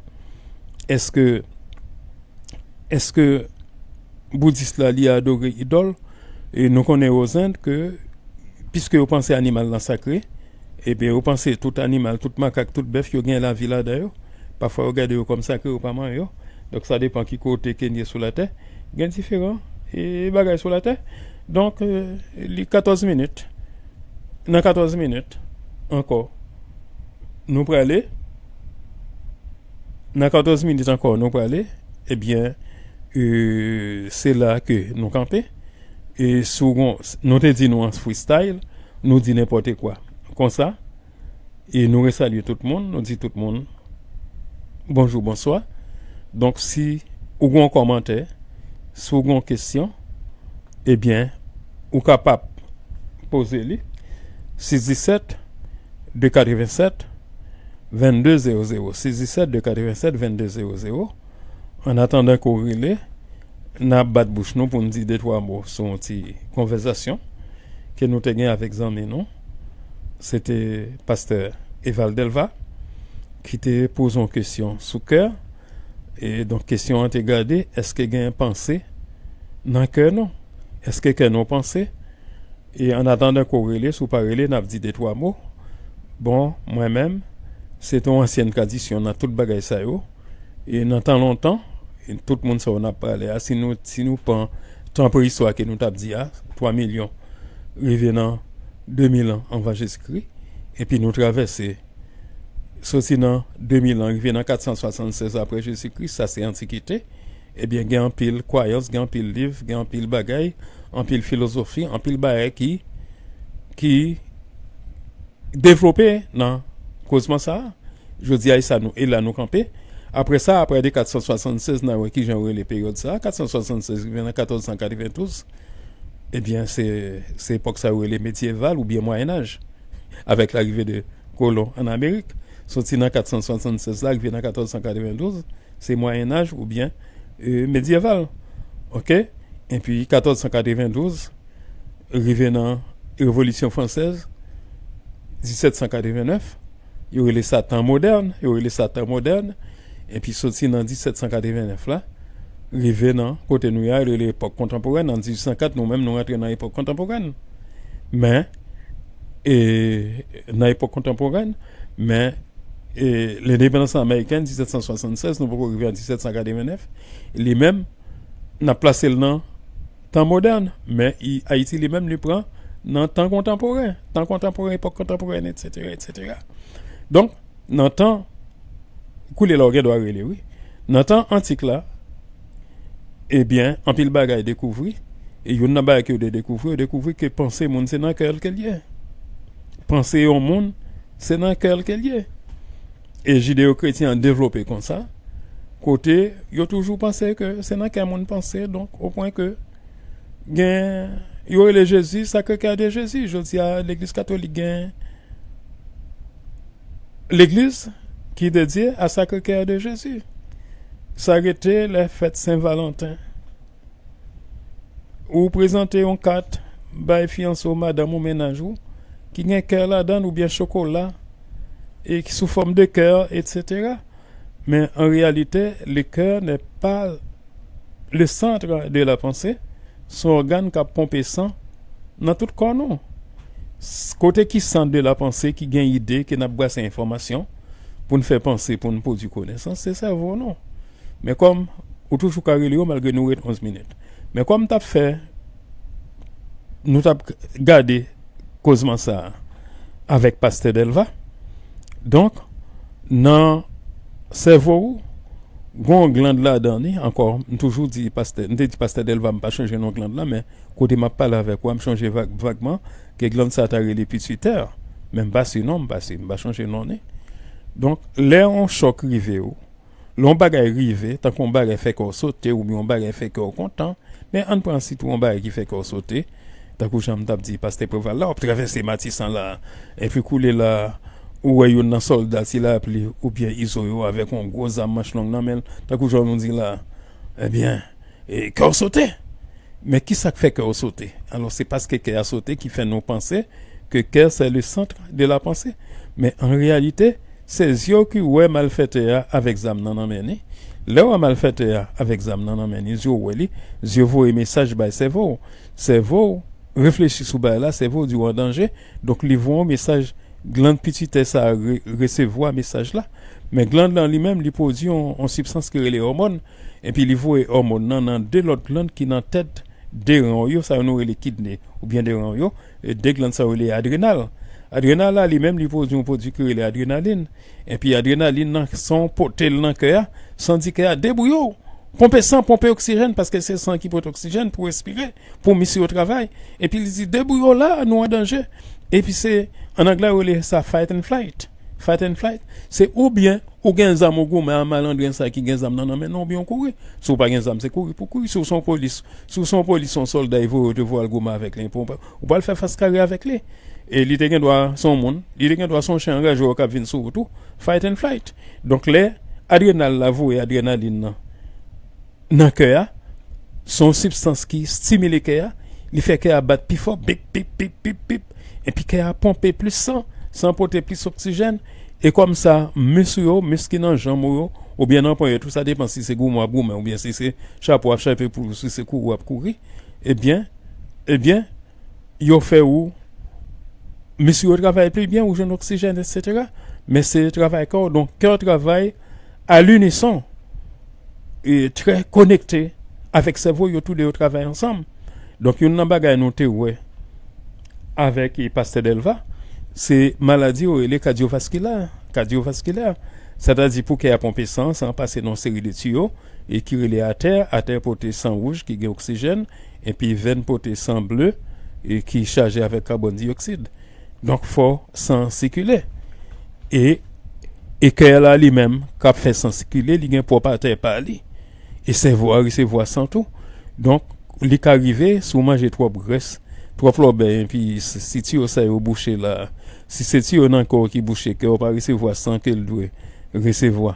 Èske, èske boudis la li adore idòl? E nou konnen yo Zend ke, piske yo panse animal lan sakre, ebyen yo panse tout animal, tout makak, tout bèf, yo gen lavi ladan yo. Pafwa yo gade yo kòm sakre, yo pa manyen yo. Donk sa depann ki kote ke n ye sou latè. Gen diferan, e, bagay sou latè. Donk, e, li katòz minit. Nan katòz minit ankò, nou prale. Nan katòz minit ankò, nou prale. Ebyen, e, se la ke nou kanpe. E si w gon, nou te di nou an freestyle, nou di nenpòt kwa. Konsa, e nou resalye tout moun, nou di tout moun bonjou, bonswa. Donk, si ou gon kòmantè, si ou gon kesyon, ebyen, ou kapab poze li. Sis disèt, de katrevennsèt, vennde zewo zewo, sis disèt de katrevennsèt vennde zewo zewo. An atandan ke w rele, n ap bat bouch nou pou n di de twa mo sou yon ti konvèsasyon ke nou te gen avèk zanmi nou. Se te pastè Eval Delva ki te poze yon kesyon sou kè. E donk, kesyon an te gade, èske gen panse nan kè nou? Èske kè nou panse? E an atandan ke w rele, si w pa rele, n ap di de twa mo. Bon, mwen menm, se te yon ansyèn tradisyon nan tout bagay sa yo. E nan tan lontan, e tout moun sa yo n ap pale a, si nou, si nou pran tan preyistwa ke nou t ap di a, twa milyon, rive nan de mil an anvan Jezikri, epi nou travèse, soti nan de mil an, rive nan kat san swasannsèz apre Jezikri, sa se antikite. Ebyen, gen anpil kwayans, gen anpil liv, gen anpil bagay, anpil filozofi, anpil bagay ki, ki devlope nan kozman sa a. Jodi a, e sa nou, e la nou kanpe. Apre sa, apre de kat san swasannsèz, n a wè kijan yo rele peryòd sa a, kat san swasannsèz rive nan katòz san katrevendouz. Ebyen, se, se epòk sa yo rele medyeval oubyen Mwayennaj, avèk larive de kolon ann Amerik. Soti nan kat san swasannsèz la, rive nan katòz san katrevendouz, se Mwayennaj oubyen, e, medyeval. Oke? Epi katòz san katrevendouz, rive nan Revolisyon Fransèz, disèt san katrevennèf, yo rele sa tan modèn, yo rele sa tan modèn, epi soti nan disèt san katrevennèf la, rive nan kote nou ye a, yo rele epòk kontanporèn. An dizuit san kat, nou menm, nou rantre nan epòk kontanporèn. Men, e, nan epòk kontanporèn, men, e, lendepandans amerikèn, disèt san swasannsèz, nou poko rive an disèt san katrevennèf, li menm, n ap plase l nan tan modèn, men i, Ayiti li menm li pran nan tan kontanporen, tan kontanporen, epòk kontanporen, etsetera, etsetera. Donk, nan tan, koulye la w gen dwa rele, wi. Nan tan antik la, ebyen, anpil bagay dekouvri, e youn nan bagay ke yo te dekouvri, yo dekouvri ke panse moun se nan kè l ke l ye. Panse yon moun, se nan kè l ke l ye. E jideyo-kretyen an devlope konsa, kote yo toujou panse ke se nan kè moun panse, donk, o pwen ke gen, yo rele Jezi, Sacré-Cœur de Jésus. Jodi a, legliz katolik gen legliz ki dedye a Sacré-Cœur de Jésus. Sa rete lè fèt Sen Valanten. Ou prezante yon kat bay fiyanse w, madanm ou, mennaj ou, ki gen kè ladan l oubyen chokola, e ki sou fòm de kè, etsetera. Men an reyalite, le cœur n'est pas le centre de la pensée, se yon ògàn k ap ponpe san nan tout kò nou. S-, kote ki sant de la panse ki gen ide ke n ap brase enfòmasyon pou n fè panse, pou n pwodui konesans, se sèvo nou. Men kòm ou toujou ka rele yo malgre nou ret onz minit. Men kòm m t ap fè, nou t ap gade kozman sa a avèk pastè Delva. Donk, nan sèvo w, gen yon glann ladan li, ankò, m toujou di pastè, m te di pastè Delva, m pa chonje non glann lan, men kote m ap pale avèk ou a, m chonje vag-, vagman, ke glann sa a ta rele pititè, men m pa si non, m pa si, m pa chonje non li. Donk, lè yon chòk rive w, lè yon bagay rive, tankou yon bagay fè kè w sote, oubyen yon bagay fè kè w kontan, men ann pran sitou yon bagay ki fè kè w sote, tankou jan m t ap di pastè Preval la, w ap travèse Matisan la, epi koulye la, ou wè youn nan sòlda Ti Lapli oubyen Izo yo avèk yon gwo zam manch long nan men l, tankou jan nou di la, ebyen, e, kè w sote. Men ki sa k fè kè w sote? Alò, se paske kè a sote ki fè nou panse ke cœur c'est le centre de la pensée. Men an reyalite, se zye w ki wè malfètè a avèk zam nan nan men li. Lè w wè malfètè a avèk zam nan nan men li, zye w wè li, zye w voye mesaj bay sèvo w. Sèvo w reflechi sou bagay la, sèvo w di w an danje. Donk, li voye yon mesaj, glann pititè sa a re-, resevwa mesaj la. Men glann lan li menm, li pwodui yon, yon sibstans ki rele òmòn. Epi li voye òmòn nan nan de lòt glann ki nan tèt de ren w yo, sa yo nou rele kidne oubyen de ren w yo, e de glann sa yo rele adrenal. Adrenal la, li menm, li pwodui yon pwodui ki rele adrenalin. Epi adrenalin nan, san w pote l nan kè a, san di kè a, debouye w, ponpe san, ponpe oksijèn, paske se san ki pote oksijèn pou respire, pou mis yo travay. Epi li di, debouye w la, nou an danje. Epi se, an anglè, yo rele sa fight and flight. Fight and flight, se oubyen ou gen zam ou goumen a malandren sa ki gen zam nan nan men l, oubyen w kouri. Si w pa gen zam, se kouri pou kouri. Si w se yon polis, si w se yon polis, yon sòlda, e voye w te voye al goumen avèk li, pou w pa, ou pral fè fas kare avèk li. e li te gen dwa se yon moun, li te gen dwa se yon chen anraje w k ap vin sou ou tou, fight and flight. Donk, lè adrenal la voye adrenalin nan nan kè a, se yon sibstans ki stimile kè a, li fè kè a bat pi fò, pip, pip, pip, pip, pip, epi kè a ponpe plis san, san pote plis oksijèn, e kòm sa, mis ou yo, mis ki nan janm ou yo, oubyen nan ponyèt ou, sa depann si se goumen w ap goumen, oubyen si se chapo w ap chape pou ou, si se kouri w ap kouri, ebyen, ebyen, yo fè ou, mis ou yo travay pi byen, ou jwenn oksijèn, etsetera. Men se travay kè w, donk kè w travay a linison, e trè konekte avèk sèvo, yo toude yo travay ansanm. Donk, youn nan bagay nou te wè avèk, e, Pastè Delva, se maladi yo rele kadyovaskilè, kadyovaskilè. Sètadi pou kè a ponpe san, san pase nan yon seri de tiyo, e ki rele atè, atè pote san wouj ki gen oksijèn, epi venn pote san ble, e ki chaje avèk kabòn diyoksid. Donk, fò san sikile. E, e kè la li menm, k ap fè san sikile, li gen pwòp atè pa li. E sèvo a resevwa san tou. Donk, li ka rive, si w manje twòp grès, twòp lòbèy, epi si, si tiyo sa yo bouche la, si se tiyo nan kò w ki bouche, kè w pa resevwa san ke l dwe resevwa,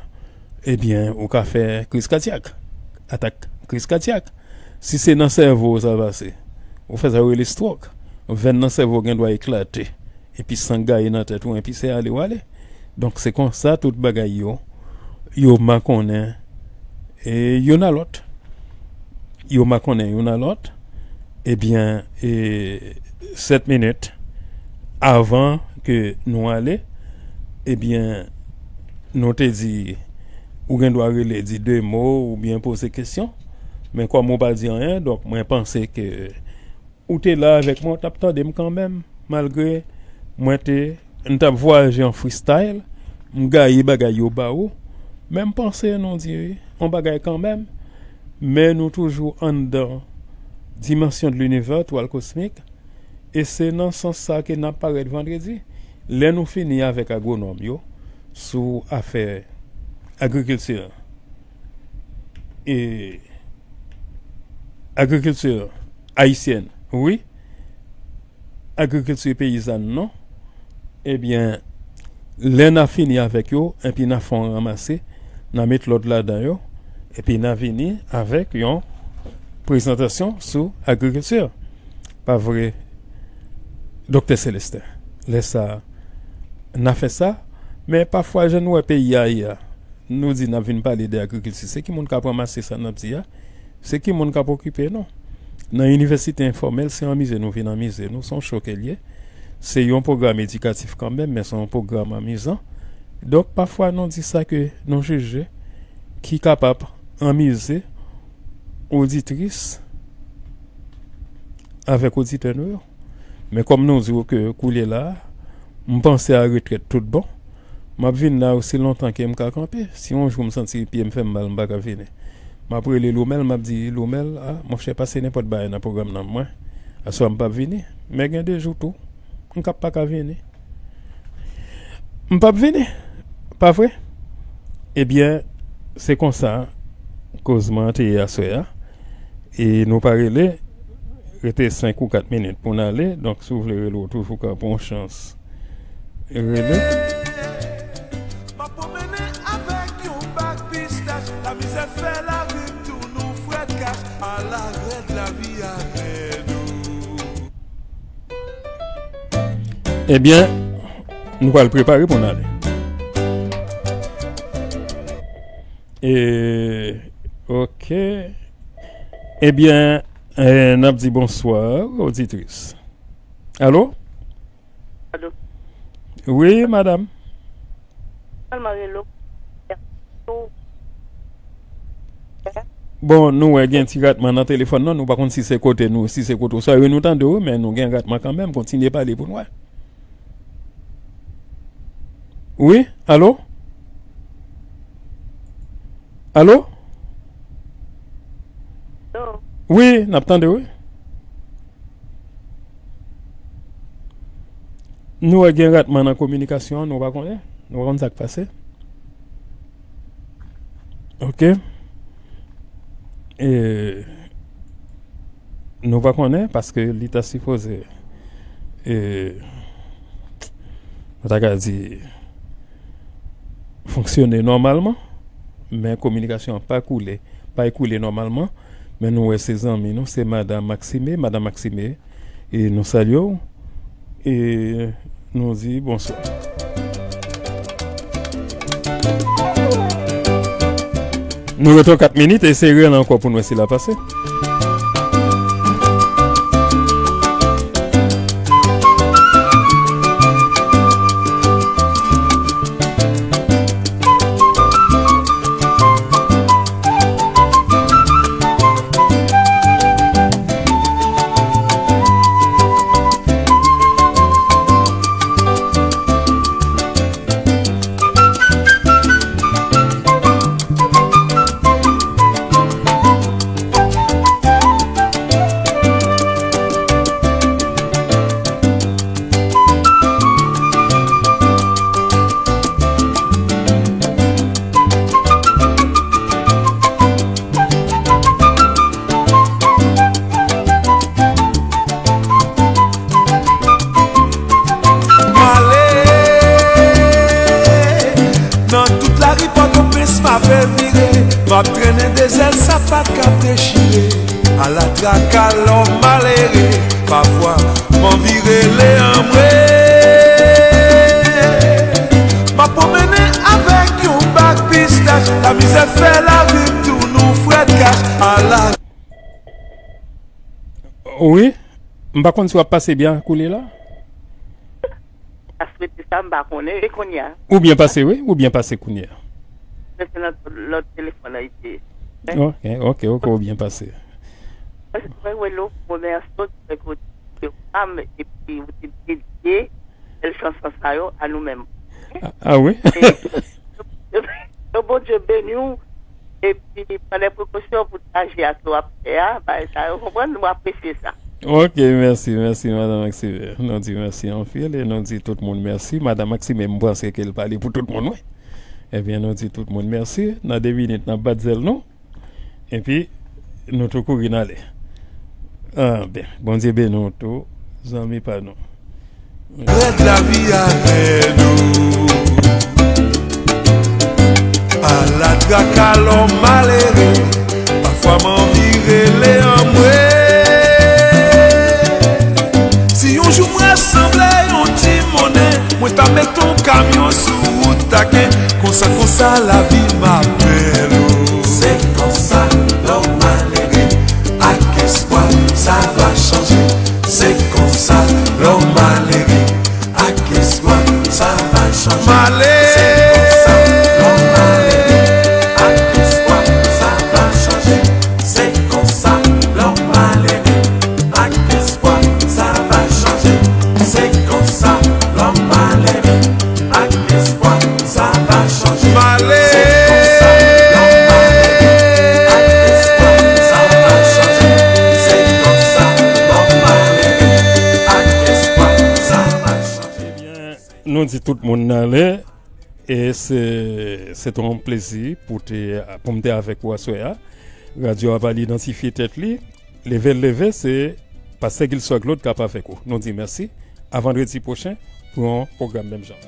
ebyen, ou ka fè kriz kadyak. Atak kriz kadyak. Si se nan sèvo w sa pase, ou fè sa yo rele stròk. Venn nan sèvo w gen dwa eklate. Epi san gaye nan tèt ou, epi se ale w ale. Donk, se konsa tout bagay yo, yo makonnen, e, youn a lòt. Yo makonnen youn a lòt. Ebyen, e, sèt minit avan ke nou ale, ebyen, nou te di, ou gen dwa rele, di de mo, oubyen poze kesyon. Men kòm ou pa di anyen, donk, mwen panse ke ou te la avèk mwen, ou t ap tande m kanmenm, malgre mwen te, n t ap vwayaje an freestyle, m gaye bagay yo ba ou, men m panse nou di yon bagay kanmenm, men nou toujou anndan dimansyon de linivè, twal kosmik, e se nan sans sa ke n ap parèt vandredi, lè nou fini avèk agwonòm yo sou afè agrikilti. E agrikilti ayisyèn, wi, agrikilti peyizàn, non. Ebyen, lè n a fini avèk yo, epi n a fè yon ranmase, n a met lòd ladan yo, epi n a vini avèk yon prezantasyon sou agrikilti. Pa vre, Doktè Celestin? Lè sa a, n a fè sa, men pafwa, jan nou wè peyi a ye a, nou di n ap vin pale de agrikilti. Se ki moun k ap ranmase sa n ap di a? Se ki moun k ap okipe nou? Nan inivèsite enfòmèl, se anmize nou vin anmize nou. Se yon cho ke l ye. Se yon pwogram edikatif kanmenm, men se yon pwogram anmizan. Donk, pafwa, nou di sa ke nou jije ki kapab anmize oditris avèk oditè nou yo. Men kòm nou di w ke koulye la a, m panse a retrèt tout bon. M ap vin la osi lontan ke m ka kanpe. Si yon jou m santi pye m fè m mal, m pa ka vini. M ap rele Lomèl, m ap di, Lomèl, a, monchè, pase nenpòt bagay nan pwogram nan mwen. Aswè a m p ap vini. Men gen de jou tou, m k ap pa ka vini. M p ap vini. Pa vre? Ebyen, se konsa kozman an te ye aswè a. E nou pa rele, rete senk ou kat minit pou n ale. Donk, si w vle rele, w toujou ka pran yon chans rele. M ap pwomennen avèk yon bag pistach, lamizè fè lavi m tounen yon frèt kach, ala rèd lavi a rèd o. Ebyen, nou pral prepare pou n ale. E, oke. Ebyen, e, n ap di bonswa, oditris. Alo? Alo? Wi, madanm. Sèlman rele w. Bon, nou wè gen ti ratman nan telefòn nan, nou pa konn si se kote nou, si se kote w. Sa yo nou tande w, men nou gen ratman kanmenm, kontinye pale pou n wè. Wi, alo? Alo? Alo? Wi, n ap tande w, wi. Nou wè gen ratman nan kominikasyon an, nou pa konnen. Nou pa konn sa k pase. Oke. E, nou pa konnen paske li ta sipoze, e, ta ka di, fonksyone nòmalman, men kominikasyon an pa koule, pa koule nòmalman, men nou wè se zanmi nou, se madan Maxime, madan Maxime, e nou salye w, e nou di bonswa. Nou rete kat minit e se rele ankò pou n wè si l ap pase. M ale nan tout lari Pòtoprens, m ape vire, m ap trennen de zèl sapat k ap dechire. Ala traka lòm malere, pafwa m anvi rele anmwe. M ap pwomennen avèk yon bag pistach, lamizè fè lavi m tounen yon frèt kach. Ala Wi, m pa konn si w ap pase byen koulye la. A swete sa, m pa konnen. E kounye a? Ou byen pase, wi, ou byen pase kounye a. Se nan lòt telefòn nan li te ye. Ok, ok, ok, ou byen pase. Mwen, mwen, wè, lo, remèsye w, fè kote yo pam, epi ou te dedye bèl chanson sa yo a nou menm. Ah, ah wi. E, yo, yo, Bondye beni w, epi pran de prekosyon pou traje a ke w ap fè a, bagay sa yo, konprann, nou apresye sa. Ok, mèsi, mèsi, madan Maxime. Nou di mèsi anpil e nou di tout moun mèsi. Madan Maxime, m panse ke l pale pou tout moun, wi. Ebyen, nou di tout moun mèsi. Nan de minit, n ap bat zèl nou. Epi, nou tou kouri n ale. Ah, ben, Bondye beni w tou, zanmi pa nou. Rèd lavi avè nou. Ala traka lòm malere, pafwa m anvi rele anmwe. Si yon jou m rasanble yon ti monnen, mwen ta met yon kamyon sou wout taken. Konsa, konsa lavi m apèl ou. Se konsa lè w malere, ak espwa sa va chanje. Se konsa lè w malere, ak espwa sa va chanje. M ale. Se konsa lè w malere, ak espwa sa va chanje. Se konsa lè w malere, ak espwa sa va chanje. Se konsa lè w malere, ak espwa sa va chanje. M ale. Se konsa lè w malere, ak espwa sa va chanje. Se konsa lè w malere, ak espwa sa va chanje. Ebyen, nou di tout moun n ale. E se, se te yon plezi pou te, pou m te avèk ou aswè a. Radyo a pral idantifye tèt li. Leve l leve, se Pastè Gilswa Claude k ap avèk ou. Nou di mèsi. A vandredi pwochen pou yon pwogram menm jan.